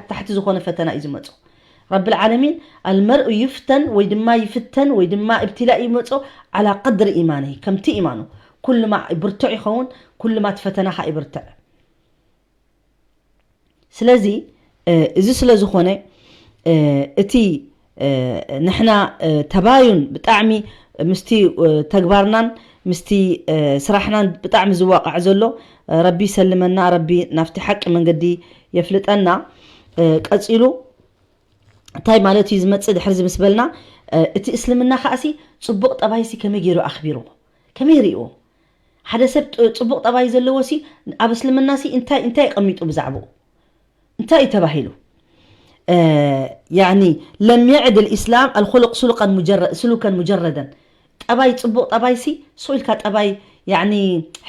ታሕቲ ዝኾነ ፈተና እዩ ዝመፁ ረቢ ዓለሚን المرء يفتن ወይ ድማ ይፍተን ወይ ድማ ابتلاء ይመፆ على قدر إيمانه ከምቲ ኢማኑ ኩሉማ ብርቱዕ ይኸውን ኩሉማ እቲ ፈተና ከዓ ይብርትዕ ስለዚ እዚ ስለ ዝኾነ እቲ ንሕና ተባዩን ብጣዕሚ ምስቲ ተግባርናን ምስቲ ስራሕናን ብጣዕሚ ዝዋቃዕ ዘሎ ረቢ ይሰልመና ረቢ ናብቲ ሓቂ መንገዲ የፍልጠና ቀፂሉ እንታይ ማለት እዩ ዝመፅእ ድሕር እዚ ምስ በልና እቲ እስልምና ከዓሲ ፅቡቕ ጠባይሲ ከመይ ገይሩ ኣኽቢርዎ ከመይ ርእዎ ሓደ ሰብ ጽቡቕ ጠባይ ዘለዎ ሲ ኣብ እስልምና ሲ እንታይ እንታይ ቀሚጡ ብዛዕባኡ እንታይ እዩ ተባሂሉ يعني لم يعد الإسلام الخلق سلوكا مجرد سلوكا مجردا ጠባይ ጽቡቕ ጠባይ ሲ ሱቕ ኢልካ ጠባይ يعني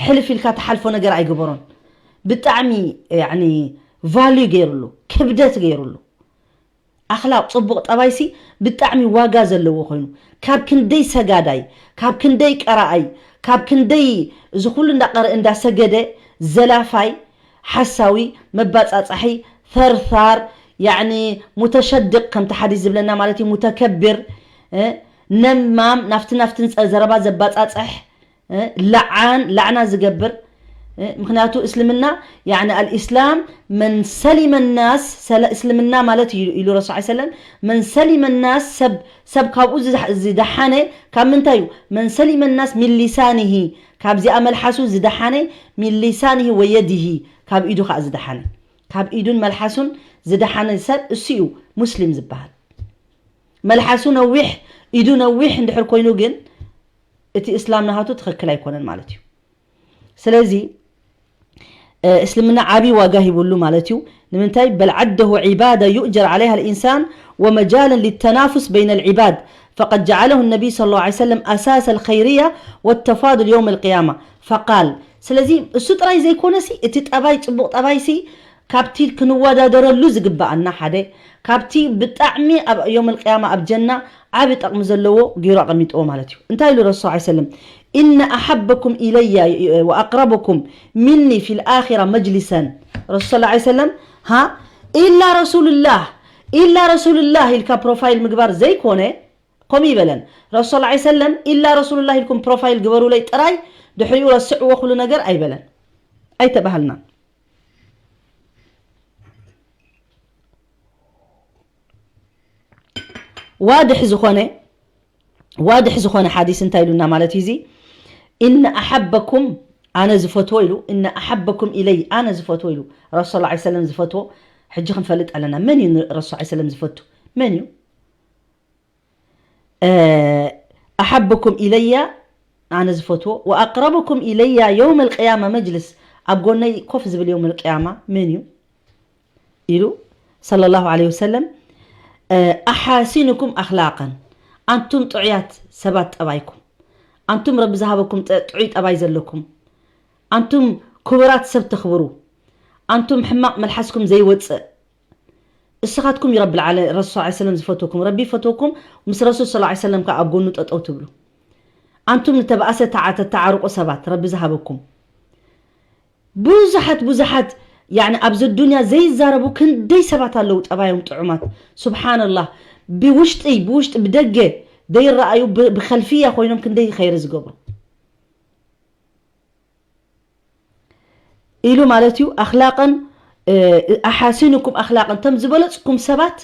ሕልፍ ኢልካ ተሓልፎ ነገር ኣይገበሮን ብጣዕሚ يعني ቫልዩ ገይሩሉ ክብደት ገይሩሉ ኣኽላቕ ጽቡቕ ጠባይሲ ብጣዕሚ ዋጋ ዘለዎ ኮይኑ ካብ ክንደይ ሰጋዳይ ካብ ክንደይ ቀራኣይ ካብ ክንደይ እዚ ኩሉ እንዳቀረአ እንዳሰገደ ዘላፋይ ሓሳዊ መባጻጻሒ ثرثار يعني متشدق ከምቲ ሓዲስ ዝብለና ማለት እዩ متكبر ነማም ናፍቲ ናፍቲ ዘረባ ዘባጻጽሕ ለዓን ላዕና ዝገብር ምክንያቱ እስልምና ያኒ ኣልእስላም መን ሰሊመ ናስ፣ እስልምና ማለት ኢሉ ረሱ ሰለም፣ መን ሰሊመ ናስ፣ ሰብ ካብኡ ዝደሓነ ካብ ምንታይ እዩ? መን ሰሊመ ናስ ሚን ሊሳኒሂ፣ ካብዚኣ መልሓሱ ዝደሓነ፣ ሚን ሊሳኒሂ ወየዲሂ፣ ካብ ኢዱ ከዓ ዝደሓነ፣ ካብ ኢዱን መልሓሱን ዝደሓነ ሰብ እሱ እዩ ሙስሊም ዝበሃል። መልሓሱ ነዊሕ፣ ኢዱ ነዊሕ እንድሕር ኮይኑ ግን እቲ እስላም ናሃቱ ትኽክል ኣይኮነን ማለት እዩ። ስለዚ እስልምና ዓብዪ ዋጋ ሂቡሉ ማለት እዩ። ንምንታይ? በል ዓደሁ ዒባዳ ዩእጀር ዓለይሃ ልኢንሳን ወመጃለን ሊተናፉስ በይነ ልዒባድ ፈቀድ ጀዓለሁ ነቢይ ስለ ላሁ ዐለይሂ ወሰለም ኣሳሰ ልኸይርያ ወተፋዱል የውም ልቅያማ ፈቃል። ስለዚ እሱ ጥራይ ዘይኮነሲ እቲ ጠባይ፣ ፅቡቕ ጠባይሲ ካብቲ ክንወዳደረሉ ዝግበኣና ሓደ፣ ካብቲ ብጣዕሚ ኣብ ዮም ኣልቅያማ ኣብ ጀና ዓቢ ጠቕሚ ዘለዎ ገይሩ ኣቐሚጥዎ ማለት እዩ። እንታይ ኢሉ ረሱል ሰለላሁ ዐለይሂ ወሰለም? "ኢነ ኣሓበኩም ኢለያ ወኣቅረበኩም ሚኒ ፊል ኣኺራ መጅሊሰን." ረሱል ሰለላሁ ዐለይሂ ወሰለም፣ ሃ፣ ኢላ ረሱልላህ፣ ኢላ ረሱልላህ ኢልካ ፕሮፋይል ምግባር ዘይኮነ፣ ከምኡ ይበለን። ረሱል ሰለላሁ ዐለይሂ ወሰለም፣ "ኢላ ረሱልላህ ኢልኩም ፕሮፋይል ግበሩለይ ጥራይ፣ ድሕሪኡ ረስዕዎ ኩሉ ነገር" ኣይበለን። ኣይተባህልናን። ዋድሕ ዝኾነ፣ ዋድሕ ዝኾነ ሓዲስ እንታይ ኢሉና ማለት እዩ እዚ? "ኢነ ኣሓበኩም"፣ ኣነ ዝፈትዎ ኢሉ፣ "ኢነ ኣሓበኩም ኢለይ"፣ ኣነ ዝፈትዎ ኢሉ፣ ረሱል ሰለላሁ ዐለይሂ ወሰለም ዝፈትዎ፣ ሕጂ ክንፈልጥ ኣለና። መን እዩ ረሱል ሰለላሁ ዐለይሂ ወሰለም ዝፈቱ? መን እዩ? እ፣ "ኣሓበኩም ኢለያ"፣ ኣነ ዝፈትዎ፣ "ወኣቅረበኩም ኢለያ የውመል ቅያማ መጅልስ"፣ ኣብ ጎነይ ኮፍ ዝብል የውመል ቅያማ መን እዩ? ኢሉ ሰለላሁ ዐለይሂ ወሰለም፣ እ፣ "ኣሓሲኑኩም ኣኽላቀን"፣ ኣንቱም ጥዑያት ሰባት ጠባይኩም፣ ኣንቱም ረቢ ዝሃበኩም ጥ-፣ ጥዑይ ጠባይ ዘለኩም፣ ኣንቱም ክቡራት ሰብ ተኽብሩ፣ ኣንቱም ሕማቕ መልሓስኩም ዘይወፅእ፣ እስኻትኩም እዩ ረቢ ልዓለ-፣ ረሱል ሰለላሁ ዐለይሂ ወሰለም ዝፈትወኩም፣ ረቢ ይፈትወኩም፣ ምስ ረሱል ሰለላሁ ዐለይሂ ወሰለም ከዓ ኣብ ጎኑ ጠጠው ትብሉ። ኣንቱም ንተባእሰ ተዓ-፣ ተተዓርቁ ሰባት ረቢ ዝሃበኩም። ብዙሓት፣ ብዙሓት፣ ያኒ ኣብዚ ዱንያ ዘይዛረቡ ክንደይ ሰባት ኣለዉ ጠባዮም ጥዑማት። ሱብሓነላህ። ብውሽጢ፣ ብውሽጢ፣ ብደገ ዘይረኣዩ፣ ብ-፣ ብኸልፍያ ኮይኖም ክንደይ ኸይሪ ዝገብሩ። ኢሉ ማለት እዩ። ኣኽላቀን፣ እ፣ ኣሓሲኑኩም ኣኽላቀን፣ እቶም ዝበለጽኩም ሰባት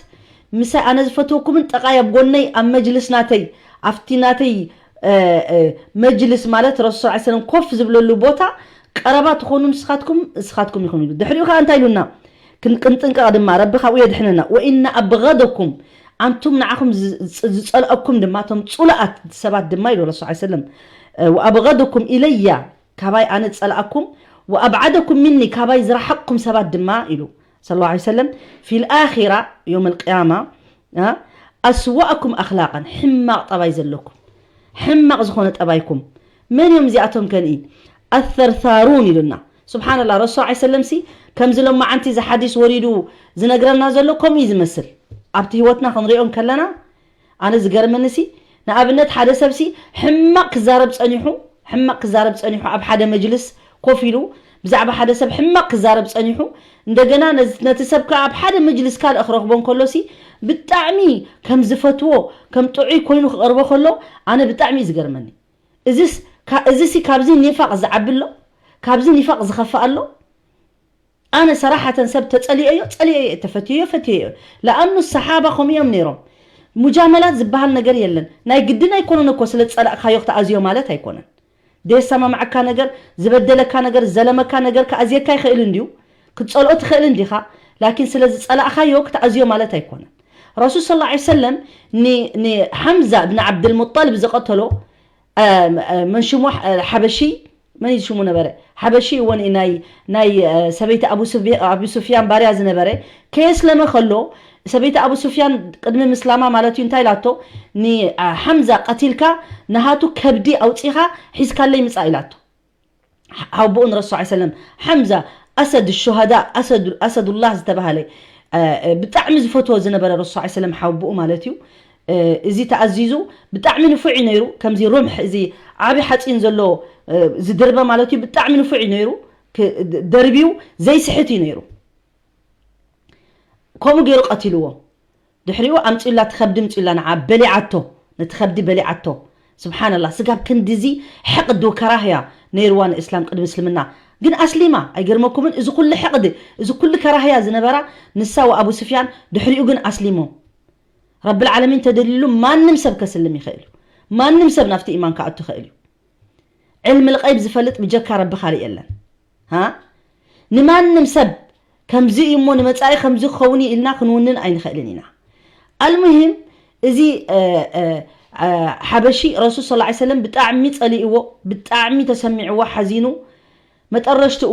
ምሳይ ኣነ ዝፈትወኩምን ጠቃይ ኣብ ጎነይ ኣብ መጅልስ ናተይ፣ ኣብቲ ናተይ፣ እ፣ እ፣ መጅልስ ማለት ረሱል ሰለላሁ ዐለይሂ ወሰለም ኮፍ ዝብለሉ ቦታ ቀረባ ትኾኑ ንስኻትኩም፣ ንስኻትኩም ኢኹም ኢሉ። ድሕሪኡ ከዓ እንታይ ኢሉና? ክን-፣ ክንጥንቀቕ ድማ ረቢ ካብኡ የድሕነና። "ወኢነ ኣብገደኩም"፣ ኣንቱም ንዓኹም ዝ-፣ ዝ-፣ ዝጸልኣኩም ድማ፣ እቶም ጽሉኣት ሰባት ድማ ኢሉ ረሱል ሰለላሁ ዐለይሂ ወሰለም፣ እ፣ "ወኣብገደኩም ኢለያ"፣ ካባይ ኣነ ዝጸልኣኩም፣ "ወኣብዓደኩም ሚኒ"፣ ካባይ ዝረሓቕኩም ሰባት ድማ ኢሉ ሰለላሁ ዐለይሂ ወሰለም፣ "ፊል ኣኺራ፣ ዮም ኣልቅያማ፣ አ፣ ኣስዋእኩም ኣኽላቀን"፣ ሕማቕ ጠባይ ዘለኩም፣ ሕማቕ ዝኾነ ጠባይኩም። መን እዮም እዚኣቶም ከንኢ? ኣሰርሳሩን ኢሉና። ሱብሓነላህ፣ ረሱል ሰለላሁ ዐለይሂ ወሰለም ሲ ከምዚ ሎማዓንቲ እዚ ሓዲስ ወሪዱ ዝነግረና ዘሎ ከምኡ እዩ ዝመስል። ኣብቲ ህይወትና ክንሪኦ እንከለና፣ ኣነ ዝገርመኒ ሲ፣ ንኣብነት ሓደ ሰብ ሲ ሕማቕ ክዛረብ ጸኒሑ፣ ሕማቕ ክዛረብ ጸኒሑ፣ ኣብ ሓደ መጅልስ ኮፍ ኢሉ ብዛዕባ ሓደ ሰብ ሕማቕ ክዛረብ ጸኒሑ፣ እንደገና ነዚ፣ ነቲ ሰብ ከኣ ኣብ ሓደ መጅልስ ካልእ ክረኽቦ እንከሎ ሲ፣ ብጣዕሚ ከም ዝፈትዎ፣ ከም ጥዑይ ኮይኑ ክቐርቦ ከሎ፣ ኣነ ብጣዕሚ እዩ ዝገርመኒ። እዚስ፣ ካ-፣ እዚ ሲ ካብዚ ኒፋቕ ዝዓቢ ኣሎ? ካብዚ ኒፋቕ ዝኸፍእ ኣሎ? ኣነ ሰራሓተን ሰብ ተጸሊኦዮ፣ ጸሊኦዮ፣ ተፈትዮዮ፣ ፈትዮዮ። ለኣኑ ሰሓባ ከምኡ እዮም ነይሮም። ሙጃመላት ዝበሃል ነገር የለን። ናይ ግድን ኣይኮነን እኮ ስለ ዝጸላእካዮ ክትኣዝዮ ማለት ኣይኮነን። ዘየሰማምዓካ ነገር፣ ዝበደለካ ነገር፣ ዘለመካ ነገር ክኣዝየካ ይኽእል እንድዩ። ክትጸልኦ ትኽእል እንዲኻ። ላኪን ስለ ዝጸላእካዮ ክትኣዝዮ ማለት ኣይኮነን። ረሱል ሰለላሁ ዐለይሂ ወሰለም ኒ-፣ ንሓምዛ ብን ዓብድልሙጠልብ ዝቐተሎ፣ እ፣ እ፣ መን ሽሙ፣ እ፣ ሓበሺ፣ መን እዩ ሽሙ ነበረ? ሓበሺ፣ እወ፣ ናይ፣ ናይ፣ እ፣ ሰበይቲ ኣቡ ሱፊ-፣ ኣቡ ሱፊያን ባርያ ዝነበረ፣ ከየስለመ ከሎ፣ ሰበይቲ ኣቡ ሱፊያን ቅድሚ ምስላማ ማለት እዩ፣ እንታይ ኢላቶ? ን-፣ እ፣ ሓምዛ ቀቲልካ፣ ንሃቱ ከብዲ ኣውጺኻ ሒዝካለይ ምጻእ ኢላቶ። ሓ-፣ ሓውቦኡ ንረሱል ሰለላሁ ዐለይሂ ወሰለም፣ ሓምዛ ኣሰድ ሹሃዳ፣ ኣሰዱ-፣ ኣሰዱላህ ዝተባህለ፣ እ፣ እ፣ ብጣዕሚ ዝፈትዎ ዝነበረ ረሱል ሰለላሁ ዐለይሂ ወሰለም ሓውቦኡ ማለት እዩ። እ፣ እዚ ተኣዚዙ ብጣዕሚ ንፉዕ እዩ ነይሩ። ከምዚ ሩምሕ፣ እዚ ዓቢ ሓፂን ዘሎ፣ እ፣ ዝድርበ ማለት እዩ። ብጣዕሚ ንፉዕ እዩ ነይሩ። ክ-፣ ድ-፣ ደርብዩ ዘይስሕት እዩ ነይሩ። ከምኡ ገይሩ ቀቲልዎ። ድሕሪኡ ኣምጺኡላ፣ እቲ ከብዲ ኣምጺኡላ፣ ንዓ በሊዓቶ፣ ነቲ ከብዲ በሊዓቶ። ስብሓንላህ፣ ስጋብ ክንድዚ ሕቕዲ ወከራህያ ነይርዋ ንእስላም ቅድሚ እስልምና። ግን ኣስሊማ። ኣይገርመኩምን? እዚ ኩሉ ሕቕዲ፣ እዚ ኩሉ ከራህያ ዝነበራ ንሳ ወኣቡ ስፍያን ድሕሪኡ ግን ኣስሊሞም። ረብል ዓለሚን ተደልሉ ማንም ሰብ ከስልም ይኽእል እዩ። ማንም ሰብ ናብቲ ኢማን ክኣቱ ይኽእል እዩ። ዕልሚ ልቀይብ ዝፈልጥ ብጀካ ረቢ ካልእ የለን። ሃ? ንማንም ሰብ ከምዚ እዩ እሞ ንመጻኢ ከምዚ ክኸውን እዩ ኢልና ክንውንን ኣይንኽእልን ኢና። ኣልሙሂም፣ እዚ ሓበሺ ረሱል ስ ሰለም ብጣዕሚ ጸሊእዎ፣ ብጣዕሚ ተሰሚዕዎ፣ ሓዚኑ። መጠረሽትኡ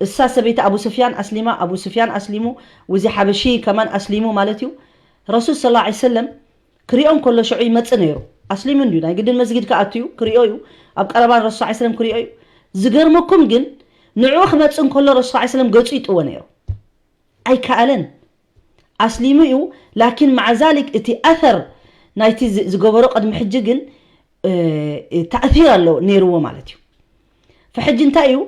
እሳ ሰበይቲ ኣቡ ስፍያን ኣስሊማ፣ ኣቡ ስፍያን ኣስሊሙ፣ ውዚ ሓበሺ ከማን ኣስሊሙ ማለት እዩ። ረሱል ስ ሰለም ክሪኦ እንከሎ ሽዑ ይመጽእ ነይሩ። ኣስሊሙ እንድዩ፣ ናይ ግድን መስጊድ ክኣቱ እዩ፣ ክሪኦ እዩ። ኣብ ቀረባ ረሱል ስ ሰለም ክሪኦ እዩ። ዝገርመኩም ግን ንዕኡ ክመጽእ እንከሎ ረሱል ስ ሰለም ገጹ ይጥወ ነይሩ። ኣይከኣለን። ኣስሊሙ እዩ። ላኪን ማዓ ዛሊክ እቲ ኣሰር ናይቲ ዝ- ዝገበሮ ቅድሚ ሕጂ ግን እ፣ ተእሲር ኣሎ ነይርዎ ማለት እዩ። ፈሕጂ እንታይ እዩ?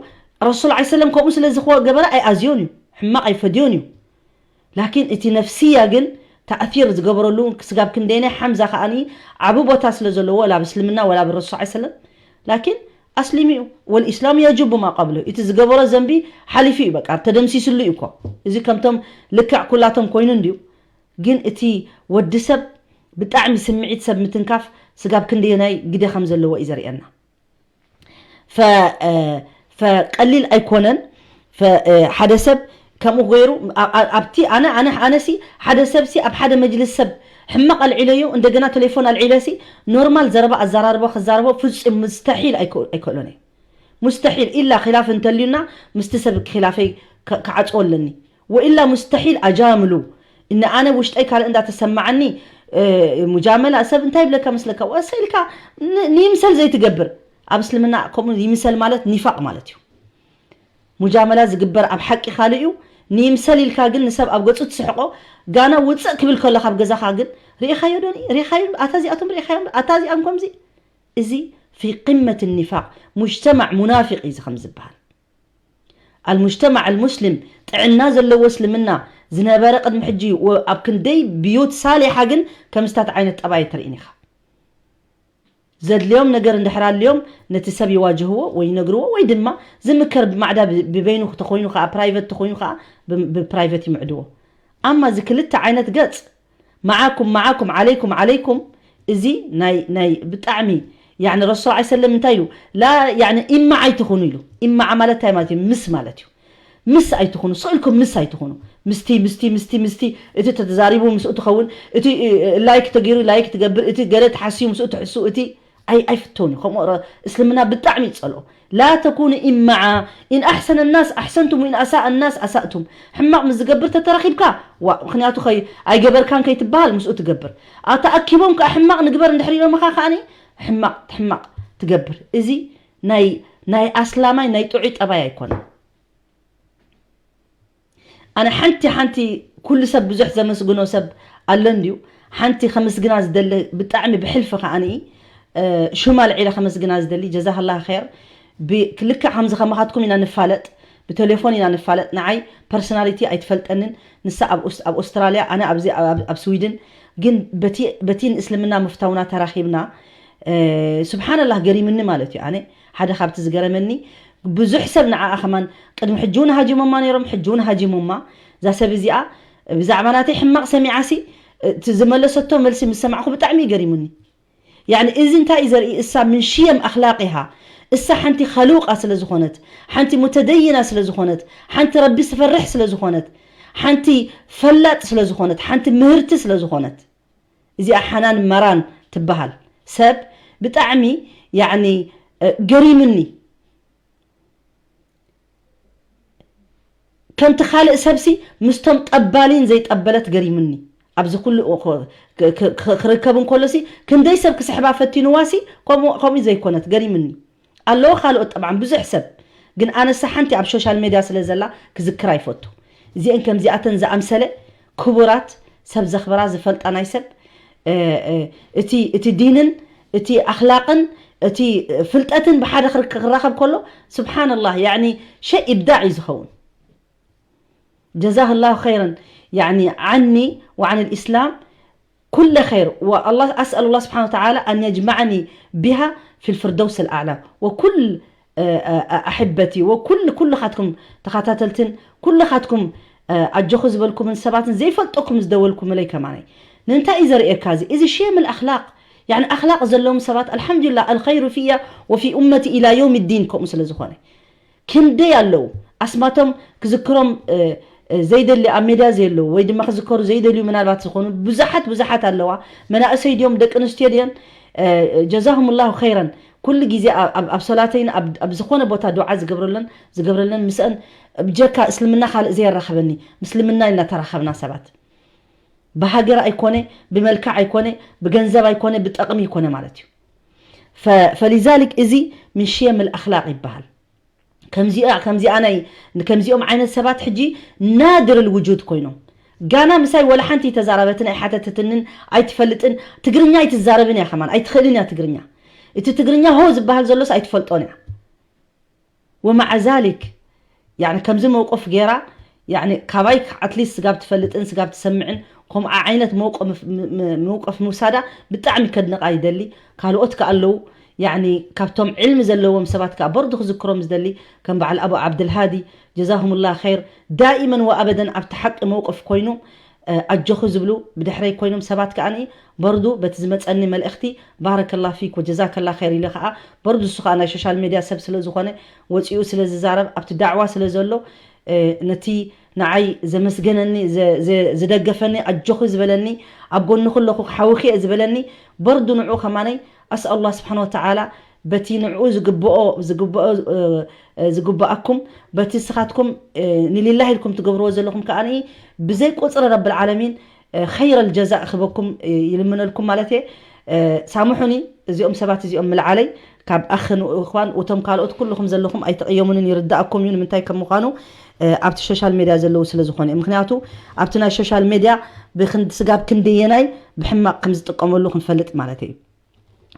ረሱል ዓ ሰለም ከምኡ ስለ ዝገበረ ኣይኣዝዮን እዩ፣ ሕማቕ ኣይፈድዮን እዩ። ላኪን እቲ ነፍስያ ግን ተእሲር ዝገበረሉ ስጋብ ክንደይናይ ሓምዛ ከኣኒ ዓቢ ቦታ ስለ ዘለዎ ወላ ብእስልምና ወላ ብረሱል ዓ ሰለም። ላኪን ኣስሊሙ እዩ። ወልእስላም የጅቡ ማ ቀብሉ፣ እቲ ዝገበሮ ዘንቢ ሓሊፉ እዩ፣ በቃ ተደምሲስሉ እዩ እኮ። እዚ ከምቶም ልክዕ ኩላቶም ኮይኑ እንድዩ። ግን እቲ ወዲ ሰብ ብጣዕሚ ስምዒት ሰብ ምትንካፍ ስጋብ ክንደየናይ ግደ ከም ዘለዎ እዩ ዘርእየና። ፈ- እ፣ ፈቀሊል ኣይኮነን። ፈ- እ፣ ሓደ ሰብ ከምኡ ገይሩ ኣ- ኣ- ኣብቲ ኣነ ኣነ ኣነሲ ሓደ ሰብሲ ኣብ ሓደ መጅልስ ሰብ ሕማቕ ኣልዒለዮ እንደገና ቴሌፎን ኣልዒለሲ ኖርማል ዘረባ ኣዘራርቦ ክዛረቦ ፍጹም ምስተሒል ኣይኮ- ኣይክእሎን እየ። ሙስተሒል ኢላ ኺላፍ እንተልዩና ምስቲ ሰብ ኺላፈይ ከ- ክዓጽዎ ኣለኒ። ወኢላ ሙስተሒል ኣጃምሉ እነ ኣነ ውሽጠይ ካልእ እንዳተሰማዓኒ። እ፣ ሙጃመላ ሰብ እንታይ ይብለካ መስለካ? ወሰ ኢልካ ን- ንይምሰል ዘይትገብር። ኣብ እስልምና ከምኡ ይምሰል ማለት ኒፋቅ ማለት እዩ። ሙጃመላ ዝግበር ኣብ ሓቂ ካልእ እዩ። ንይምሰል ኢልካ ግን ንሰብ ኣብ ገጹ ትስሕቆ። ጋና ውጽእ ክብል ከሎ ካብ ገዛኻ ግን ርኢኻዮ ዶኒ? ርኢኻዮ? ኣታ እዚኣቶም ርኢኻዮም? ኣታ እዚኣም ከምዚ? እዚ ፊ ቅመት ኒፋቅ ሙጅተማዕ ሙናፊቅ እዩ እዚ ከም ዝበሃል። ኣልሙጅተማዕ ኣልሙስሊም ጥዕና ዘለዎ እስልምና ዝነበረ ቅድሚ ሕጂ ወ- ኣብ ክንደይ ብዩት ሳሊሓ ግን ከምስታት ዓይነት ጠባይ ትርእን ኢኻ። ዘድልዮም ነገር እንድሕር ኣልዮም ነቲ ሰብ ይዋጅህዎ ወይ ይነግርዎ ወይ ድማ ዝምከር ብማዕዳ ብ- ብበይኑ ተኾይኑ ከዓ ፕራይቨት ተኾይኑ ከዓ ብ- ብፕራይቨት ይምዕድዎ። ኣማ እዚ ክልተ ዓይነት ገጽ መዓኩም መዓኩም ዓለይኩም ዓለይኩም እዚ ናይ ናይ ብጣዕሚ ያኒ ረሱል ዓ ሰለም እንታይ ኢሉ ላ ያኒ ኢማዓ ኣይትኹኑ ኢሉ። ኢማዓ ማለት እንታይ ማለት እዩ? ምስ ማለት እዩ። ምስ ኣይትኹኑ፣ ስቕ ኢልኩም ምስ ኣይትኹኑ። ምስቲ ምስቲ ምስቲ ምስቲ እቲ ተተዛሪቡ ምስኡ ትኸውን፣ እቲ እ፣ ላይክ ተገይሩ ላይክ ትገብር፣ እቲ ገለ ተሓስዩ ምስኡ ትሕሱ፣ እቲ ኣይ ኣይፍተውን እዩ። ከምኡ ረ- እስልምና ብጣዕሚ ይጸልኦ። لا تكونوا إمعا، إن أحسن الناس أحسنتم وإن أساء الناس أسأتم። ሕማቕ ምስ ዝገብር ተተራኺብካ ዋ ምኽንያቱ ኸይ ኣይገበርካን ከይትበሃል ምስኡ ትገብር። ኣተኣኪቦም ከዓ ሕማቕ ንግበር እንድሕር ኢሎምኻ ከዓኒ ሕማቕ ሕማቕ ትገብር። እዚ ናይ ናይ ኣስላማይ ናይ ጥዑይ ጠባይ ኣይኮነን። ኣነ ሓንቲ ሓንቲ ኩሉ ሰብ ብዙሕ ዘመስግኖ ሰብ ኣሎ እንድዩ። ሓንቲ ከመስግና ዝደሊ ብጣዕሚ ብሕልፊ ከዓኒ እ፣ ሹማ ልዒለ ከመስግና ዝደሊ ጀዛክላ ኸይር። ብ- ልክዕ ከምዚ ከማኻትኩም ኢና ንፋለጥ፣ ብቴሌፎን ኢና ንፋለጥ። ንዓይ ፐርሶናሊቲ ኣይትፈልጠንን። ንሳ ኣብ ኡስ- ኣብ ኣውስትራልያ፣ ኣነ ኣብዚ ኣብ ኣብ ስዊድን። ግን በቲ በቲ ንእስልምና ምፍታውና ተራኺብና እ፣ ስብሓንላህ ገሪምኒ ማለት እዩ። ኣነ ሓደ ካብቲ ዝገረመኒ ብዙሕ ሰብ ንዓኣ ከማን ቅድሚ ሕጂ እውን ሃጂሞማ ነይሮም፣ ሕጂ እውን ሃጂሞማ። እዛ ሰብ እዚኣ ብዛዕባ ናተይ ሕማቕ ሰሚዓሲ እቲ ዝመለሰቶ መልሲ ምስ ሰማዕኩ ብጣዕሚ እዩ ገሪሙኒ። ያኒ እዚ እንታይ እዩ ዘርኢ? እሳ ምን ሽየም ኣኽላቂሃ እሳ ሓንቲ ኸሉቃ ስለ ዝኾነት፣ ሓንቲ ሙተደይና ስለ ዝኾነት፣ ሓንቲ ረቢ ዝፈርሕ ስለ ዝኾነት፣ ሓንቲ ፈላጥ ስለ ዝኾነት፣ ሓንቲ ምህርቲ ስለ ዝኾነት። እዚኣ ሓናን መራን ትበሃል ሰብ ብጣዕሚ ያኒ እ፣ ገሪምኒ። ከምቲ ካልእ ሰብሲ ምስቶም ጠባሊን ዘይጠበለት ገሪምኒ። ኣብዚ ኩሉ ክ- ክ- ክ- ክርከብ እንከሎሲ ክንደይ ሰብ ክስሕባ ፈቲንዋሲ ከምኡ ከምኡ ዘይኮነት ገሪምኒ። ኣለዎ ካልኦት ጠብዓን ብዙሕ ሰብ ግን ኣነሳ ሓንቲ ኣብ ሶሻል ሜድያ ስለ ዘላ ክዝክር ኣይፈቱ። እዚአን ከምዚኣተን ዝኣምሰለ ክቡራት ሰብ ዘኽብራ ዝፈልጣ ናይ ሰብ እ፣ እ፣ እቲ እቲ ዲንን እቲ ኣኽላቕን እቲ ፍልጠትን ብሓደ ክር- ክራኸብ ከሎ ስብሓንላህ ያኒ ሸይ ኢብዳዕ እዩ ዝኸውን። جزاه الله خيرا يعني عني وعن الإسلام كل خير والله أسأل الله سبحانه وتعالى أن يجمعني بها في الفردوس الأعلى وكل ኣሕበቲ ወኩል ኩልኻትኩም ተኸታተልትን ኩልኻትኩም ኣጆኹ ዝበልኩምን ሰባትን ዘይፈልጠኩም ዝደወልኩምለይ ከማነይ ንምንታይ እዩ ዘርእየካ? እዚ እዚ ሼም ኣኽላቕ፣ ያኒ ኣኽላቕ ዘለዎም ሰባት ኣልሓምዱሊላህ፣ ኣልኸይሩ ፊያ ወፊ ኡመቲ ኢላ ዮም ዲን። ከምኡ ስለ ዝኾነ ክንደይ ኣለዉ ኣስማቶም ክዝክሮም ዘይደሊ፣ ኣብ ሜድያ ዘየለዉ ወይ ድማ ክዝከሩ ዘይደልዩ ምናልባት ዝኾኑ ብዙሓት ብዙሓት ኣለዋ። መናእሰይ ድዮም ደቂ ኣንስትዮ ድየን? ጀዛሁም ላሁ ኸይረን። ኩሉ ግዜ ኣብ ሰላተይን ኣብ ዝኾነ ቦታ ዱዓ ዝገብረለን ዝገብረለን ምስአን ብጀካ እስልምና ካልእ ዘየራኸበኒ፣ ምስልምና ኢልና ተራኸብና ሰባት። ብሃገር ኣይኮነ፣ ብመልክዕ ኣይኮነ፣ ብገንዘብ ኣይኮነ፣ ብጠቕሚ ይኮነ ማለት እዩ። ፈሊዛሊክ እዚ ምን ሽየም ኣኽላቕ ይበሃል። ከምዚኣ ከምዚኣ ናይ ከምዚኦም ዓይነት ሰባት ሕጂ ናድር ልውጁድ ኮይኖም፣ ጋና ምሳይ ወላ ሓንቲ ተዛረበትን ኣይሓተተትንን። ኣይትፈልጥን፣ ትግርኛ ኣይትዛረብን እያ ከማን ኣይትኽእልን እያ ትግርኛ። እቲ ትግርኛ ሆ ዝበሃል ዘሎስ ኣይትፈልጦን እያ። ወማዓ ዛሊክ ያኒ ከምዚ መውቀፍ ገይራ ያኒ ካባይ ኣትሊስት ስጋብ ትፈልጥን ስጋብ ትሰምዕን ከምኣ ዓይነት መውቀፍ ምውሳዳ ብጣዕሚ ከድንቓ ይደሊ። ካልኦት ከኣ ኣለዉ ያኒ ካብቶም ዕልሚ ዘለዎም ሰባት ከኣ በርዱ ክዝክሮም ዝደሊ ከም በዓል ኣቡ ዓብድልሃዲ ጀዛሁሙላህ ኸይር ዳኢመን ወኣበደን ኣብቲ ሓቂ መውቀፍ ኮይኑ ኣጆኺ ዝብሉ ብድሕረይ ኮይኖም ሰባት ከኣ በርዱ በቲ ዝመጸኒ መልእኽቲ ባረከላ ፊክ ወጀዛከላ ኸይር ኢለ ከኣ በርዱ እሱ ከኣ ናይ ሶሻል ሜድያ ሰብ ስለ ዝኾነ ወጺኡ ስለ ዝዛረብ ኣብቲ ዳዕዋ ስለ ዘሎ ነቲ ንዓይ ዘመስገነኒ ዝደገፈኒ ኣጆኺ ዝበለኒ ኣብ ጎንኺ ኣለኹ ሓውኺ እየ ዝበለኒ በርዱ ንዑ ከማነይ ኣስኣሉላህ ስብሓን ወተዓላ በቲ ንዕኡ ዝግብኦ ዝግብኦ ዝግብኣኩም በቲ ንስኻትኩም ንሊላህ ኢልኩም ትገብርዎ ዘለኹም ከኣ ብዘይ ቁፅሪ ረብል ዓለሚን ኸይረል ጀዛእ ክበኩም ይልምነልኩም ማለት እየ። ሳምሑኒ እዚኦም ሰባት እዚኦም ምልዓለይ ካብ ኣኽን እኳን እቶም ካልኦት ኩልኹም ዘለኹም ኣይተቐየሙንን ይርዳእኩም እዩ ንምንታይ ከም ምዃኑ ኣብቲ ሶሻል ሜድያ ዘለዉ ስለ ዝኾነ ምክንያቱ ኣብቲ ናይ ሶሻል ሜድያ ብክንዲ ስጋብ ክንደየናይ ብሕማቕ ከም ዝጥቀመሉ ክንፈልጥ ማለት እዩ።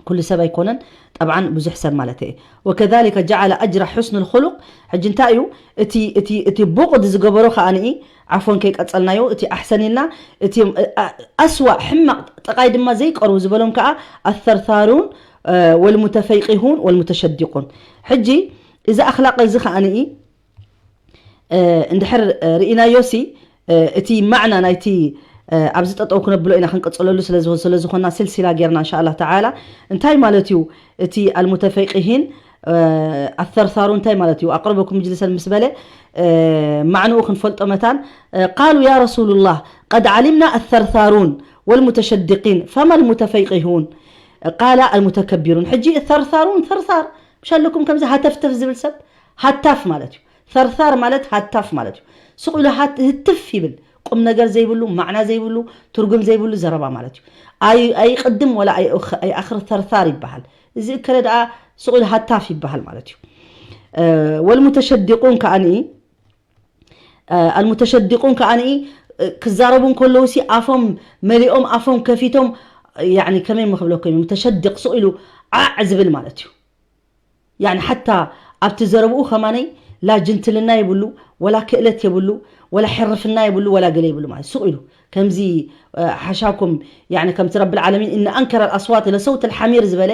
ኩሉ ሰብ ኣይኮነን ጠብዓን ብዙሕ ሰብ ማለት እየ። ወከዛሊከ ጀዓለ ኣጅራ ሑስን ልኹሉቅ ሕጂ እንታይ እዩ እቲ እቲ እቲ ቡቕድ ዝገበሮ ከኣ ንኢ ዓፎን ከይቀጸልናዮ እቲ ኣሕሰን ኢልና እቲ ኣስዋእ ሕማቕ ጥቓይ ድማ ዘይቀርቡ ዝበሎም ከኣ ኣሰርሳሩን ወልሙተፈይቂሁን ወልሙተሸዲቁን ሕጂ እዚ ኣኽላቕ እዚ ከኣ ንኢ እንድሕር ርኢናዮሲ እቲ ማዕና ናይቲ ኣብዚ ጠጠው ክነብሎ ኢና ክንቅፅለሉ ስለዝኾና ስልሲላ ጌርና እንሻ ኣላ ተዓላ እንታይ ማለት እዩ እቲ ኣልሙተፈቂሂን ኣሰርሳሩ እንታይ ማለት እዩ ኣቅርበኩም ምጅልሰን ምስ በለ ማዕንኡ ክንፈልጦ መታን ቃሉ ያ ረሱሉላህ ቀድ ዓሊምና ኣሰርሳሩን ወልሙተሸድቂን ፈማ ልሙተፈቂሁን ቃላ ኣልሙተከቢሩን ሕጂ ሰርሳሩን ሰርሳር ምሻለኩም ከምዚ ሃተፍተፍ ዝብል ሰብ ሃታፍ ማለት እዩ። ሰርሳር ማለት ሃታፍ ማለት እዩ። ስቕ ኢሉ ሃት- ህትፍ ይብል። ቁም ነገር ዘይብሉ፣ ማዕና ዘይብሉ፣ ትርጉም ዘይብሉ ዘረባ ማለት እዩ። ኣይ- ኣይቕድም ወላ ኣይእኽ- ኣይኣኽር ሰርሳር ይበሃል። እዚ እከለ ደኣ ስቕ ኢሉ ሃታፍ ይበሃል ማለት እዩ። እ፣ ወልሙተሸዲቁን ከኣኒ፣ እ፣ ኣልሙተሸዲቁን ከኣኒ፣ እ፣ ክዛረቡ እንከለዉ ሲ ኣፎም መሊኦም ኣፎም ከፊቶም፣ ያዕኒ ከመይ ምክብለኩም እዩ፣ ሙተሸድቅ ስቕ ኢሉ ዓዕ ዝብል ማለት እዩ። ያኒ ሓታ ኣብቲ ዘረብኡ ከማነይ ላ ጅንትልና የብሉ ወላ ክእለት የብሉ ወላ ሕርፍና የብሉ ወላ ገለ የብሉ ማለት ስቕ ኢሉ ከምዚ ሓሻኩም ያኒ ከምቲ ረብል ዓለሚን እነ ኣንከረ ኣስዋት ለሰውት ልሓሚር ዝበለ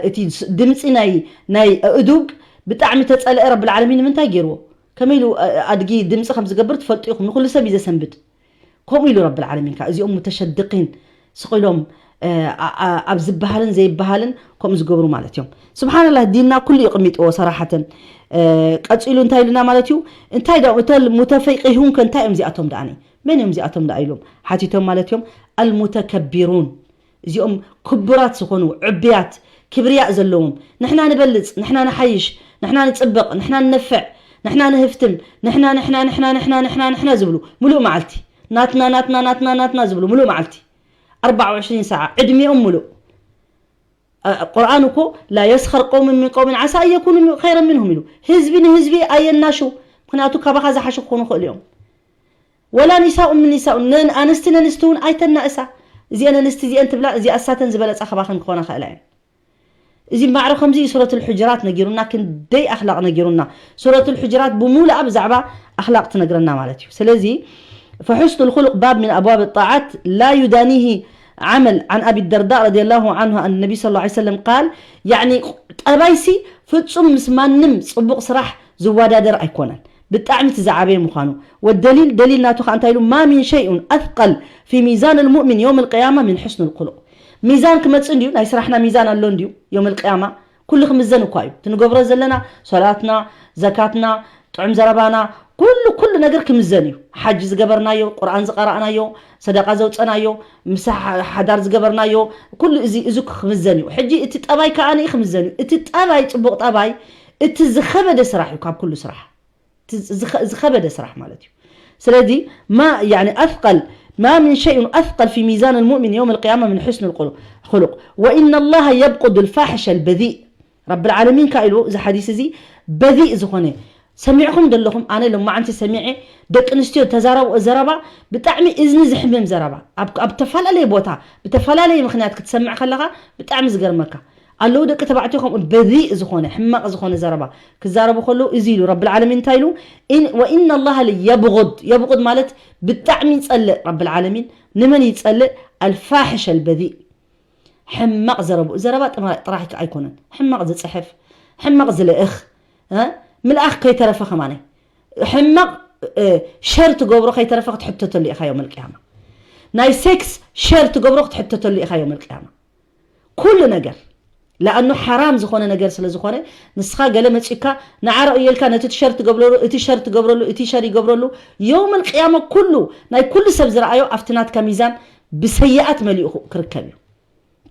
እቲ ድምፂ ናይ ናይ እዱግ ብጣዕሚ ተፀልአ ረብል ዓለሚን ንምንታይ ገይርዎ ከመይ ኢሉ ኣድጊ ድምፂ ከም ዝገብር ትፈልጡ ኢኹም ንኩሉ ሰብ እዩ ዘሰንብድ ከምኡ ኢሉ ረብል ዓለሚን ከኣ እዚኦም ሙተሸድቂን ስቕ ኢሎም ኣብ ዝበሃልን ዘይበሃልን ከምኡ ዝገብሩ ማለት እዮም። ስብሓንላህ ዲንና ኩሉ እዩ ቅሚጥዎ ሰራሓተን። ቀፂሉ እንታይ ኢሉና ማለት እዩ? እንታይ ዳ እቶ ሙተፈቂሁን ከ እንታይ እዮም እዚኣቶም ደኣኒ? መን እዮም እዚኣቶም ደኣ ኢሎም ሓቲቶም ማለት እዮም። ኣልሙተከቢሩን እዚኦም ክቡራት ዝኾኑ ዕቡያት ክብርያእ ዘለዎም ንሕና ንበልፅ ንሕና ንሓይሽ ንሕና ንፅብቕ ንሕና ንነፍዕ ንሕና ንህፍትም ንሕና ንሕና ንሕና ንሕና ንሕና ንሕና ዝብሉ ሙሉእ መዓልቲ ናትና ናትና ናትና ናትና ዝብሉ ሙሉእ መዓልቲ ኣርባዓ ወዕሽሪን ሰዓ ዕድሚኦም ሙሉእ ቁርኣን እኮ ላ የስኸር ቀውም ምን ቀውምን ዓሳ ኣየኩኑ ኸይረን ምንሁም ኢሉ ህዝቢ ንህዝቢ ኣየናሹ ምክንያቱ ካባኻ ዝሓሹ ክኾኑ ይኽእሉ እዮም ወላ ኒሳኡን ምን ኒሳኡን ነን ኣንስቲ ነንስቲ እውን ኣይተናእሳ እዚአን ኣንስቲ እዚአን ትብላ እዚኣ እሳተን ዝበለፃ ካባኸን ክኾና ኸእላ እየን እዚ ማዕረ ከምዚ እዩ ሱረት ልሕጅራት ነጊሩና ክንደይ ኣኽላቕ ነጊሩና ሱረት ልሕጅራት ብሙሉኣ ብዛዕባ ኣኽላቕ ትነግረና ማለት እዩ ስለዚ فحسن الخلق باب من أبواب الطاعات لا يدانيه ዓመል፣ عن أبي الدرداء رضي الله عنه أن النبي صلى الله عليه وسلم قال، ያዕኒ ጠባይሲ ፍጹም ምስ ማንም ጽቡቕ ስራሕ ዝወዳደር ኣይኮነን። ብጣዕሚ እቲ ዝዓበየ ምዃኑ። ወደሊል፣ ደሊል ናቱ ከዓ እንታይ ኢሉ? ما من شيء أثقل في ميزان المؤمن يوم القيامة من حسن الخلق። ሚዛን ክመጽእ እንድዩ፣ ናይ ስራሕና ሚዛን ኣሎ እንድዩ፣ يوم القيامة ኩሉ ክምዘን እኳ እዩ። እቲ ንገብሮ ዘለና ሶላትና፣ ዘካትና፣ ጥዑም ዘረባና፣ ኩሉ፣ ኩሉ ነገር ክምዘን እዩ። ሓጅ ዝገበርናዮ፣ ቁርኣን ዝቐራእናዮ፣ ሰደቃ ዘውፀናዮ፣ ምሳ ሓ-፣ ሓዳር ዝገበርናዮ፣ ኩሉ እዚ፣ እዚ ክምዘን እዩ። ሕጂ እቲ ጠባይ ከዓ ክምዘን እዩ። እቲ ጠባይ፣ ፅቡቕ ጠባይ፣ እቲ ዝኸበደ ስራሕ እዩ ካብ ኩሉ ስራሕ። እቲ ዝኸ-፣ ዝኸበደ ስራሕ ማለት እዩ። ስለዚ፣ ما، يعني، أثقل، ما من شيء أثقل في ميزان المؤمن يوم القيامة من حسن الخلق، خلق. وإن الله يبغض الفاحش البذيء. ረብል ዓለሚን ከ ኢሉ እዚ ሓዲስ እዚ በዚእ ዝኾነ ሰሚዕኹም ደለኹም፣ ኣነ ሎማዓንቲ ሰሚዐ ደቂ ኣንስትዮ ተዛረብኦ ዘረባ ብጣዕሚ እዝኒ ዝሕምም ዘረባ። ኣብ፣ ኣብ ተፈላለየ ቦታ ብተፈላለየ ምኽንያት ክትሰምዕ ከለኻ ብጣዕሚ ዝገርመካ። ኣለዉ ደቂ ተባዕትዮ ከምኡ በዚእ ዝኾነ ሕማቕ ዝኾነ ዘረባ ክዛረቡ ከለዉ እዚ ኢሉ ረብል ዓለሚን እንታይ ኢሉ? إن، وإن الله ليبغض، يبغض ማለት ብጣዕሚ ይጸልእ ረብል ዓለሚን። ንመን ይጸልእ? الفاحش البذيء። ሕማቕ ዘረብኡ፣ ዘረባ ጥማ-፣ ጥራሕ ኣይኮነን፣ ሕማቕ ዝጽሕፍ፣ ሕማቕ ዝልእኽ፣ እ፣ ምልኣኽ ከይተረፈ ከማነ ሕማቕ፣ እ፣ ሸር ትገብሮ ከይተረፈ ክትሕተተሉ ኢኻ ዮም ኣልቅያማ። ናይ ሴክስ ሸር ትገብሮ ክትሕተተሉ ኢኻ ዮም ኣልቅያማ። ኩሉ ነገር ለኣኑ ሓራም ዝኾነ ነገር ስለ ዝኾነ፣ ንስኻ ገለ መጺካ ንዓረቕ እየልካ ነቲ ሸር ትገብረሉ፣ እቲ ሸር ትገብረሉ፣ እቲ ሸር ይገብረሉ። ዮም ኣልቅያማ ኩሉ፣ ናይ ኩሉ ሰብ ዝረኣዮ ኣብቲ ናትካ ሚዛን ብሰይኣት መሊኡ ክርከብ እዩ።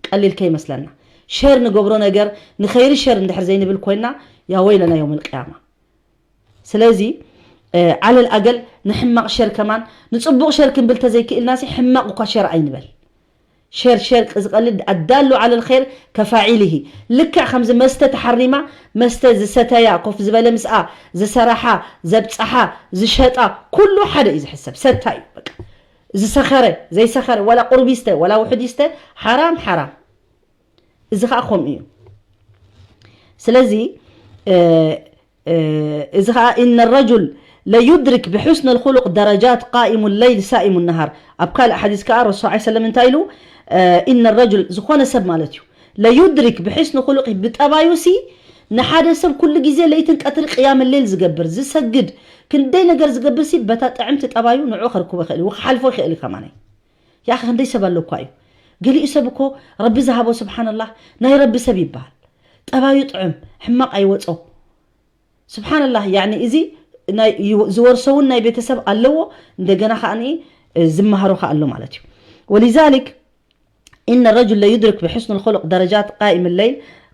ቀሊል ከይመስለና። ሸር ንገብሮ ነገር ንኸይሪ ሸር እንድሕር ዘይንብል ኮይና፣ ያ ወይለና ዮም ኣልቅያማ። ስለዚ፣ እ፣ ዓለል ኣገል ንሕማቕ ሸር ከማን፣ ንጽቡቕ ሸር ክንብል ተዘይክእልናሲ፣ ሕማቕ እኳ ሸር ኣይንበል። ሸር፣ ሸር ዝቐልድ ኣዳሉ ዓለል ኸይር ከፋዒልሂ። ልክዕ ከምዚ መስተ ተሓሪማ፣ መስተ ዝሰተያ፣ ኮፍ ዝበለ ምስኣ፣ ዝሰራሓ፣ ዘብጽሓ፣ ዝሸጣ፣ ኩሉ ሓደ እዩ ዝሕሰብ። ሰታ እዩ፣ በቃ። ዝሰኸረ፣ ዘይሰኸረ፣ ወላ ቁሩብ ይስተ፣ ወላ ውሑድ ይስተ፣ ሓራም፣ ሓራም። እዚ ኸኣ ከምኡ እዩ። ስለዚ፣ እ፣ እ፣ እዚ ኸኣ إن الرجل ليدرك بحسن الخلق درجات قائم الليل صائم النهار። ኣብ ካልእ ሓዲስ ከኣ ረሱል ሰለላሁ ዐለይሂ ወሰለም እንታይ ኢሉ? እ፣ إن الرجل ዝኾነ ሰብ ማለት እዩ። ليدرك بحسن خلقه ብጠባዩሲ ንሓደ ሰብ ኩሉ ግዜ ለይትን ቀትሪ ቅያም ሌል ዝገብር፣ ዝሰግድ፣ ክንደይ ነገር ዝገብርሲ በታ ጥዕምቲ ጠባዩ ንዑ ከርክቦ ይኽእል እዩ፣ ክሓልፎ ይኽእል እዩ ከማነይ። ያኺ ክንደይ ሰብ ኣሎ እኳ እዩ። ገሊኡ ሰብ እኮ ረቢ ዝሃቦ ስብሓንላህ ናይ ረቢ ሰብ ይበሃል። ጠባዩ ጥዑም፣ ሕማቕ ኣይወጾ። ስብሓንላህ፣ ያዕኒ እዚ ናይ፣ ይወ-፣ ዝወርሶ እውን ናይ ቤተሰብ ኣለዎ፣ እንደገና ከኣ ዝመሃሮ ከኣ ኣሎ ማለት እዩ። ወሊዛሊክ إن الرجل ليدرك بحسن الخلق درجات قائم الليل،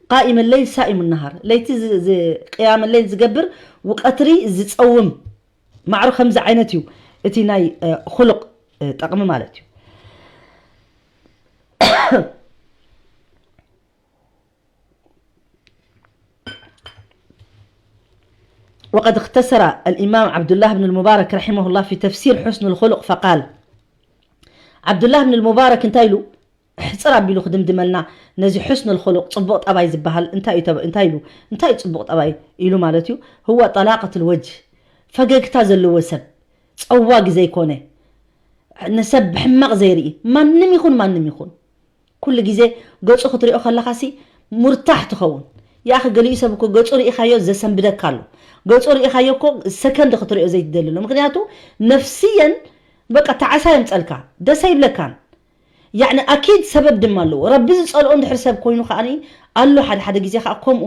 قائم الليل صائم النهار። ለይቲ ዝ-፣ ዝ-፣ ቅያም ለይል ዝገብር ውቀትሪ ዝጸውም ማዕሩ ከምዚ ዓይነት እዩ እቲ ናይ፣ እ፣ ኹሉቕ፣ እ፣ ጠቕሚ ማለት እዩ። وقد اختصر الإمام عبد الله بن المبارك رحمه الله في تفسير حسن الخلق فقال، ዓብዱላህ ብን ልሙባረክ እንታይ ኢሉ? ሕፅር ኣቢሉ ክድምድመልና ነዚ ሑስኑል ኹሉቅ፣ ፅቡቕ ጠባይ ዝበሃል እንታይ እዩ ተብ-፣ እንታይ ኢሉ? እንታይ እዩ ፅቡቕ ጠባይ ኢሉ ማለት እዩ? ህወ ጠላቀቱል ወጅህ፣ ፈገግታ ዘለዎ ሰብ፣ ፀዋግ ዘይኮነ፣ ንሰብ ብሕማቕ ዘይርኢ፣ ማንም ይኹን ማንም ይኹን። ኩሉ ግዜ ገፁ ክትሪኦ ከለኻሲ ሙርታሕ ትኸውን። ያኺ ገሊኡ ሰብ እኮ ገፁ ርኢኻዮ ዘሰንብደካ ኣሎ። ገፁ ርኢኻዮ እኮ ሰከንድ ክትሪኦ ዘይትደሊ ኣሎ። ምኽንያቱ ነፍስየን በቃ ተዓሳ የምፀልካ፣ ደስ ኣይብለካን። ያዕኒ ኣኪድ ሰበብ ድማ ኣለዎ። ረቢ ዝፀልኦ እንድሕር ሰብ ኮይኑ ከዓኒ ኣሎ። ሓደ ሓደ ግዜ ከዓ ከምኡ፣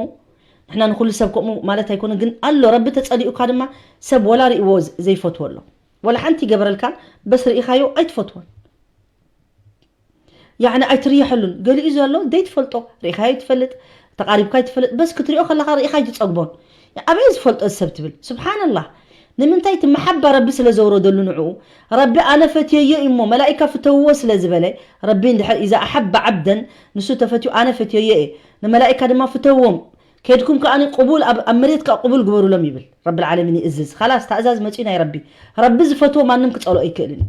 ንሕና ንኹሉ ሰብ ከምኡ ማለት ኣይኮነ፣ ግን ኣሎ ረቢ ተፀሊኡካ ድማ ሰብ ወላ ርእይዎ ዘ-፣ ዘይፈትዎ ኣሎ። ወላ ሓንቲ ይገበረልካን በስ ርኢኻዮ ኣይትፈትዎን። ያዕኒ ኣይትርየሐሉን። ገሊኡ ዘሎ ዘይትፈልጦ፣ ርኢኻዮ ኣይትፈልጥ፣ ተቓሪብካ ኣይትፈልጥ፣ በስ ክትሪኦ ከለኻ ርኢኻ ኣይትጸግቦን። ኣበይ ዝፈልጦ ሰብ ትብል። ስብሓንላህ። ንምንታይ? እቲ መሓባ ረቢ ስለ ዘውረደሉ ንዕኡ። ረቢ ኣነ ፈትየዮ እዩ እሞ፣ መላኢካ ፍተውዎ ስለ ዝበለ፣ ረቢ እንድሕር ኢዛ ኣሓበ ዓብደን፣ ንሱ ተፈትዩ ኣነ ፈትየዮ እየ፣ ንመላኢካ ድማ ፍተውዎም፣ ከድኩም ከኣ ቅቡል ኣብ፣ ኣብ መሬት ከኣ ቅቡል ግበሩሎም ይብል። ረብል ዓለሚን ይእዝዝ። ኻላስ፣ ታእዛዝ መጺኡ ናይ ረቢ። ረቢ ዝፈትዎ ማንም ክጸልኦ ኣይክእልን እዩ።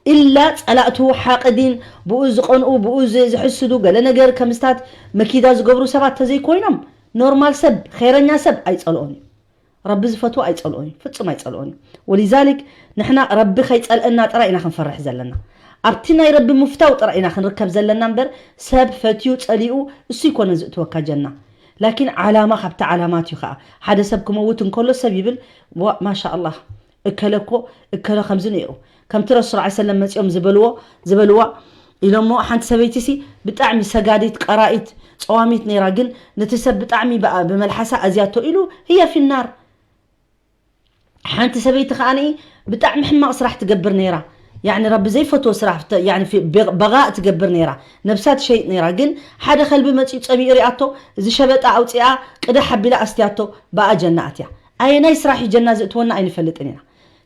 ኢላ ጸላእቱ፣ ሓቕዲን፣ ብኡ ዝቐንኡ፣ ብኡ ዝ-፣ ዝሕስዱ፣ ገለ ነገር ከምስታት መኪዳ ዝገብሩ ሰባት ተዘይኮይኖም፣ ኖርማል ሰብ፣ ኸይረኛ ሰብ ኣይጸልኦን እዩ። ረቢ ዝፈትዎ ኣይጸልኦን እዩ፣ ፍጹም ኣይጸልኦን እዩ። ወሊዛሊክ፣ ንሕና ረቢ ከይጸልአና ጥራይ ኢና ክንፈርሕ ዘለና። ኣብቲ ናይ ረቢ ምፍታው ጥራይ ኢና ክንርከብ ዘለና እምበር፣ ሰብ ፈትዩ ጸሊኡ እሱ ይኮነ ዝእትወካ ጀና። ላኪን ዓላማ ካብቲ ዓላማት እዩ ከዓ። ሓደ ሰብ ክመውት እንከሎ ሰብ ይብል፣ "ዋ፣ ማሻ ኣላህ፣ እከለ እኮ፣ እከለ ከምዚ ነይሩ፣ ከምቲ ረሱል ሰለላሁ ዐለይሂ ወሰለም መጺኦም ዝበልዎ፣ ዝበልዋ" ኢሎሞ። ሓንቲ ሰበይቲ ሲ ብጣዕሚ ሰጋዲት፣ ቀራኢት፣ ጸዋሚት ነይራ፣ ግን ነቲ ሰብ ብጣዕሚ ብኣ-፣ ብመልሓሳ ኣዝያቶ ኢሉ፣ ህየ ፊናር። ሓንቲ ሰበይቲ ከኣ ብጣዕሚ ሕማቕ ስራሕ ትገብር ነይራ። ያኒ ረቢ ዘይፈትዎ ስራሕ፣ ተ-፣ ያኒ ፊ-፣ በ-፣ በጋእ ትገብር ነይራ። ነብሳ ትሸይጥ ነይራ። ግን ሓደ ከልቢ መጺኡ ጸሚኡ ሪኣቶ፣ እዚ ሸበጣ ኣውጺኣ ቅዳሕ ኣቢላ ኣስትያቶ፣ ብኣ ጀና ኣትያ። ኣየናይ ስራሕ እዩ ጀና ዘእትወና ኣይንፈልጥን ኢና።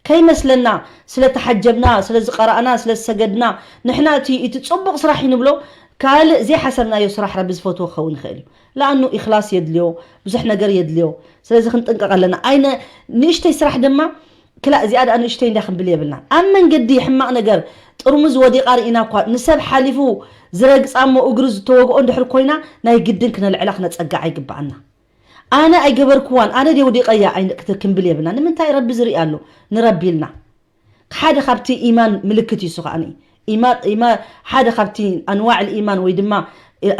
ከይመስለና፣ ስለ ተሓጀብና፣ ስለ ዝቐራእና፣ ስለ ዝሰገድና፣ ንሕና እቲ፣ እቲ ጽቡቕ ስራሕ እዩ ንብሎ፣ ካልእ ዘይሓሰብናዮ ስራሕ ረቢ ዝፈትዎ ክኸውን ይኽእል እዩ። ለኣኑ ኢኽላስ የድልዮ፣ ብዙሕ ነገር የድልዮ። ስለዚ ክንጥንቀቕ ኣለና። ኣይነ-፣ ንእሽተይ ስራሕ ድማ፣ ክላእ እዚኣ ደኣ ንእሽተይ እንዳ ክንብል የብልናን። ኣብ መንገዲ ሕማቕ ነገር፣ ጥርሙዝ ወዲቓ ርኢና እኳ፣ ንሰብ ሓሊፉ ዝረግጻ እሞ እግሩ ዝተወግኦ እንድሕር ኮይና፣ ናይ ግድን ክነልዕላ ክነጸግዓ ይግብኣና። ኣነ ኣይገበርክዋን፣ ኣነ ድየ ወዲቐያ ኣይን-፣ ክት-፣ ክንብል የብልና። ንምንታይ? ረቢ ዝርኢ ኣሎ፣ ንረቢ ኢልና። ሓደ ካብቲ ኢማን ምልክት እዩ እሱ ከኣኒ። ኢማ-፣ ኢማ-፣ ሓደ ካብቲ ኣንዋዕ ልኢማን ወይ ድማ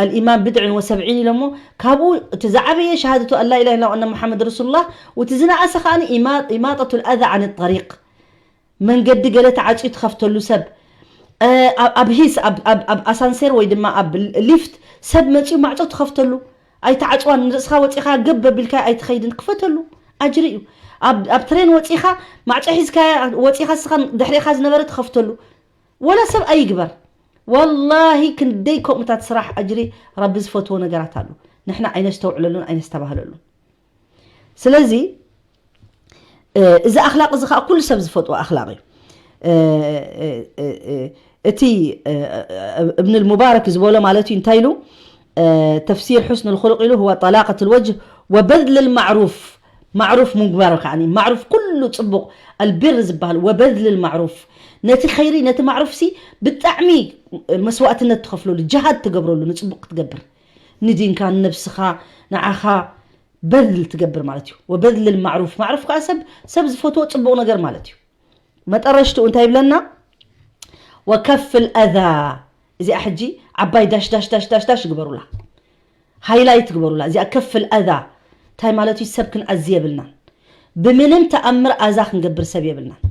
ኣልኢማን ብድዕን ወሰብዒን ኢሎሞ፣ ካብኡ እቲ ዝዓበየ ሸሃደቱ ኣን ላ ኢላሃ ኢላ ኣነ ሙሓመድ ረሱሉላህ፣ ወቲ ዝነኣሰ ከኣኒ ኢማ-፣ ኢማጠቱ ልኣዛ ዓን ጠሪቅ። መንገዲ ገለ ተዓፅዩ ትኸፍተሉ ሰብ፣ እ፣ ኣብ፣ ኣብ ሂስ፣ ኣብ፣ ኣብ፣ ኣብ ኣሳንሴር ወይ ድማ ኣብ ሊፍት ሰብ መፂኡ ማዕፆ ትኸፍተሉ። ኣይተዓፅዋን፣ ንርእስኻ ወፂኻ ገብ ኣቢልካ ኣይትኸይድን፣ ክፈተሉ። ኣጅሪ እዩ። ኣብ፣ ኣብ ትሬን ወፂኻ፣ ማዕፆ ሒዝካ ወፂኻ፣ እስኻ ድሕሬኻ ዝነበረ ትኸፍተሉ። ወላ ሰብ ኣይግበር። ወላሂ ክንደይ ከምኡታት ስራሕ ኣጅሪ ረቢ ዝፈትዎ ነገራት ኣሎ። ንሕና ኣይነስተውዕለሉን ኣይነስተባህለሉን። ስለዚ፣ እ፣ እዚ ኣኽላቕ እዚ ኸኣ ኩሉ ሰብ ዝፈትዎ ኣኽላቕ እዩ። እ፣ እ፣ እ፣ እ፣ እቲ፣ እ፣ እ፣ እብን ልሙባረክ ዝበሎ ማለት እዩ። እንታይ ኢሉ? እ፣ ተፍሲር ሑስን ልኹሉቕ ኢሉ፣ "ሁወ ጠላቀት ልወጅህ ወበዝል ልማዕሩፍ።" ማዕሩፍ ምግባር ከኣኒ፣ ማዕሩፍ ኩሉ ጽቡቕ፣ ኣልቢር ዝበሃል፣ ወበዝል ልማዕሩፍ። ነቲ ኸይሪ፣ ነቲ ማዕሩፍሲ ብጣዕሚ መስዋእትነት ትኸፍለሉ፣ ጅሃድ ትገብረሉ፣ ንጽቡቕ ክትገብር። ንዲንካ፣ ንነብስኻ፣ ንዓኻ፣ በዝል ትገብር ማለት እዩ። ወበዝል ማዕሩፍ፣ ማዕሩፍ ከዓ ሰብ፣ ሰብ ዝፈትዎ ጽቡቕ ነገር ማለት እዩ። መጠረሽትኡ እንታይ ይብለና? ወከፍል ኣዛ። እዚኣ ሕጂ ዓባይ ዳሽ ዳሽ ዳሽ ዳሽ ዳሽ ግበሩላ። ሃይላይት ግበሩላ። እዚኣ ከፍል ኣዛ። እንታይ ማለት እዩ? ሰብ ክንኣዚ የብልናን። ብምንም ተኣምር ኣዛ ክንገብር ሰብ የብልናን።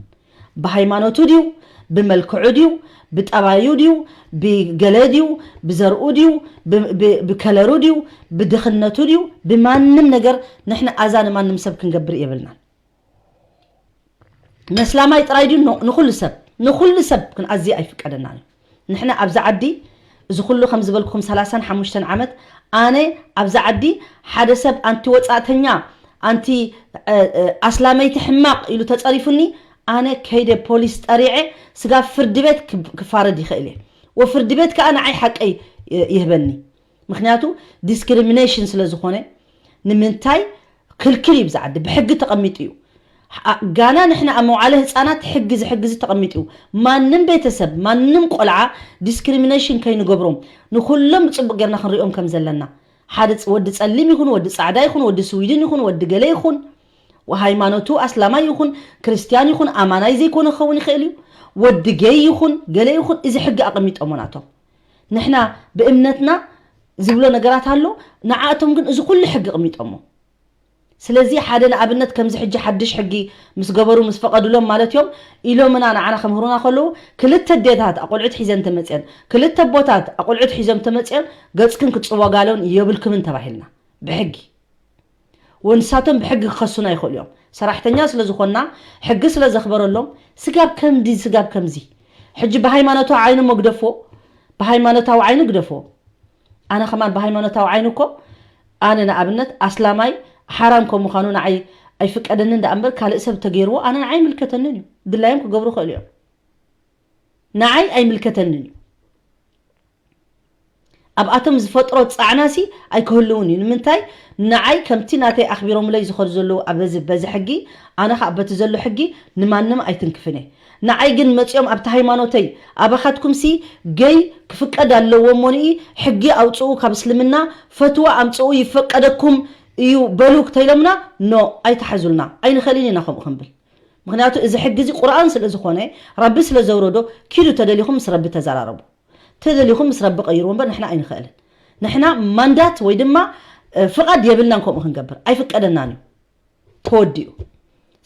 ብሃይማኖቱ ድዩ? ብመልክዑ ድዩ? ብጠባዩ ድዩ? ብገለ ድዩ? ብዘርኡ ድዩ? ብ-፣ ብ-፣ ብከለሩ ድዩ? ብድኽነቱ ድዩ? ብማንም ነገር ንሕና ኣዛ ንማንም ሰብ ክንገብር የብልናን። ነስላማይ ጥራይ ድዩ? ኖ፣ ንኹሉ ሰብ፣ ንኹሉ ሰብ ክንኣዚ ኣይፍቀደናን እዩ። ንሕና ኣብዚ ዓዲ፣ እዚ ኩሉ ከም ዝበልኩኹም ሰላሳን ሓሙሽተን ዓመት፣ ኣነ ኣብዚ ዓዲ ሓደ ሰብ ኣንቲ ወጻእተኛ፣ ኣንቲ፣ እ፣ እ፣ ኣስላመይቲ ሕማቕ ኢሉ ተጸሪፉኒ፣ ኣነ ከይደ ፖሊስ ጠሪዐ፣ ስጋብ ፍርዲ ቤት ክብ-፣ ክፋረድ ይኽእል እየ። ወፍርዲ ቤት ከኣ ንዓይ ሓቀይ ይ-፣ ይህበኒ። ምኽንያቱ ዲስክሪሚኔሽን ስለ ዝኾነ፣ ንምንታይ ክልክል እዩ? ብዛ ዓዲ ብሕጊ ተቐሚጡ እዩ። ኣ-፣ ጋና ንሕና ኣብ መውዓለ ህፃናት ሕጊ፣ እዚ ሕጊ እዚ ተቐሚጡ እዩ። ማንም ቤተሰብ፣ ማንም ቆልዓ ዲስክሪሚኔሽን ከይንገብሮም፣ ንኹሎም ብፅቡቅ ጌርና ክንሪኦም ከም ዘለና። ሓደ ፅ-፣ ወዲ ፀሊም ይኹን፣ ወዲ ፃዕዳ ይኹን፣ ወዲ ስዊድን ይኹን፣ ወዲ ገለ ይኹን፣ ሃይማኖቱ ኣስላማይ ይኹን፣ ክርስትያን ይኹን፣ ኣማናይ ዘይኮነ ክኸውን ይኽእል እዩ። ወዲ ጌይ ይኹን፣ ገለ ይኹን፣ እዚ ሕጊ ኣቐሚጦሞ ናቶም። ንሕና ብእምነትና ዝብሎ ነገራት ኣሎ፣ ንዓኣቶም ግን እዚ ኩሉ ሕጊ ኣቕሚጦሞ። ስለዚ ሓደ ንኣብነት ከምዚ ሕጂ ሓድሽ ሕጊ ምስ ገበሩ፣ ምስ ፈቐዱሎም ማለት እዮም፣ ኢሎምና ንዓና ከምህሩና ከለዉ፣ ክልተ ኣዴታት ኣቆልዑት ሒዘን ተመጽየን፣ ክልተ ኣቦታት ኣቆልዑት ሒዞም ተመጽዮም፣ ገጽክን ክትጽወጋሎን የብልክምን ተባሂልና ብሕጊ። ወንሳቶም ብሕጊ ክኸሱና ይኽእሉ እዮም። ሰራሕተኛ ስለ ዝኾንና፣ ሕጊ ስለ ዘኽበረሎም፣ ስጋብ ከምዚ፣ ስጋብ ከምዚ። ሕጂ ብሃይማኖታዊ ዓይኒ እሞ ግደፍዎ፣ ብሃይማኖታዊ ዓይኒ ግደፍዎ። ኣነ ከማን ብሃይማኖታዊ ዓይኒ እኮ፣ ኣነ ንኣብነት ኣስላማይ ሓራም ከም ምዃኑ ንዓይ ኣይፍቀደንን ደኣ እምበር፣ ካልእ ሰብ ተገይርዎ ኣነ ንዓይ ኣይምልከተንን እዩ። ድላዮም ክገብሩ ይኽእሉ እዮም። ንዓይ ኣይምልከተንን እዩ። ኣብኣቶም ዝፈጥሮ ጻዕናሲ ኣይክህልውን እዩ። ንምንታይ? ንዓይ ከምቲ ናተይ ኣኽቢሮምለይ ዝኸዱ ዘለዉ ኣብ በዚ፣ በዚ ሕጊ፣ ኣነ ኸኣ በቲ ዘሎ ሕጊ ንማንም ኣይትንክፍን እየ። ንዓይ ግን መጺኦም ኣብቲ ሃይማኖተይ፣ ኣባኻትኩምሲ ገይ ክፍቀድ ኣለዎ እሞንኢ፣ ሕጊ ኣውጽኡ፣ ካብ እስልምና ፈትዋ ኣምጽኡ፣ ይፈቀደኩም እዩ በሉ ክተኢሎምና፣ ኖ፣ ኣይትሓዙልና፣ ኣይንኽእልን ኢና ከምኡ ክንብል። ምክንያቱ እዚ ሕጊ እዚ ቁርኣን ስለ ዝኾነ፣ ረቢ ስለ ዘውረዶ፣ ኪዱ ተደሊኹም ምስ ረቢ ተዘራረቡ፣ ተደሊኹም ምስ ረቢ ቀይርዎ እምበር ንሕና ኣይንኽእልን። ንሕና ማንዳት ወይ ድማ ፍቓድ የብልናን ከምኡ ክንገብር ኣይፍቀደናን እዩ። ተወዲኡ።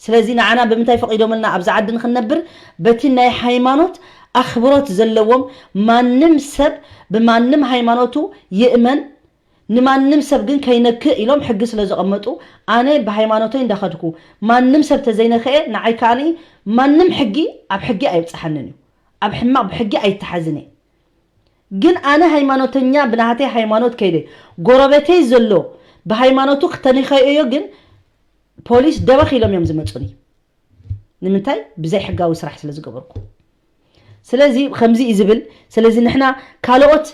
ስለዚ ንዓና ብምንታይ ፈቒዶምልና ኣብዚ ዓዲ ንክንነብር? በቲ ናይ ሃይማኖት ኣኽብሮት ዘለዎም፣ ማንም ሰብ ብማንም ሃይማኖቱ ይእመን፣ ንማንም ሰብ ግን ከይነክእ ኢሎም ሕጊ ስለ ዘቐመጡ፣ ኣነ ብሃይማኖተይ እንዳኸድኩ ማንም ሰብ ተዘይነክኤ፣ ንዓይ ከኣ ማንም ሕጊ ኣብ ሕጊ ኣይብጽሓንን እዩ። ኣብ ሕማቕ ብሕጊ ኣይተሓዝን እየ። ግን ኣነ ሃይማኖተኛ ብናሃተይ ሃይማኖት ከይደ፣ ጎረቤተይ ዘሎ ብሃይማኖቱ ክተኒኸዮ ግን ፖሊስ ደበኽ ኢሎም እዮም ዝመጹኒ። ንምንታይ? ብዘይ ሕጋዊ ስራሕ ስለ ዝገበርኩ። ስለዚ ከምዚ እዩ ዝብል። ስለዚ ንሕና ካልኦት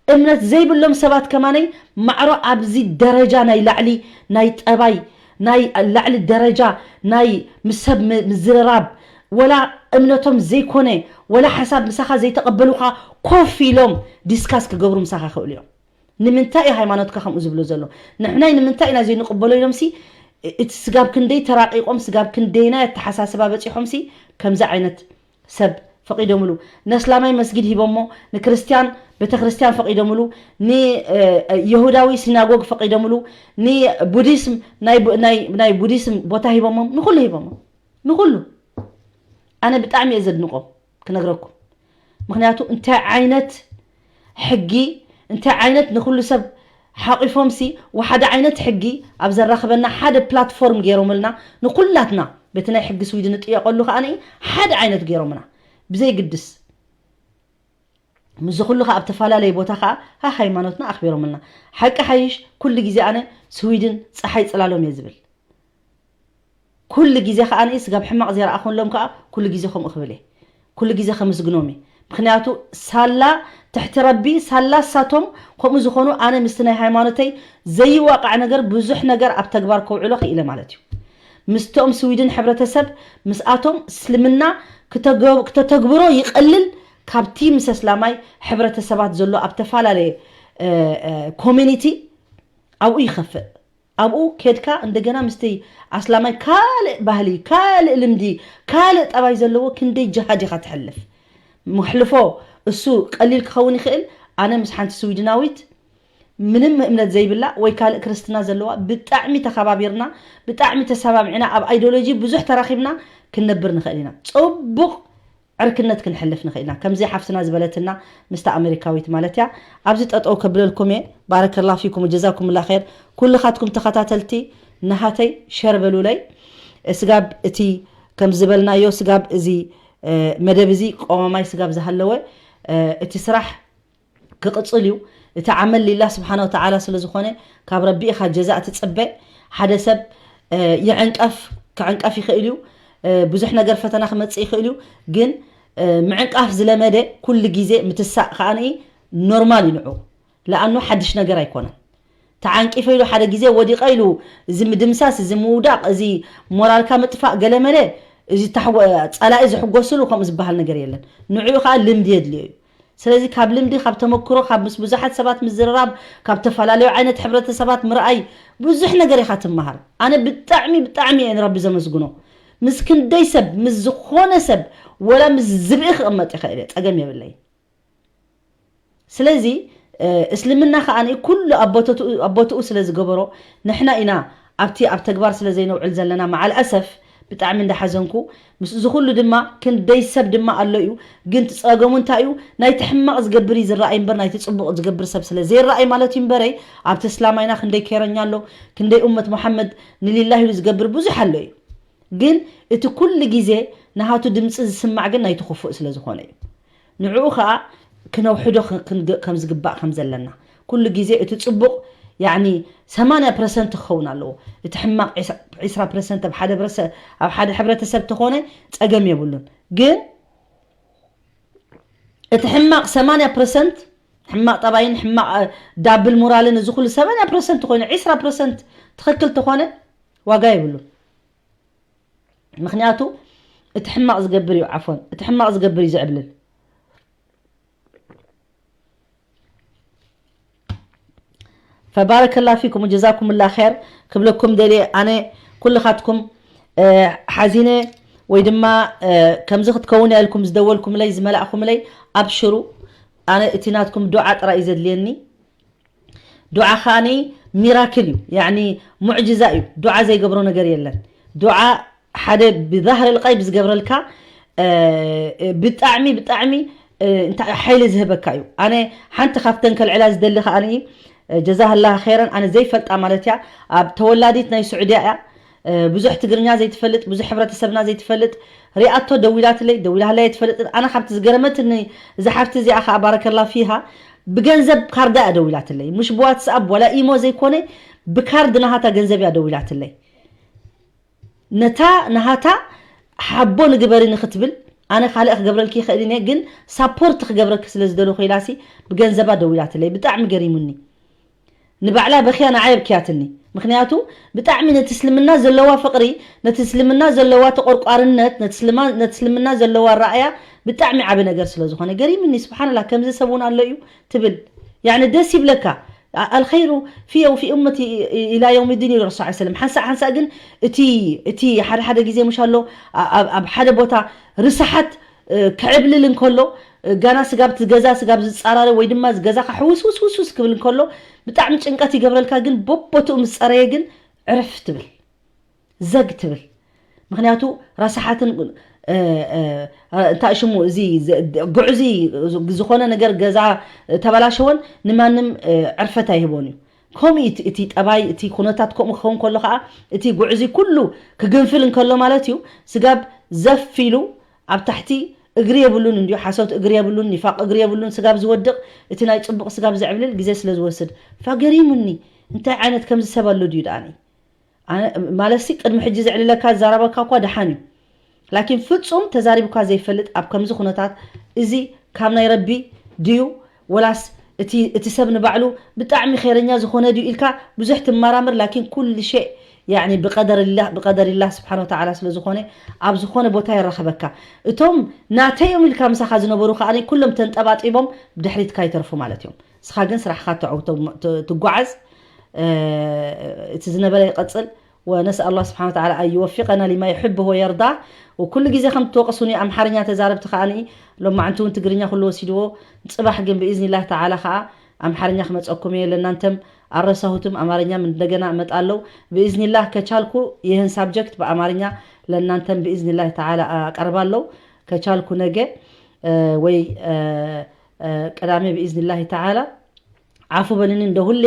እምነት ዘይብሎም ሰባት ከማነይ ማዕሮ ኣብዚ ደረጃ ናይ ላዕሊ ናይ ጠባይ ናይ ላዕሊ ደረጃ ናይ ምስ ሰብ ም- ምዝርራብ ወላ እምነቶም ዘይኮነ ወላ ሓሳብ ምሳኻ ዘይተቐበሉኻ ኮፍ ኢሎም ዲስካስ ክገብሩ ምሳኻ ክእሉ እዮም። ንምንታይ እዩ ሃይማኖትካ ከምኡ ዝብሎ ዘሎ? ንሕናይ ንምንታይ ኢና ዘይንቕበሎ ኢሎምሲ እቲ ስጋብ ክንደይ ተራቂቖም ስጋብ ክንደይናይ ኣተሓሳስባ በፂሖምሲ ከምዚ ዓይነት ሰብ ፈቒዶምሉ። ነስላማይ መስጊድ ሂቦሞ፣ ንክርስትያን ቤተክርስትያን ፈቒዶምሉ፣ ንየሁዳዊ ሲናጎግ ፈቒዶምሉ፣ ንቡዲስም ናይ ቡ- ናይ ናይ ቡዲስም ቦታ ሂቦሞም፣ ንኹሉ ሂቦሞ፣ ንኹሉ። ኣነ ብጣዕሚ እየ ዘድንቆም ክነግረኩም። ምክንያቱ እንታይ ዓይነት ሕጊ እንታይ ዓይነት ንኩሉ ሰብ ሓቂፎምሲ ወሓደ ዓይነት ሕጊ ኣብ ዘራኽበና ሓደ ፕላትፎርም ገይሮምልና ንኩላትና በቲ ናይ ሕጊ ስዊድን ንጥየቀሉ ከኣ ሓደ ዓይነት ገይሮምና ብዘይግድስ ምስዚ ኩሉ ከኣ ኣብ ተፈላለየ ቦታ ከኣ ሃይማኖትና ኣኽቢሮምልና። ሓቂ ሓይሽ ኩሉ ግዜ ኣነ ስዊድን ፀሓይ ፅላሎም እየ ዝብል። ኩሉ ግዜ ከኣ ስጋብ ሕማቕ ዘይረኣኹሎም ከኣ ኩሉ ግዜ ከምኡ ክብል እየ። ኩሉ ግዜ ከምስግኖም እየ። ምክንያቱ ሳላ ትሕቲ ረቢ ሳላ ሳቶም ከምኡ ዝኾኑ ኣነ ምስቲ ናይ ሃይማኖተይ ዘይዋቃዕ ነገር ብዙሕ ነገር ኣብ ተግባር ከውዕሎ ክኢለ ማለት እዩ። ምስቶም ስዊድን ሕብረተሰብ ምስኣቶም እስልምና ክተገ- ክተተግብሮ ይቐልል ካብቲ ምስ ኣስላማይ ሕብረተሰባት ዘሎ ኣብ ተፈላለየ እ፣ እ፣ ኮሚኒቲ ኣብኡ ይኸፍእ። ኣብኡ ኬድካ እንደገና ምስቲ ኣስላማይ ካልእ ባህሊ ካልእ ልምዲ ካልእ ጠባይ ዘለዎ ክንደይ ጅሃድ ኢኻ ትሕልፍ። መሕልፎ እሱ ቀሊል ክኸውን ይኽእል። ኣነ ምስ ሓንቲ ስዊድናዊት ምንም እምነት ዘይብላ ወይ ካልእ ክርስትና ዘለዋ ብጣዕሚ ተኸባቢርና ብጣዕሚ ተሰማሚዕና ኣብ ኣይዲዮሎጂ ብዙሕ ተራኺብና ክንነብር ንኽእል ኢና። ፅቡቕ ዕርክነት ክንሕልፍ ንኽእል ኢና። ከምዚ ሓፍትና ዝበለትና ምስታ ኣሜሪካዊት ማለት እያ። ኣብዚ ጠጠው ከብለልኩም እየ። ባረከላ ፊኩም ወጀዛኩም ላ ኸይር። ኩልኻትኩም ተኸታተልቲ ናሃተይ ሸር በሉለይ። ስጋብ እቲ ከም ዝበልናዮ ስጋብ እዚ እ፣ መደብ እዚ ቀዋማይ ስጋብ ዝሃለወ እ፣ እቲ ስራሕ ክቕፅል እዩ። እቲ ዓመል ሊላህ ስብሓነ ወተዓላ ስለ ዝኾነ ካብ ረቢ ኢኻ ጀዛእ ትፅበ። ሓደ ሰብ እ፣ ይዕንቀፍ ክዕንቀፍ ይኽእል እዩ። እ፣ ብዙሕ ነገር ፈተና ክመፅእ ይኽእል እዩ። ግን እ፣ ምዕንቃፍ ዝለመደ ኩሉ ግዜ ምትሳእ ከኣ ኖርማል እዩ ንዑ። ለኣኑ ሓድሽ ነገር ኣይኮነን። ተዓንቂፈ ኢሉ ሓደ ግዜ ወዲቐ ኢሉ እዚ ምድምሳስ እዚ ምውዳቕ እዚ ሞራልካ ምጥፋእ ገለመለ እዚ ታሕጎ- ጸላኢ ዝሕጎስሉ ከምኡ ዝበሃል ነገር የለን። ንዕኡ ከዓ ልምዲ የድልዮ እዩ። ስለዚ ካብ ልምዲ ካብ ተመክሮ ካብ ምስ ብዙሓት ሰባት ምዝርራብ ካብ ተፈላለዩ ዓይነት ሕብረተሰባት ምርኣይ ብዙሕ ነገር ኢኻ ትመሃር። ኣነ ብጣዕሚ ብጣዕሚ እየ ንረቢ ዘመስግኖ። ምስ ክንደይ ሰብ ምስ ዝኾነ ሰብ ወላ ምስ ዝብኢ ክቕመጥ ይኽእል እየ፣ ጸገም የብለይ። ስለዚ እስልምና ከዓ ኩሉ ኣብ ቦትኡ ስለ ዝገበሮ ንሕና ኢና ኣብቲ ኣብ ተግባር ስለ ዘይነውዕል ዘለና። መዓል ኣሰፍ ብጣዕሚ እንዳሓዘንኩ ምስ እዚ ኩሉ ድማ ክንደይ ሰብ ድማ ኣሎ እዩ። ግን እቲ ፀገሙ እንታይ እዩ? ናይቲ ሕማቕ ዝገብር እዩ ዝረኣይ እምበር ናይቲ ፅቡቕ ዝገብር ሰብ ስለ ዘይረኣይ ማለት እዩ እምበረይ ኣብቲ እስላማይና ክንደይ ኬረኛ ኣሎ፣ ክንደይ እመት ሙሓመድ ንሊላህ ኢሉ ዝገብር ብዙሕ ኣሎ እዩ። ግን እቲ ኩሉ ግዜ ንሃቱ ድምፂ ዝስማዕ ግን ናይቲ ክፉእ ስለ ዝኾነ እዩ። ንዕኡ ኸኣ ክነውሕዶ ከም ዝግባእ ከም ዘለና ኩሉ ግዜ እቲ ጽቡቕ ያኒ ሰማንያ ፐርሰንት ክኸውን ኣለዎ። እቲ ሕማቕ ዒስራ ፐርሰንት ኣብ ሓደ ሕብረተሰብ ተኾነ ጸገም የብሉን። ግን እቲ ሕማቕ ሰማንያ ፐርሰንት ሕማቕ ጠባይን ሕማቕ ዳብል ሞራልን እዚ ኩሉ ሰማንያ ፐርሰንት ኮይኑ ዒስራ ፐርሰንት ትኽክል ተኾነ ዋጋ የብሉን። ምኽንያቱ እቲ ሕማቕ ዝገብር እዩ ዓፎን እቲ ሕማቕ ዝገብር እዩ ዝዕብልል። ፈባረከላ ፊኩም ወጀዛኩም ላ ኸይር ክብለኩም ደልየ ኣነ ኩልኻትኩም ሓዚነ ወይ ድማ ከምዚ ክትከውን እያ ኢልኩም ዝደወልኩምለይ ዝመላእኩምለይ፣ ኣብሽሩ። ኣነ እቲ ናትኩም ዱዓ ጥራይ እዩ ዘድልየኒ። ዱዓ ከዓኒ ሚራክል እዩ፣ ያኒ ሙዕጅዛ እዩ። ዱዓ ዘይገብሮ ነገር የለን። ዱዓ ሓደ ብዛህር ልቃይ ብዝገብረልካ ብጣዕሚ ብጣዕሚ እንታይ ሓይሊ ዝህበካ እዩ። ኣነ ሓንቲ ካብተን ከልዕላ ዝደሊ ከዓኒ ጀዛህላ ኸይረን፣ ኣነ ዘይፈልጣ ማለት እያ፣ ኣብ ተወላዲት ናይ ስዑድያ እያ። ብዙሕ ትግርኛ ዘይትፈልጥ፣ ብዙሕ ሕብረተሰብና ዘይትፈልጥ ሪኣቶ ደዊላትለይ፣ ደዊላህላ ኣይትፈልጥን። ኣነ ካብቲ ዝገረመትኒ እዛ ሓፍቲ እዚኣ ከዓ ባረከላ ፊሃ ብገንዘብ ካርዳ እያ ደዊላትለይ፣ ምሽ ብዋትስኣፕ ዋላ ኢሞ ዘይኮነ ብካርድ ናሃታ ገንዘብ እያ ደዊላትለይ። ነታ ናሃታ ሓቦ ንግበሪ ንክትብል ኣነ ካልእ ክገብረልኪ ይኽእል እየ፣ ግን ሳፖርት ክገብረልኪ ስለ ዝደለኹ ኢላሲ ብገንዘባ ደዊላትለይ። ብጣዕሚ ገሪሙኒ። ንባዕላ በኽያ ንዓይ ኣብክያትኒ። ምኽንያቱ ብጣዕሚ ነቲ እስልምና ዘለዋ ፍቕሪ፣ ነቲ እስልምና ዘለዋ ተቆርቋርነት፣ ነቲ እስልማ- ነቲ እስልምና ዘለዋ ራእያ ብጣዕሚ ዓቢ ነገር ስለ ዝኾነ ገሪምኒ። ስብሓንላ ከምዚ ሰብ እውን ኣሎ እዩ ትብል። ያኒ ደስ ይብለካ። ኣልኸይሩ ፊ ፊ እመቲ ኢላ የውም ዲን ኢሉ ረሱል ሰለም። ሓንሳእ ሓንሳእ ግን እቲ እቲ ሓደ ሓደ ግዜ ምሽ ኣሎ ኣብ ሓደ ቦታ ርስሓት ክዕብልል እንከሎ ጋና ስጋብ ገዛ ስጋብ ዝፃራረ ወይ ድማ ገዛካ ሕውስውስውስውስ ክብል እንከሎ ብጣዕሚ ጭንቀት ይገብረልካ። ግን በቦትኡ ምስ ፀረየ ግን ዕርፍ ትብል፣ ዘግ ትብል። ምክንያቱ ረሳሓትን እንታይ ሽሙ እዚ ጉዕዚ ዝኾነ ነገር ገዛ ተበላሸወን ንማንም ዕርፈት ኣይህቦን እዩ። ከምኡ እቲ ጠባይ እቲ ኩነታት ከምኡ ክኸውን ከሎ ከዓ እቲ ጉዕዚ ኩሉ ክግንፍል እንከሎ ማለት እዩ። ስጋብ ዘፍ ኢሉ ኣብ ታሕቲ እግሪ የብሉን እንዲዩ፣ ሓሶት እግሪ የብሉን፣ ኒፋቅ እግሪ የብሉን። ስጋብ ዝወድቅ እቲ ናይ ፅቡቅ ስጋብ ዘዕብልል ግዜ ስለ ዝወስድ ፋገሪሙኒ። እንታይ ዓይነት ከምዚ ሰብ ኣሎ ድዩ ደኣኒ? ማለትሲ ቅድሚ ሕጂ ዘዕልለካ ዝዛረበካ እኳ ደሓን እዩ። ላኪን ፍጹም ተዛሪቡካ ዘይፈልጥ ኣብ ከምዚ ኩነታት እዚ ካብ ናይ ረቢ ድዩ ወላስ እቲ ሰብ ንባዕሉ ብጣዕሚ ኸይረኛ ዝኾነ ድዩ ኢልካ ብዙሕ ትመራመር። ላኪን ኩሉ ሸእ ያኒ ብቀደርላህ ብቀደርላህ ስብሓን ወተዓላ ስለ ዝኾነ ኣብ ዝኾነ ቦታ የራኽበካ። እቶም ናተይ እዮም ኢልካ ምሳኻ ዝነበሩ ከዓኒ ኩሎም ተንጠባጢቦም ብድሕሪትካ ይተርፉ ማለት እዮም። ንስኻ ግን ስራሕካ ትጓዓዝ። እቲ ዝነበረ ይቐፅል። ونسأل الله سبحانه وتعالى أن يوفقنا لما يحبه ويرضاه። وكل ግዜ ከም ትወቅሱኒ ኣምሓርኛ ተዛረብቲ ከዓኒ ሎማዓንቲ እውን ትግርኛ ኩሉ ወሲድዎ። ፅባሕ ግን ብኢዝኒላህ ተዓላ ከዓ ኣምሓርኛ ክመፀኩም እየ። ለእናንተም አረሳሁትም አማርኛም እንደገና እመጣለሁ ብኢዝኒላህ። ከቻልኩ ይህን ሳብጀክት በአማርኛ ለእናንተም ብኢዝኒላህ ተዓላ አቀርባለሁ። ከቻልኩ ነገ ወይ ቅዳሜ ብኢዝኒላህ ተዓላ። አፉ በልኒ እንደ ሁሌ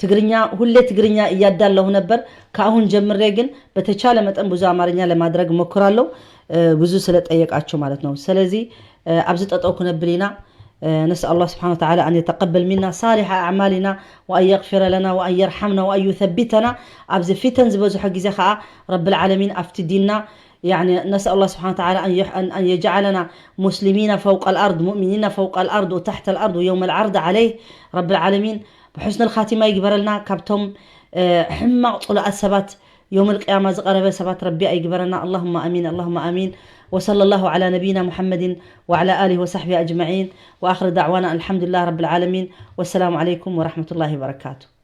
ትግርኛ ሁሌ ትግርኛ እያዳለሁ ነበር። ከአሁን ጀምሬ ግን በተቻለ መጠን ብዙ አማርኛ ለማድረግ እሞክራለሁ። ብዙ ስለጠየቃችሁ ማለት ነው። ስለዚህ ኣብዚ ጠጠው ክነብል ኢና። نسأل الله سبحانه وتعالى أن يتقبل منا صالح أعمالنا وأن يغفر لنا وأن يرحمنا وأن يثبتنا። ኣብዚ ፊተን ዝበዝሖ ግዜ ከዓ ረብል ዓለሚን ኣብቲ ዲንና يعني نسأل الله سبحانه وتعالى أن يح- أن أن يجعلنا مسلمين فوق الأرض، مؤمنين فوق الأرض وتحت الأرض ويوم العرض عليه رب العالمين. ብሑስን ልኻቲማ ይግበረልና። ካብቶም ሕማቕ ፅሉኣት ሰባት ዮም ልቅያማ ዝቐረበ ሰባት ረቢ ኣይግበረና። اللهم آمين، اللهم آمين. وصلى الله على نبينا محمد وعلى آله وصحبه أجمعين. وآخر دعوانا الحمد لله رب العالمين. والسلام عليكم ورحمة الله وبركاته.